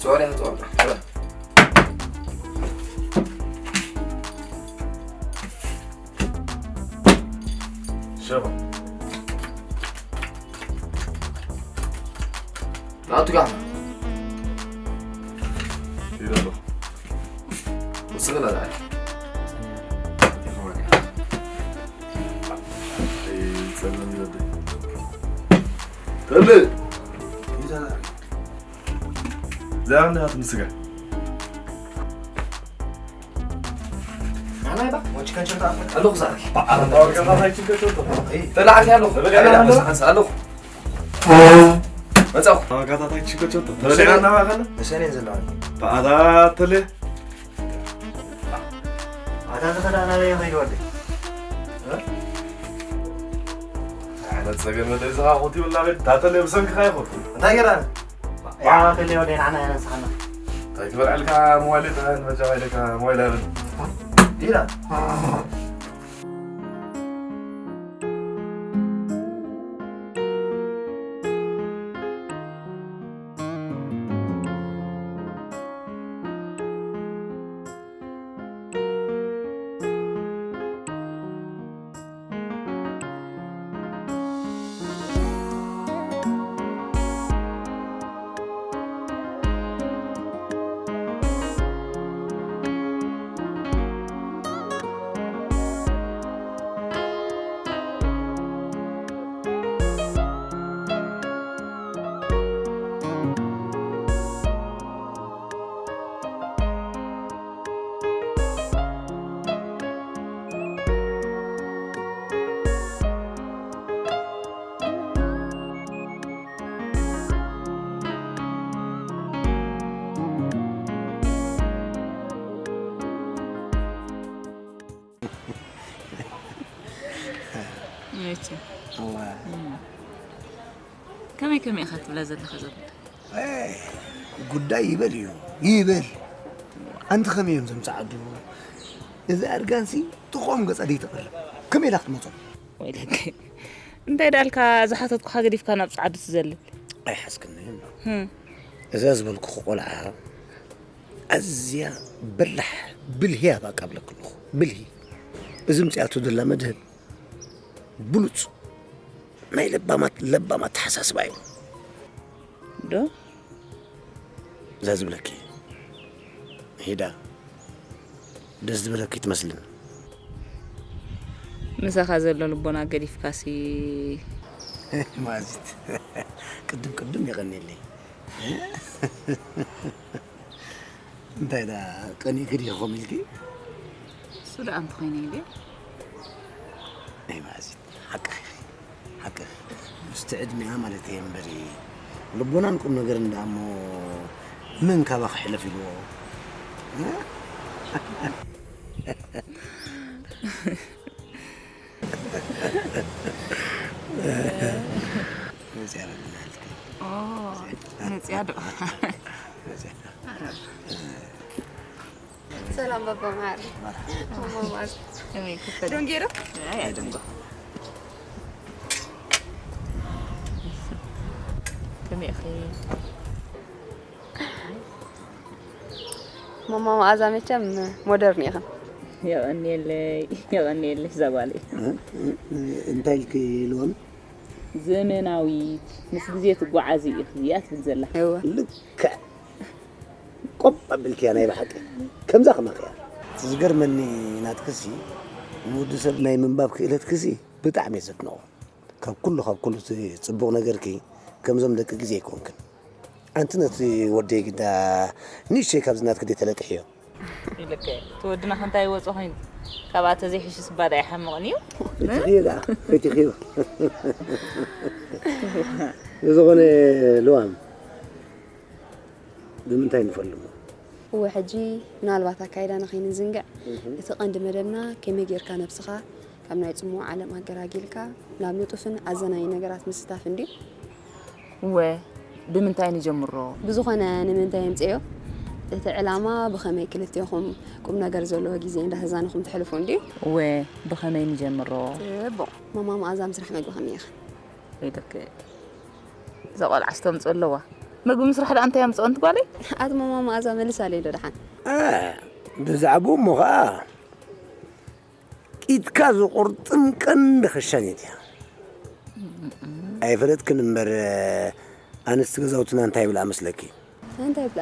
ጾር እያ፣ ጾር፣ ጾር። ሸኾ። ናቱ ጋር። ይደሎ። ወስገላ ዛሬ። ይኸማል። ይጸልም ይወደኝ። ተለ። ይዘና። እዛ እንዳ ትምስጋ። ኣና ይባ፣ ወጭ ከንቸር ታፈ። ኣለኹ ዛሬ። ተላዓት ኣለኹ። ተላዓት ኣለኹ። መጻኹ። ዋጋታት ኣይትሽገር ቸቶ። ተበለና እናባኸነ። ንሰኔን ዘለዋኒ። ተኣታተለ። ኣታ ዝኸዳ ናበይ ይኸይድ ወደይ? እ? ኣነ ጸገም ወደይ ዝኻ ኹቲ ብላ ቤት ታተለ ብሰንክኻ ይኹን። እንታይ ገይራ? ያ ከለ ወደይ ንዓና ያነስኻና። እንታይ ትበልዓልካ ሞባይል ይጥዕን መጃ ኢለካ ሞባይል ኣይብል። ዲና። መቸም። እዋ። እም። ከመይ ከመይ ኢኻ ትብላ ዘለኻ ዘብለ? ኤ፣ ጉዳይ ይበል እዩ፣ ይበል። ኣንቲ ከመይ እዮም ዘምጽዓዱ? እዚ ኣርጋንሲ ጥቕኦም ገጻ ደይተቕርብ። ከመይ ኢላ ክትመጾም? ወይለከ። እንታይ ዳልካ ዝሓተትኩኻ ገዲፍካ ናብ ጻዕዱ ትዘልል? ኣይሓዝክን እሞ። ህም። እዛ ዝበልኩኺ ቆልዓ ኣዝያ በላሕ ብልሂ እያ፣ በቃ እብለኪ ኣለኹ። ብልሂ። እዚ ምጽኣቱ ዘላ መድህብ ብሉጽ ናይ ለባማት፣ ለባም ኣተሓሳስባ እዩ። ዶ? እዛ ዝብለኪ ሂዳ ደስ ዝበለኪ ትመስልን። ምሳኻ ዘሎ ልቦና ገዲፍካሲ። ማዚት፣ ቅድም ቅድም የቐንየለይ። እንታይ ደኣ ቀኒእኪ ዲኺ ከምኡ ኢልኪ? እሱ ደኣ እንተኾይነ ኢለ። ኣይ ማዚት፣ ሓቅኺ ኢኺ። ሓቂ ምስቲ ዕድሚኣ ማለት እየ እምበሪ፣ ልቦናን ቁም ነገር እንዳ እሞ መን ካባኺ ሕለፍ ኢልዎ? መፅያ በልናልኪ። መፅያ ዶ? መፅያ ሰላም ባባ መዓር ማማ መዓር ከመይ ክፈል ዶንጌሮ ኣይ ኣይደንጎ ከመይ ኢኺ ማማ መዓዛ መቸም ሞደርን ኢኽን። የቐንየለይ የቐንየለይ ዛጓለይ እንታይ ኢልኪ ኢልዎም? ዘመናዊት ምስ ግዜ ትጓዓዚ ኢኺ እያ ትብል ዘላ እወ ልክዕ ቆብ ኣቢልክያ ናይ ብሓቂ ከምዛ ከማኽያ። ዝገርመኒ ናትክሲ ንወዲ ሰብ ናይ ምንባብ ክእለትክሲ ብጣዕሚ እየ ዘድንቖ። ካብ ኩሉ ካብ ኩሉ እቲ ፅቡቕ ነገርኪ ከምዞም ደቂ ግዜ ኣይኮንክን። ኣንቲ ነቲ ወደይ ግዳ ንእሽተይ ካብዚ ናትኪ ደይ ተለቅሕዮ። ኢልከ እቲ ወድና ከንታይ ይወፆ ኮይኑ ካብኣ ተዘይሕሽስ ባዳ ኣይሓምቕን እዩ ፈቲኽዮ ደኣ ፈቲኽዮ። ብዝኾነ ልዋም ብምንታይ ንፈልሞ? እወ ሕጂ ምናልባት ኣካይዳና ከይንዝንግዕ እቲ ቀንዲ መደብና ከመይ ጌርካ ነብስኻ ካብ ናይ ጽምዋ ዓለም ኣገላጊልካ ናብ ንጡፍን ኣዘናይ ነገራት ምስታፍ እንድዩ። እወ ብምንታይ ንጀምሮ ብዝኾነ ንምንታይ የምፅዮ እቲ ዕላማ ብኸመይ ክልቴኹም ቁም ነገር ዘለዎ ግዜ እንዳተዛነኹም ትሕልፉ እንድዩ። እወ ብኸመይ ንጀምሮ ጽቡቕ ማማ መኣዛ ምስራሕ መግቢ ከመይ ኢኻ? ኢልክ እዛ ቆልዓ ስተምፅኦ ኣለዋ ምግቢ ምስራሕ ደኣ እንታይ ኣምፅኦ እንትጓለይ ኣት ማማ መኣዛ መልስ ኣለይ ዶ ደሓን? ብዛዕባኡ እሞ ኸዓ ኢድካ ዝቑርጥም ቀንዲ ኽሻኒት እያ። ኣይፈለጥክን እምበር ኣንስቲ ገዛውትና እንታይ ይብላ መስለኪ? እንታይ ይብላ?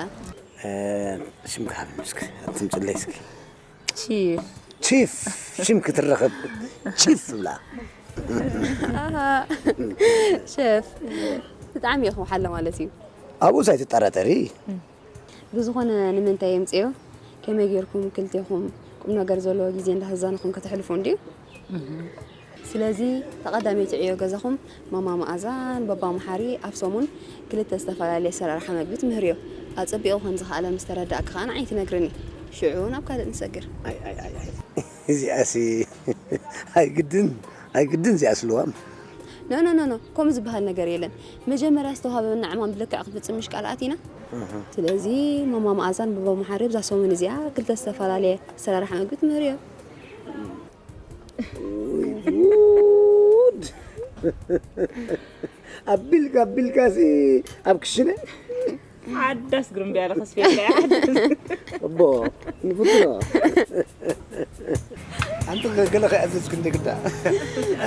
ሽምካ ሃብኒ እስኪ ኣትምፅለይ እስኪ። ቺፍ ቺፍ ሽም ክትረኸብ ቺፍ ብላ። ኣሃ፣ ሸፍ ብጣዕሚ ኢኹም ሓለ ማለት እዩ። ኣብኡስ ኣይትጠራጠሪ። ብዝኾነ ንምንታይ የምፅዮ ከመይ ጌርኩም ክልቴኹም ቁም ነገር ዘለዎ ግዜ እንዳተዛነኹም ከተሕልፉ እንድዩ። ስለዚ ተቐዳመይቲ ዕዮ ገዛኹም ማማ መኣዛን ባባ መሓሪ ኣብ ሰሙን ክልተ ዝተፈላለየ ኣሰራርሓ መግቢ ትምህርዮ። ኣፀቢቑ ከም ዝኸኣለ ምስ ተረዳእኪ ከዓ ንዓይ ትነግርኒ። ሽዑ ናብ ካልእ ንሰግር። እዚኣሲ ኣይግድን ኣይግድን እዚኣ ስልዋም ኖ ኖ ኖ ኖ ከምኡ ዝበሃል ነገር የለን። መጀመርያ ዝተዋህበና ዕማም ብልክዕ ክፍፅም ምሽ ቃል ኣቲና። ስለዚ ማማ መኣዛን ባባ መሓሪ ኣብዛ ሰሙን እዚኣ ክልተ ዝተፈላለየ ኣሰራርሓ መግቢ ትምህርዮ። ጉድ ኣቢልካ ኣቢልካሲ ኣብ ክሽነ ዓዳስ ግርምብያለ ከስፌካ እቦ ንፍትኖ ኣንቲ ገለ ከይኣዘዝክ እንደ ግዳ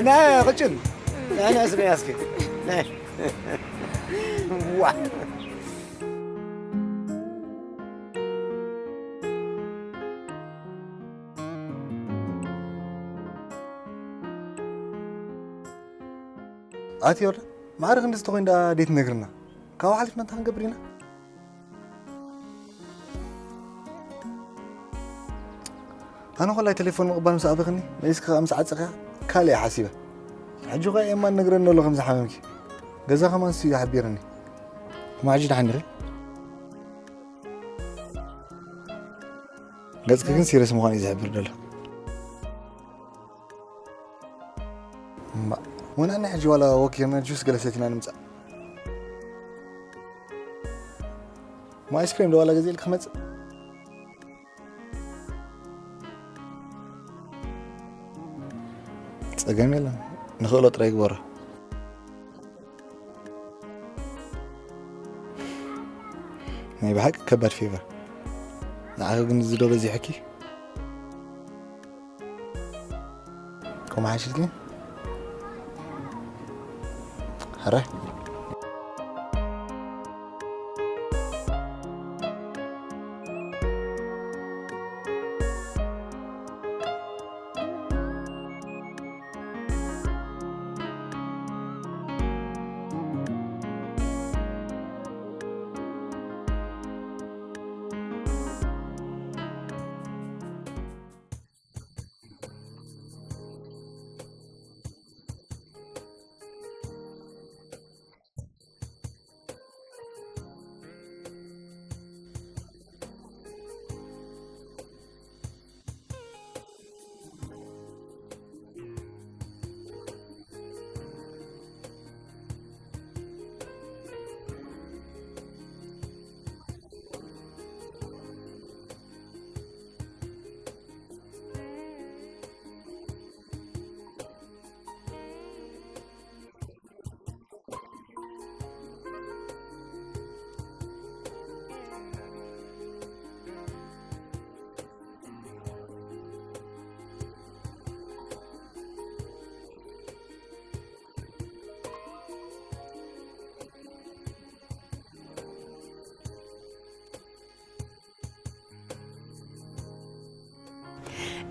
እና ቅጭን ናይ ናይ ስበይ ኣስኪ ናይ ዋ ኣቲ ወላ ማዕረ ክንዲ ዝተኮይን ደኣ ደይ ትነግርና ካብኡ ሓሊፍና እንታይ ክንገብር ኢና ኣነ ኮላይ ቴሌፎን ምቕባል ምስ ኣበኽኒ መሊስኪ ከዓ ምስ ዓፀኽያ ካልእ እየ ሓሲበ ሕጂ ኸ ኤማ ነግረኒ ኣሎ ከም ዝሓመምኪ ገዛ ከማን ስዩ ሓቢርኒ እሞ ሕጂ ደሓን ዲኺ ገፅኪ ግን ሲረስ ምዃን እዩ ዝሕብር ዘሎ እምባ ወናኒ ሕጂ ዋላ ወኪርና ጁስ ገለ ሰቲና ንምፃእ እሞ ኣይስክሬም ዶ ዋላ ገዚእልኪ ክመፅእ ፀገም የለን ንኽእሎ ጥራይ ግበሮ ናይ ብሓቂ ከባድ ፌቨር ንዓኺ ግን እዚ ዶ በዚሑኪ ከምኡ ሓይሽልኪ ሕራይ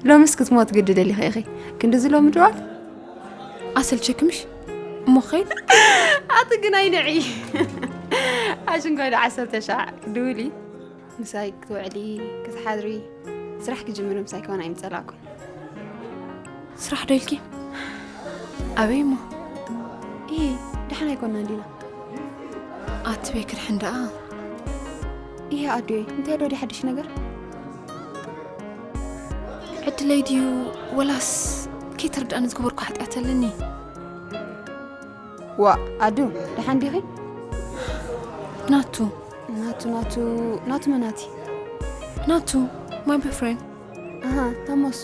ሎምስ ክትሞት ግዲ ደሊኺ ኢኺ። ክንድዚ ሎሚ ድዋል ኣሰልቸክምሽ እሞ ኸይድ። ኣቲ ግን ኣይንዒ። ኣሽንኳይ ዶ ዓሰርተ ሻዕ ድውሊ። ምሳይ ክትውዕሊ ክትሓድሪ፣ ስራሕ ክጅምር ምሳይ ከውን ኣይምጸላእኩን። ስራሕ ዶ ኢልኪ? ኣበይ እሞ? ኢ፣ ደሓን ኣይኮንና እንዲና። ኣትበይ ክድሕን ደኣ። ኢሄ ኣዱየ፣ እንታይ ዶ ድዩ ሓድሽ ነገር? ዕድለይ ድዩ ወላስ ከይተርድኣኒ ዝገበርኩ ሓጢኣት ኣለኒ? ዋ፣ ኣዱ፣ ደሓን ዲኺ? ናቱ። ናቱ፣ ናቱ፣ ናቱ መናቲ። ናቱ፣ my boyfriend። ኣሃ፣ ታሞሱ።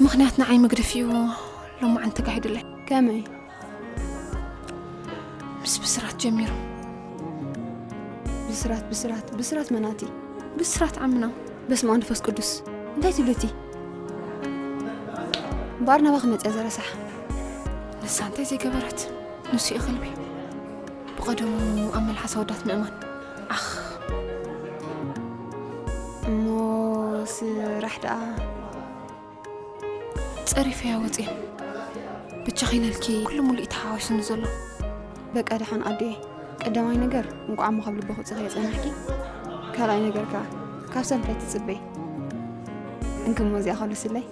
ምኽንያት ንዓይ መግደፊኡ ሎማዓንቲ ተጋሂዱለይ። ከመይ? ምስ ብስራት ጀሚሩ። ብስራት፣ ብስራት፣ ብስራት መናቲ። ብስራት ዓምና። በስመ ኣብ መንፈስ ቅዱስ። እንታይ ትብሉ እቲ? እምበኣር ናባኺ መፅያ ዘረሳሕ። ንሳ እንታይ ዘይገበረት? ንሱ እዩ ከልቢ። ብቐደሙ ኣብ መልሓስ ኣወዳት ምእማን። ኣኽ። እሞ ስራሕ ደኣ? ጸሪፈያ ወጽየ። ብቻ ኺለልኪ ኩሉ ሙሉእ እዩ ተሓዋዊሱኒ ዘሎ። በቃ ደሓን ኣዱየ፣ ቀዳማይ ነገር እንቋዕ እሞ ካብ ልቢ ክውጽእኽዮ ጸናሕኪ። ካልኣይ ነገር ከኣ ካብ ሰብ እንታይ ትጽበይ? እንክሞ እዚኣ ከሉስለይ።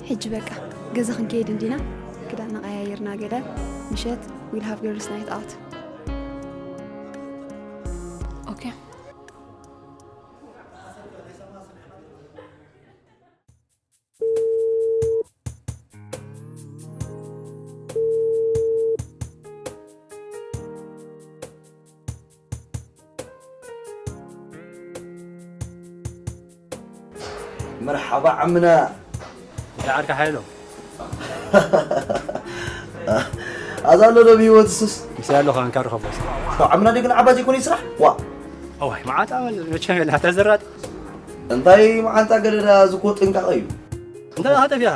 ሕጂ በቃ ገዛ ክንከይድ እንዲና፣ ክዳን ነቐያይርና ገለ ምሸት we'll have girls night out። ኦኬ። መርሓባ ዓምና። እንታይ ዓርካ ሓይሎ? ኣዛ ኣሎ ዶ ብህይወት እሱስ? ምሳይ ኣለኹ፣ ኣንካር ኸቦስ። ካብ ዓምና ደግን ዓባ ዘይኮነ ስራሕ? ዋ። እዋይ፣ መዓት ኣመል መቸም የላ፣ ተዘራጥ። እንታይ መዓንጣ ገደዳ ዝኮ ጥንቃቐ እዩ። እንታይ ኢኻ ጠፊኻ?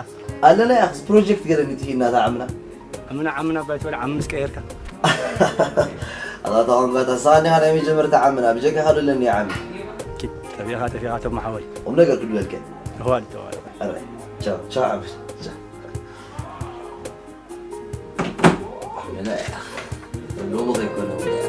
ኣለና ያኽስ ፕሮጀክት ገለ ንትሂና እዛ ዓምና። ዓምና፣ ዓምና ባይትበል ዓምስ ቀየርካ። ኣታ ተቐምበታ፣ ሳኒ ናይ መጀመርታ ዓምና፣ ብጀካ ካልእ ለኒ ዓሚ። ኪድ፣ ጠፊኻ፣ ጠፊኻ፣ ቶም ሓወይ። ቁም ነገር ክድበልከ። ተዋል፣ ተዋል። ኣረ፣ ቻው፣ ቻው ዓምስ። ቻው። ዓምና እያ። ሎሚ ከይኮነ እውን እያ።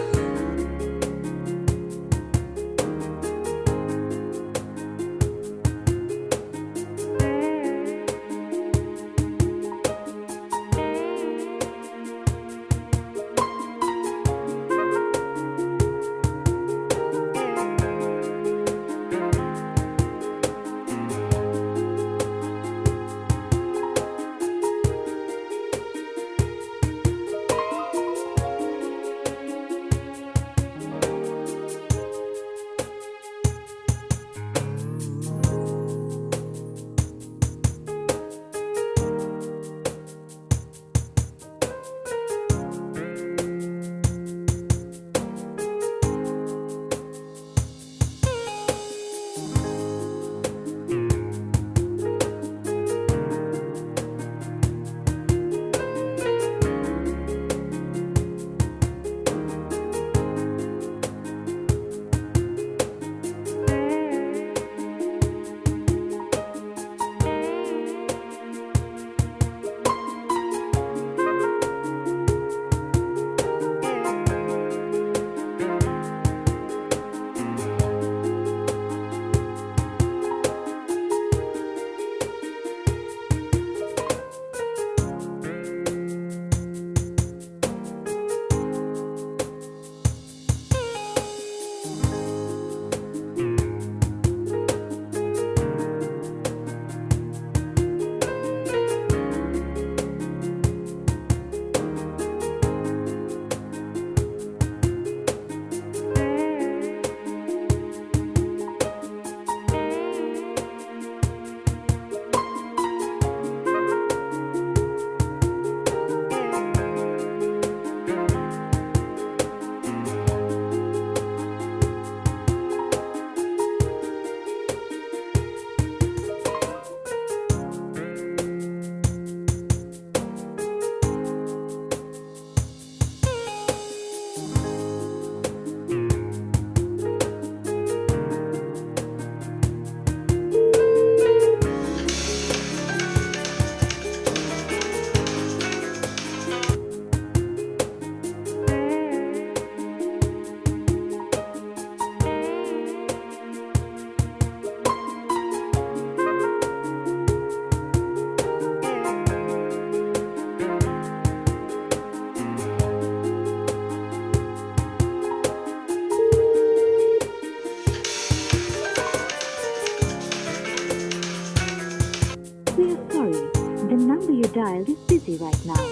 dialed is busy right now.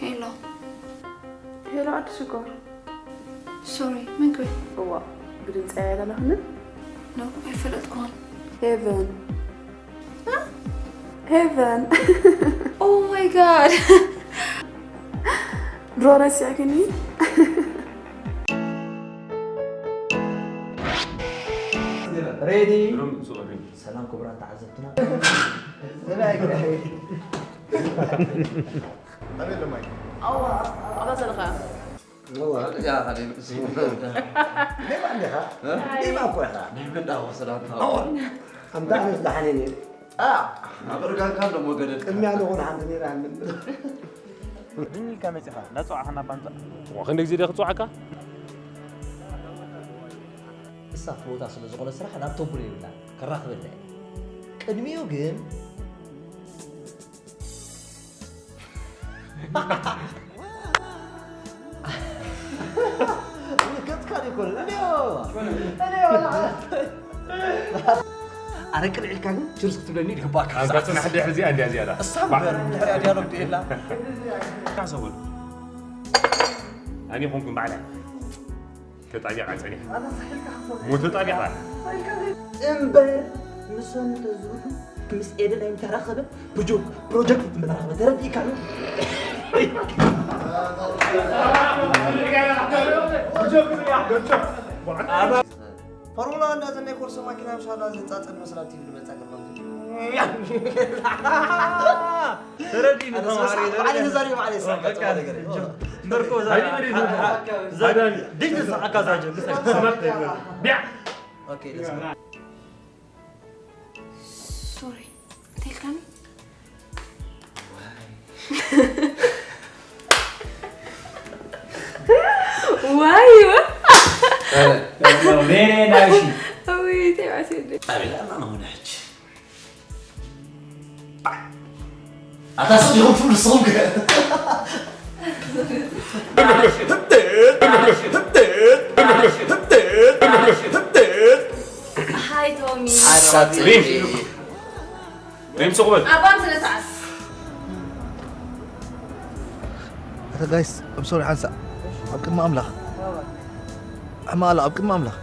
ሄሎ። ሄሎ ኣዲ ሽኮር። ሶሪ፣ መን ክብል? እዋ፣ ብድምፂ እያ ዘለኽኒ? ኖ፣ ኣይፈለጥኩዋን። ሄቨን። እ? ሄቨን። Oh my God። ድሮ ረሲዕክኒ? ሬዲ። ሰላም ክቡራት ተዓዘብትና። ኣበይ ኣለኻ? ሌባ እንዲኻ? እ? ሌባ እኮ ኢኻ። ናይ መንዳዋ ሰላምታ። ኣዎ። ኣምታ ኣነስ ደሓን እየ ነይረ። ኣ፣ ኣብ እርጋንካ እንዶ መገደድ። ቅድሚያ ንኹን ሓንቲ ነይራ ሃምን። ምን ኢልካ መጺኻ? እንዳጸዋዕኻና እባ ምጻእ። እሞ ክንዲ ግዜ ድየ ክጽዋዓካ? ንሳ ፍትወታ ስለ ዝኾነ ስራሕ ናብ ተንቡል የብላን። ከራኽበና እየ። ቅድሚኡ ግን ገጽካ ደይኮነ። እንዲዮ። እንዲዮ፣ ወላ። ኣረ ቅልዕ ኢልካ ግን ችርስ ክትብለኒ ይግባእካ። ኣንታ ጽናሕ፣ ድሕሪ እዚኣ እንድያ ዝያዳ። እሳ እምበር፣ ድሕሪኣ ዲያሎግ ድየላ። ሰብኡት። ኣነ ይኹንኩም ባዕላ። ተጣቢቓ ጸኒሓ። ሞ ተጣቢቓ። እምበር፣ ምሶም ተዝብሉ፣ ምስ ኤደን ኣይምተራኸበ፣ ፕሮጀክት፣ ፕሮጀክት ምተራኸበ፣ ተረዲእካ ዶ? ፎርሙላ ዋን እንዳዘናይ ኮርሶ ማኪና ምሻላ ዝጻጸድ መስላ ቲቪ ልመጻ ገርማም። ተረዲእኒ ተማሃሪ፣ ባዕለይ ተዛሪበ፣ ባዕለይ ዝሳቀ ጽቡቕ ነገር እዩ። እምበር እኮ እዛ፣ ሃይማኖት እዛ፣ ሃይማኖት። ደይ ተሳቀካ እዛ ጀ-፣ ስማርት ኣይኮነን። ቢያ። ኦኬ፣ let's go። ሶሪ፣ እንታይ ኢልካኒ? ዋይ፣ ዋ። ኧረ፣ ኧረ፣ ኔ፣ ኔ፣ ናይ እሺ። ውይ፣ እንታይ ባሰለይ። ኣቤላ፣ እና ነው ሆነ ሕች። ኣታ ስቕ ኢኹም ትብሉ ንስኹም ከ? ሃይ ቶሚ። ኣሳጢ። ሪም። ሪም ስቕ በል። ኣባን ስነ ስርዓት። ኣታ ጋይስ፣ I'm sorry ሓንሳእ። ኣብ ቅድሚ ኣምላኽ። ሕማቕ ኣሎ ኣብ ቅድሚ ኣምላኽ።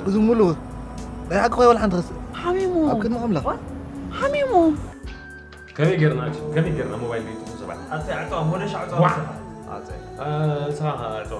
እዚ ሙሉ ናይ ሓቂ ኮይወል ሓንቲ ክስ-፣ ሓሚሙ። ኣብ ቅድሚ ኣምላኽ። ሓሚሙ። ከመይ ጌርና፣ ከመይ ጌርና ሞባይል ዘይጥፉ ሰባት? ኣታ ኣታ ሞደሽ ኣታ። ዋ። ኣታ። እ፣ ሳ-፣ ኣታ።